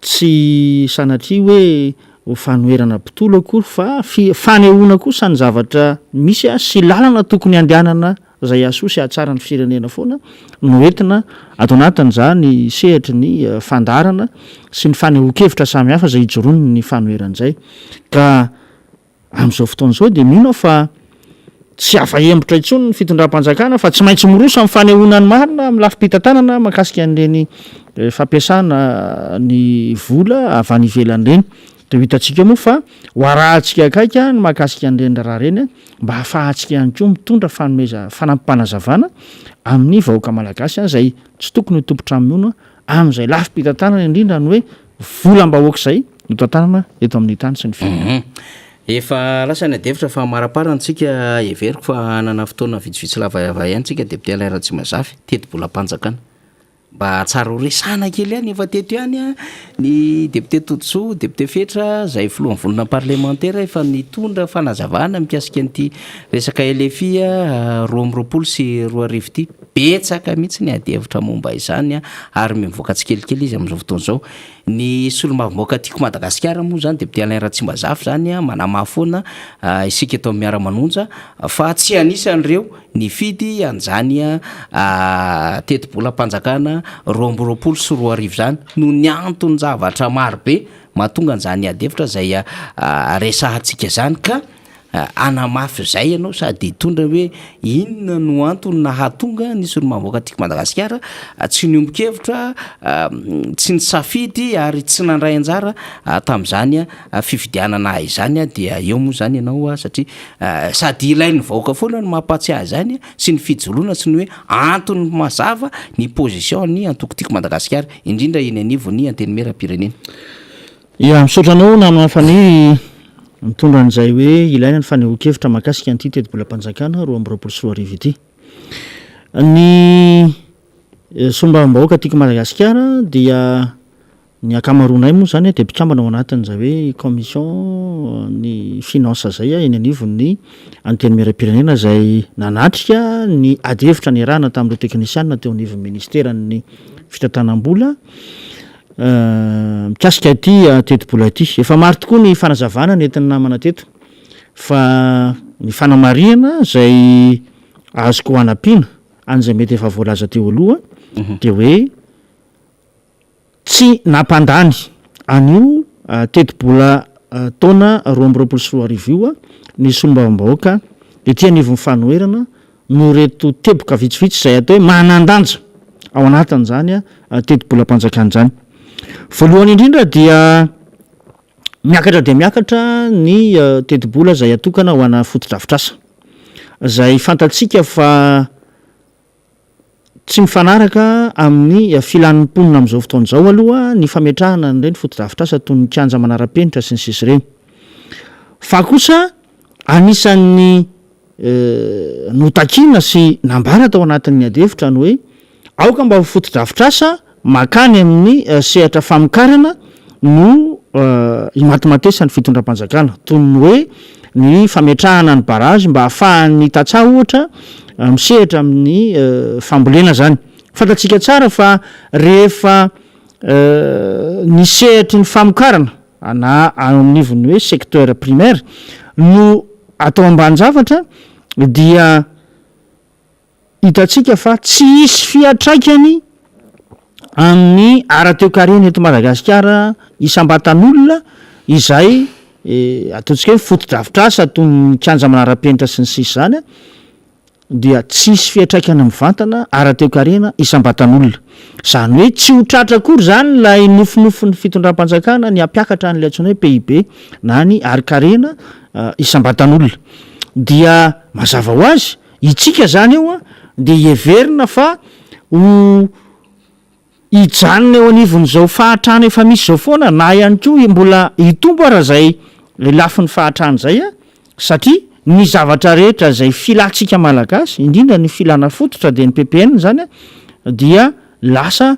tsy sanatria hoe ho fanoherana mpitolo akory fa fanehoana kosa ny zavatra misy sy lalana tokony handehanana izay hahasoa sy hahatsara ny firenena foana no entina ato anatin'izany sehatry ny fandaharana sy ny fanehoan-kevitra samihafa izay ijoroan'ny fanoherana izay ka Amin'izao fotoana izao dia mino aho fa tsy afa-hembotra intsony ny fitondram-panjakana fa tsy maintsy miroso amin'ny fanehoana ny marina amin'ny lafim-pitantanana mahakasika an'ireny fampiasana ny vola avy any ivelany ireny. Dia ho hitantsika eo moa fa ho arahantsika akaiky ny mahakasika an'ireny raharaha ireny mba hahafahantsika ihany koa mitondra fanomeza fanampim-panazavana amin'ny vahoaka malagasy izay tsy tokony ho tompon-trano mihono amin'izay lafim-pitantanana indrindra ny hoe volam-bahoaka izay no tantanana eto amin'ny tany sy ny firenena. Efa lasa ny adihevitra fa amaraparany tsika, heveriko fa hanana fotoana vitsivitsy lavalava ihany tsika Député Alain Ratsimazafy, tetibolam-panjakana. Mba tsara ho resahana kely ihany, efa teto ihany ny Député Todisoa, Député Fetra, izay filohan'ny vondrona parlemantera efa nitondra fanazavana mikasika an'ity resaka LFI 2022 ity. Betsaka mihitsy ny adihevitra momba izany ary mivoaka tsikelikely izy amin'izao fotoana izao. Ny solombavambahoaka Tiako Madagasikara moa izany, député Alain Ratsimbazafy izany manamafy foana isika eto amin'ny Miara-manonja fa tsy anisan'ireo nifidy an'izany tetibolam-panjakana 2022 izany noho ny anton-javatra marobe mahatonga an'izany adihevitra izay resahantsika izany ka Hanamafy izay ianao sady hitondra hoe inona no antony nahatonga ny solombavambahoaka tiako Madagasikara tsy niombon-kevitra, tsy nisafidy ary tsy nandray anjara tamin'izany fifidianana izany dia eo moa izany ianao satria sady ilain'ny vahoaka foana ny mampahatsiahy izany sy ny fijoroana sy ny hoe antony mazava ny position ny antoko tiako Madagasikara indrindra eny anivon'ny antenimierampirenena. Ya, misaotra anao namana Fanihy mitondra an'izay hoe ilaina ny fanehoan-kevitra mahakasika an'ity tetibolam-panjakana 2022 ity. Ny solombavambahoaka tiako Madagasikara dia ny ankamaroanay moa izany dia mpikambana ao anatin'izay hoe commission ny finance izay eny anivon'ny Antenimierampirenena izay nanatrika ny adihevitra niarahana tamin'ireo teknisianina teo anivon'ny ministeran'ny fitantanam-bola Mikasika ity tetibola ity, efa maro tokoa ny fanazavana nentin'ny namana teto fa ny fanamarihana izay azoko hanampiana an'izay mety efa voalaza teo aloha dia hoe. Tsy nampandany an'io tetibola taona 2022 io ny solombavambahoaka ety anivon'ny fanoherana noho ireto teboka vitsivitsy izay atao hoe manan-danja ao anatin'izany tetibolam-panjakana izany. Voalohany indrindra dia miakatra dia miakatra ny tetibola izay atokana ho ana fotodrafitrasa izay fantatsika fa Tsy mifanaraka amin'ny filan'ny mponina amin'izao fotoana izao aloha ny fametrahana an'ireny fotodrafitrasa toy ny kianja manara-penitra sy ny sisa ireny. Fa kosa anisan'ny notakiana sy nambara tao anatin'ny adihevitra ny hoe aoka mba ho fotodrafitrasa Mankany amin'ny sehatra famokarana no imatimatesan'ny fitondram-panjakana, toy ny hoe ny fametrahana ny barrage mba hahafahan'ny tantsaha ohatra misehatra amin'ny fambolena izany. Fantatsika tsara fa rehefa ny sehatry ny famokarana na anivon'ny hoe secteur primaire no atao ambanin-javatra dia Hitantsika fa tsy hisy fiantraikany amin'ny ara-toekarena eto Madagasikara isam-batan'olona izay ataontsika hoe fotodrafitrasa toy ny kianja manara-penitra sy ny sisa izany dia tsy hisy fiantraikany mivantana ara-toekarena isam-batan'olona. Izany hoe tsy ho tratra akory izany ilay nofinofin'ny fitondram-panjakana ny hampiakatra an'ilay antsoina hoe PIB na ny harin-karena isam-batan'olona. Dia mazava ho azy Itsika izany eo dia heverina fa ho hijanona eo anivon'izao fahantrana efa misy izao foana na ihany koa mbola hitombo ara izay lafiny fahantrana izay satria ny zavatra rehetra izay filantsika Malagasy, indrindra ny filana fototra dia ny PPN izany dia lasa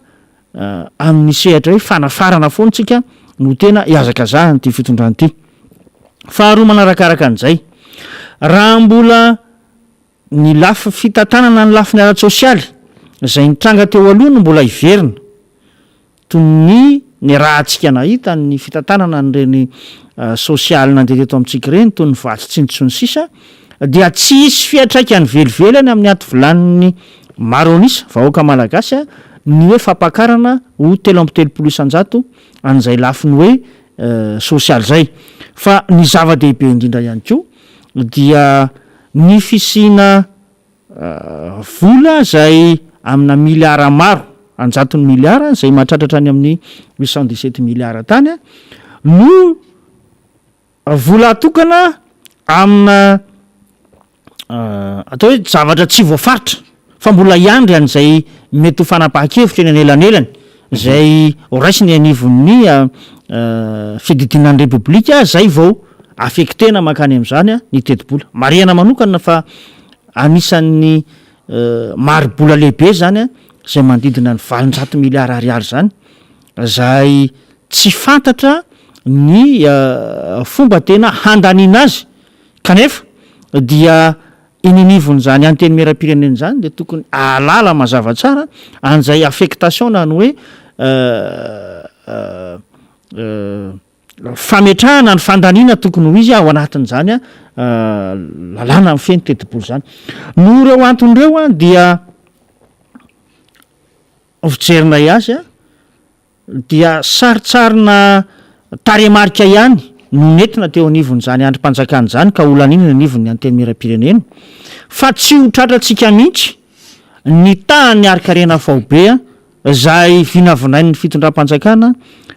amin'ny sehatra hoe fanafarana foana tsika no tena ihazakazahan'ity fitondrana ity. Faharoa manarakaraka an'izay, raha mbola ny lafiny fitantanana ny lafiny ara-tsosialy izay nitranga teo aloha no mbola hiverina, toy ny niarahantsika nahita ny fitantanana an'ireny sosialy nandeha teto amintsika ireny toy ny vatsy tsinjo sy ny sisa dia tsy hisy fiantraikany velively any amin'ny ativilanin'ny maro an'isa, vahoaka malagasy, ny hoe fampakarana ho 33% an'izay lafiny hoe sosialy izay. Fa ny zava-dehibe indrindra ihany koa dia ny fisiana vola izay amina miliara maro, an-jatony miliara, izay mahatratra hatrany amin'ny 817 miliara tany no Vola atokana amina atao hoe zavatra tsy voafaritra fa mbola hiandry an'izay mety ho fanapahan-kevitra eny anelanelany izay ho raisina eny anivon'ny fiadidiana ny Repoblika izay vao affecter-na mankany amin'izany ny tetibola. Marihana manokana fa anisan'ny mari-bola lehibe izany izay manodidina ny 800 miliara ariary izany izay tsy fantatra ny fomba tena handaniana azy kanefa dia eny anivon'izany antenimierampirenena izany dia tokony ahalala mazava tsara an'izay affectation na ny hoe fametrahana ny fandaniana tokony ho izy ao anatin'izany lalàna mifehy ny tetibola izany. Noho ireo antony ireo dia fijerinay azy dia sarintsarina tarehimarika ihany no nentina teo anivon'izany andrim-panjakana izany ka holaniana eny anivon'ny Antenimierampirenena fa tsy ho tratrantsika mihitsy ny tahan'ny harinkarena faobe izay vinavinain'ny fitondram-panjakana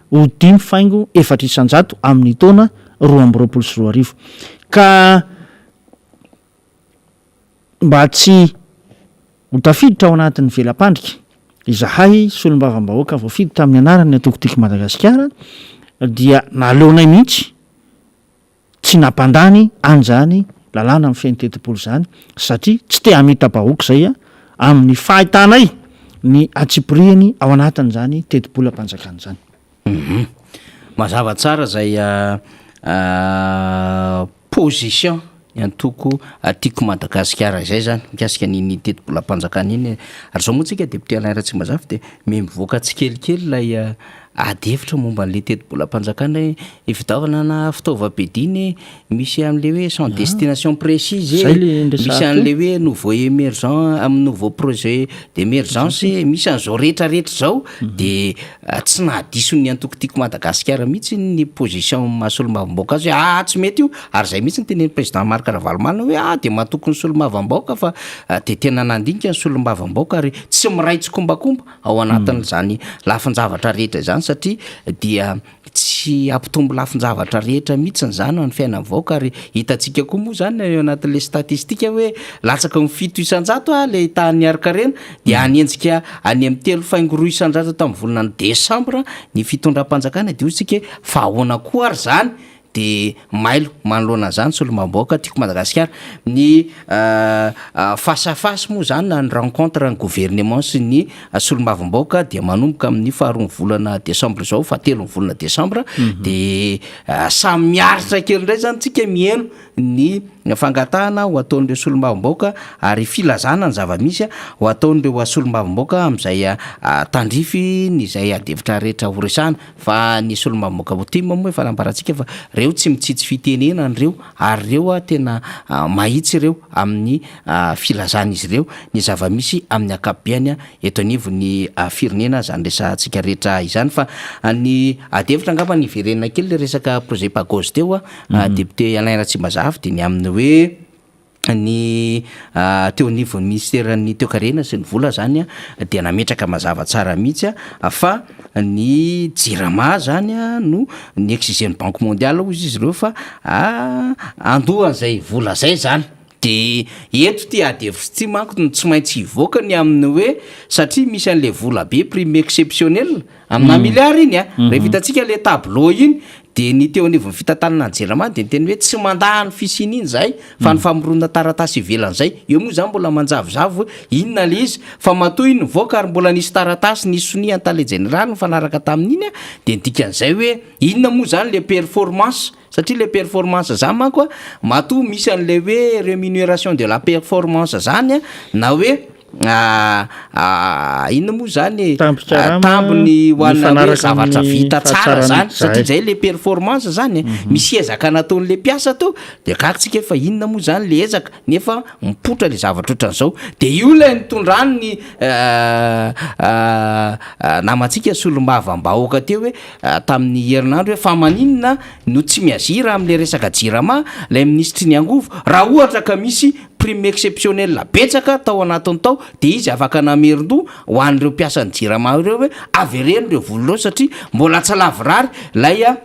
ho 5.4% amin'ny taona 2022 ka Mba tsy ho tafiditra ao anatin'ny vela-pandrika, izahay solombavambahoaka voafidy tamin'ny anaran'ny antoko Tiako Madagasikara dia naleonay mihitsy tsy nampandany an'izany lalàna mifehy ny tetibola izany satria tsy te hamita-bahoaka izay amin'ny fahitanay ny antsipirihany ao anatin'izany tetibolam-panjakana izany. Mazava tsara izay position ny antoko Tiako Madagasikara izay zany mikasika an'iny tetibolam-panjakana iny. Ary izao moa tsika député Alain Ratsimbazafy dia miha mivoaka tsikelikely ilay. ady hevitra momba an'ilay tetibolam-panjakana hoe hividiavana na fitaovam-piadiana e, misy an'ilay hoe sans destination précise Zay e, le misy niresahako an'ilay hoe nouveau émergent amin'ny nouveau projet d'émergence e, misy an'izao rehetrarehetra izao de tsy nahadiso ny antoko Tiako Madagasikara mihitsy ny position maha solombavambahoaka azy hoe aa tsy mety io, ary izay mihitsy no tenenin'ny président Marc Ravalomanana hoe aa de matoky ny solombavambahoaka fa de tena nandinika ny solombavambahoaka ary tsy miray tsikombakomba ao anatin'izany lafin-javatra rehetra izany satria dia tsy hampitombo lafin-javatra rehetra mihitsy izany ho an'ny fiainan'ny vahoaka ary hitantsika koa moa izany eo anatin'ilay statistika hoe latsaky ny 7% ilay tahan'ny harin-karena dia hanenjika any amin'ny 3,2% tamin'ny volana desambra ny fitondram-panjakana dia hoy isika hoe fa ahoana koa ary izany dia mailo manoloana an'izany solombavambahoaka Tiako Madagasikara. Ny face à face moa izany na ny rencontre ny gouvernement sy ny solombavambahoaka dia manomboka amin'ny faharoan'ny volana desambra izao, fahatelon'ny volana desambra, dia samy miaritra kely indray izany tsika miheno ny fangatahana ho ataon'ireo solombavambahoaka ary filazana ny zava-misy ho ataon'ireo solombavambahoaka amin'izay tandrify ny izay adihevitra rehetra horesahana. Fa ny solombavambahoaka ao tim moa efa nambarantsika fa reo tsy mitsitsy fitenenana reo ary reo tena mahitsy ireo amin'ny filazan'izy ireo ny zava-misy amin'ny ankapobeany eto anivon'ny firenena zany resahantsika rehetra izany fa ny adihevitra angamba ny hiverenana kely le resaka projet PAGOZ teo député Alain Ratsimbazafy dia ny amin'ny hoe ny teo anivon'ny minisiteran'ny toekarena sy ny vola zany dia nametraka mazava tsara mihitsy fa ny jirama zany no ny exiger-n'ny banque mondiale hozy izy ireo fa andoha an'izay vola zay zany de eto ty ady hevitra ity manko no tsy maintsy hivoaka ny amin'ny hoe satria misy an'le vola be prime exceptionnel amina milliard iny a rehefa hitantsika le tableau iny de ny teo anivon'ny fitantanana ny jirama de niteny hoe tsy mandà ny fisian'iny zahay fa ny famoronana taratasy ivelan'izay eo moa zany mbola manjavozavo hoe inona le izy fa matoa iny nivoaka ary mbola nisy taratasy nisy sonia ny tale jeneraly nifanaraka tamin'iny a de ny dikan'izay hoe inona moa zany le performance satria le performance zany manko a matoa misy an'le hoe rémunération de la performance zany a na hoe inona moa zany e Tambin-karama tambiny ho anà hoe mifanaraka zavatra amin'ny vita tsara fahatsaran'ny zany satria zahay. zay le performance zany e misy ezaka nataon'le mpiasa teo de gaga tsika hoe fa inona moa zany le ezaka nefa mipoitra le zavatra ohatran'izao de io lay nitondrany ny namantsika solombavambahoaka teo hoe tamin'ny herinandro hoe fa maninona no tsy miazira am'le resaka jirama lay minisitry ny angovo raha ohatra ka misy prime exceptionnel betsaka tao anatiny tao de izy afaka namerin-doha ho an'ireo mpiasan'ny jirama ireo hoe avereno ireo vola ireo satria mbola tsy lavorary lay a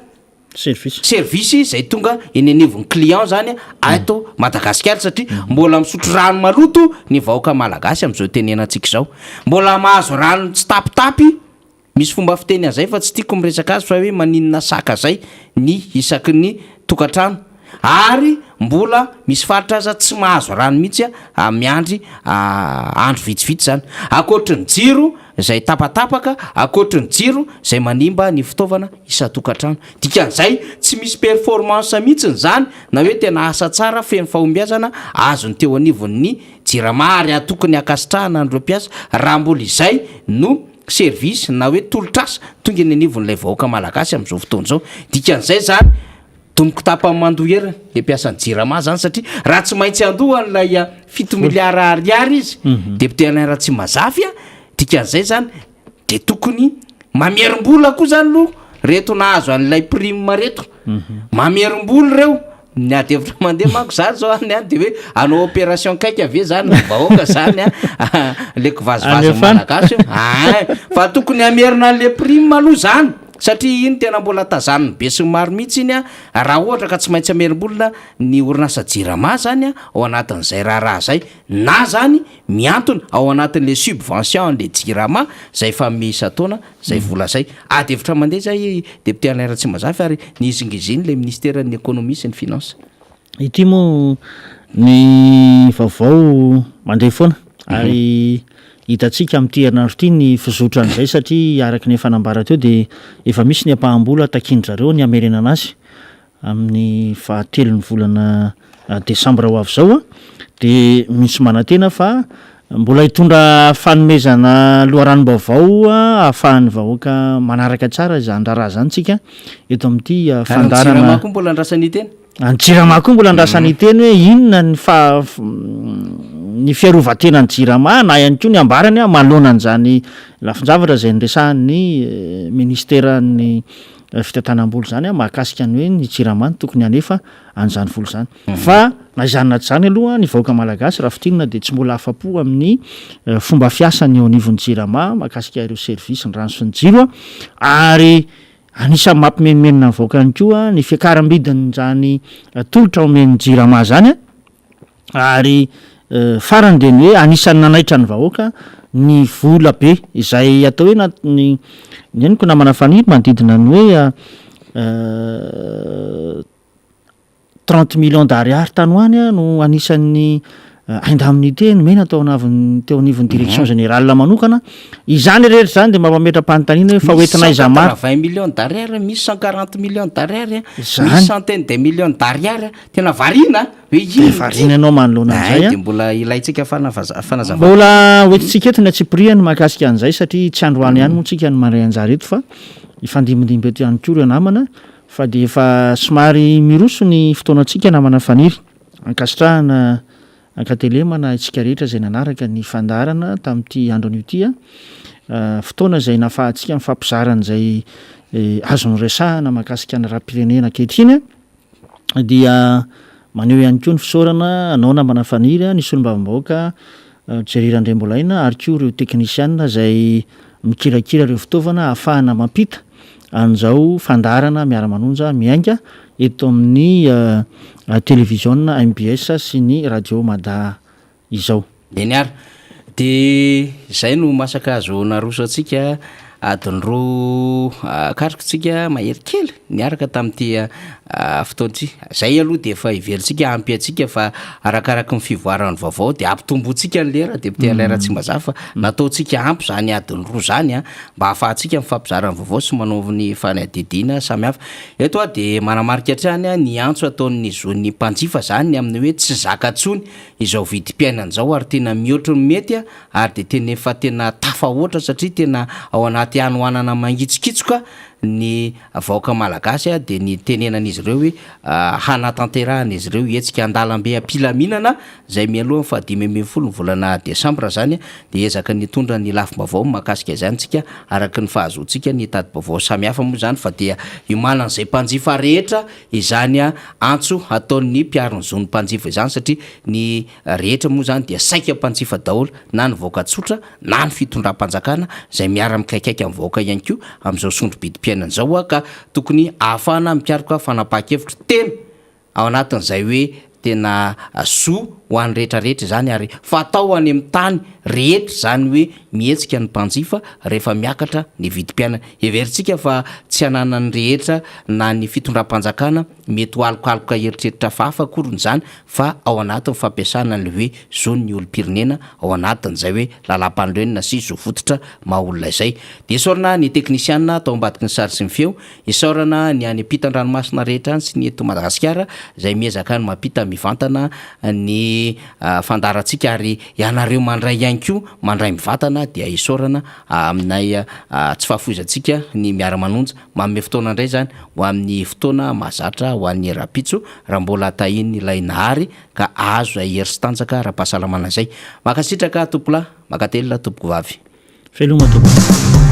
service service zay tonga eny anivon'ny client zany ato Madagasikara satria mbola misotro rano maloto ny vahoaka malagasy am'izao tenenantsika izao mbola mahazo rano tsy tapitapy misy fomba fiteny an'izay fa tsy tiako miresaka azy fa hoe maninona saka zay ny isaky ny tokantrano ary mbola misy faritra aza tsy mahazo rano mihitsy a miandry andro vitsivitsy zany ankoatry ny jiro zay tapatapaka ankoatry ny jiro zay manimba ny fitaovana isan-tokantrano dikan'izay tsy misy performance mihitsiny zany na hoe tena asa tsara feno fahombiazana azony teo anivon'ny jirama ary atokony ankasitrahana an'ireo mpiasa raha mbola izay no service na hoe tolotrasa tonga eny anivon'ilay vahoaka malagasy am'izao fotoana izao dikan'izay zany domiko tapany mandoa heriny le mpiasan'ny jirama zany satria raha tsy maintsy andoha an'ilay 7 miliara ariary izy député Alain Ratsimazafy a dikan'izay zany de tokony mamerim-bola koa zany lo reto nahazo an'ilay prime reto mamerim-bola reo ny ady hevitra mandeha manko zany zao any any de hoe anao opération kaika ave zany ny vahoaka zany a le kivazivazy Alefana. malagasy io ay fa tokony amerina an'le prime aloha zany satria iny tena mbola tazaniny be sy ny maro mihitsy iny a raha ohatra ka tsy maintsy amerim-bolona ny orinasa jirama zany a ao anatin'izay raharaha zay na zany miantona ao anatin'le subvention an'le jirama zay fa isan-taona zay vola zay ady hevitra mandeha zay député Alain Ratsimazafy ary nizingiziny le ministère ny économie sy ny finance. Ity moa ny vaovao mandeha foana ary hitantsika amin'ity herinandro ity ny fizotran'izay satria araka ny efa nambara teo de efa misy ny ampaham-bola takin-dry zareo ny hamerenana azy amin'ny fahatelon'ny volana desambra ho avy zao a de misy manantena fa Mbola hitondra fanomezana loharanom-baovao ahafahan'ny vahoaka manaraka tsara izany raharaha izany tsika eto amin'ity fandaharana. Ary ny Jirama koa mbola andrasana hiteny. Ny Jirama koa mbola andrasana hiteny hoe inona ny fa ny fiarovan-tenan'ny Jirama na ihany koa ny ambarany manoloana an'izany lafin-javatra izay niresahan'ny minisiteran'ny fitantanam-bola izany mahakasika ny hoe ny Jirama no tokony hanefa an'izany vola izany. Fa na izany na tsy izany aloha ny vahoaka malagasy raha fintinina dia tsy mbola afa-po amin'ny fomba fiasany eo anivon'ny Jirama mahakasika ireo service ny rano sy ny jiro ary Anisan'ny mampimenomenona ny vahoaka ihany koa ny fiakaram-bidin'izany tolotra omen'ny Jirama izany ary farany dia ny hoe anisan'ny nanaitra ny vahoaka ny vola be izay atao hoe na ny ny henoko namana Faniry manodidina ny hoe 30 millions d'ariary tany ho any no anisan'ny indemnité nomena tao anavon'ny teo anivon'ny direction générale manokana. Izany rehetra izany dia mba mametra-panontaniana hoe fa ho entina aiza marina? Misy 180 millions d'ariary, misy 140 millions d'ariary, misy centaine de millions d'ariary, tena variana hoe inona ity? Variana ianao manoloana an'izay an. Dia mbola ilaintsika fanazavana. Mbola hoentintsika eto ny antsipiriany mahakasika an'izay satria tsy androany ihany moa tsika no mandray anjara eto fa hifandimbindimby eto ihany koa ireo namana. Fa dia efa somary miroso ny fotoanantsika namana Faniry. Ankasitrahana ankatelemana isika rehetra izay nanaraka ny fandaharana tamin'ity andro anio ity. Fotoana izay nahafahantsika nifampizara an'izay azo noresahana mahakasika ny raharaham-pirenena ankehitriny. Dia maneho ihany koa ny fisaorana anao namana Faniry, ny solombavambahoaka Jerry Randriambolaina ary koa ireo teknisiana izay mikirakira ireo fitaovana ahafahana mampita an'izao fandaharana Miara-manonja miainga eto amin'ny televiziona mbs sy ny radio Mada izao. Eny ary. Dia izay no masaka azo naroso antsika adiny roa katroka tsika mahery kely niaraka tamin'ity fotoana ity. Izay aloha dia efa heverintsika ampy antsika fa arakaraky ny fivoaran'ny vaovao dia ampitombointsika ny lera député Alain Ratsimbazaha fa nataontsika ampy izany adiny roa izany an, mba ahafahantsika mifampizara ny vaovao sy manao ny fanadihadiana samihafa. Eto aho dia manamarika hatrany ny antso ataon'ny zon'ny mpanjifa izany amin'ny hoe tsy zaka intsony izao vidim-piainana izao ary tena mihoatry ny mety ary dia tena efa tena tafahoatra satria tena ao anaty hanoanana mangitsokitsoka ny vahoaka malagasy dia ny tenenan'izy ireo hoe hanatanterahan'izy ireo hetsika an-dalambe am-pilaminana izay mialoha ny faha-15 ny volana desambra izany dia ezaka ny hitondra ny lafim-baovao mahakasika izany tsika araka ny fahazoantsika ny tati-baovao samihafa moa izany fa dia iomanan'izay mpanjifa rehetra izany antso ataon'ny mpiaro ny zon'ny mpanjifa izany satria ny rehetra moa izany dia saika mpanjifa daholo na ny vahoaka tsotra na ny fitondram-panjakana izay miara-mikaikaika amin'ny vahoaka ihany koa amin'izao sondro-bidim-piainana izao ka tokony ahafahana mikaroka fanapahan-kevitra tena ao anatin'izay hoe tena zo ho an'ny rehetra rehetra izany ary fatao any amin'ny tany rehetra izany hoe mihetsika ny mpanjifa rehefa miakatra ny vidim-piainana. Heverintsika fa tsy ananan'ny rehetra na ny fitondram-panjakana mety ho alokaloka eritreritra hafahafa akoriny izany fa ao anatin'ny fampiasana an'ilay hoe zon'ny olom-pirenena ao anatin'izay hoe lalàmpanorenana sy zo fototra maha olona izay. Dia isaorana ny teknisiana tao ambadiky ny sary sy ny feo, isaorana ny any ampitan-dranomasina rehetra any sy ny eto Madagasikara izay miezaka ny mampita mivantana ny fandaharantsika ary ianareo mandray ihany koa mandray mivantana dia isaorana aminay tsy fahafoizantsika ny miara-manonja. Manome fotoana indray izany ho amin'ny fotoana mahazatra ho an'ny rahampitso raha mbola tahian'ilay Nahary ka ahazo izay hery sy tanjaka ara-pahasalamana izay. Mankasitraka tompokolahy, mankatelina tompokovavy. Veloma tompoko.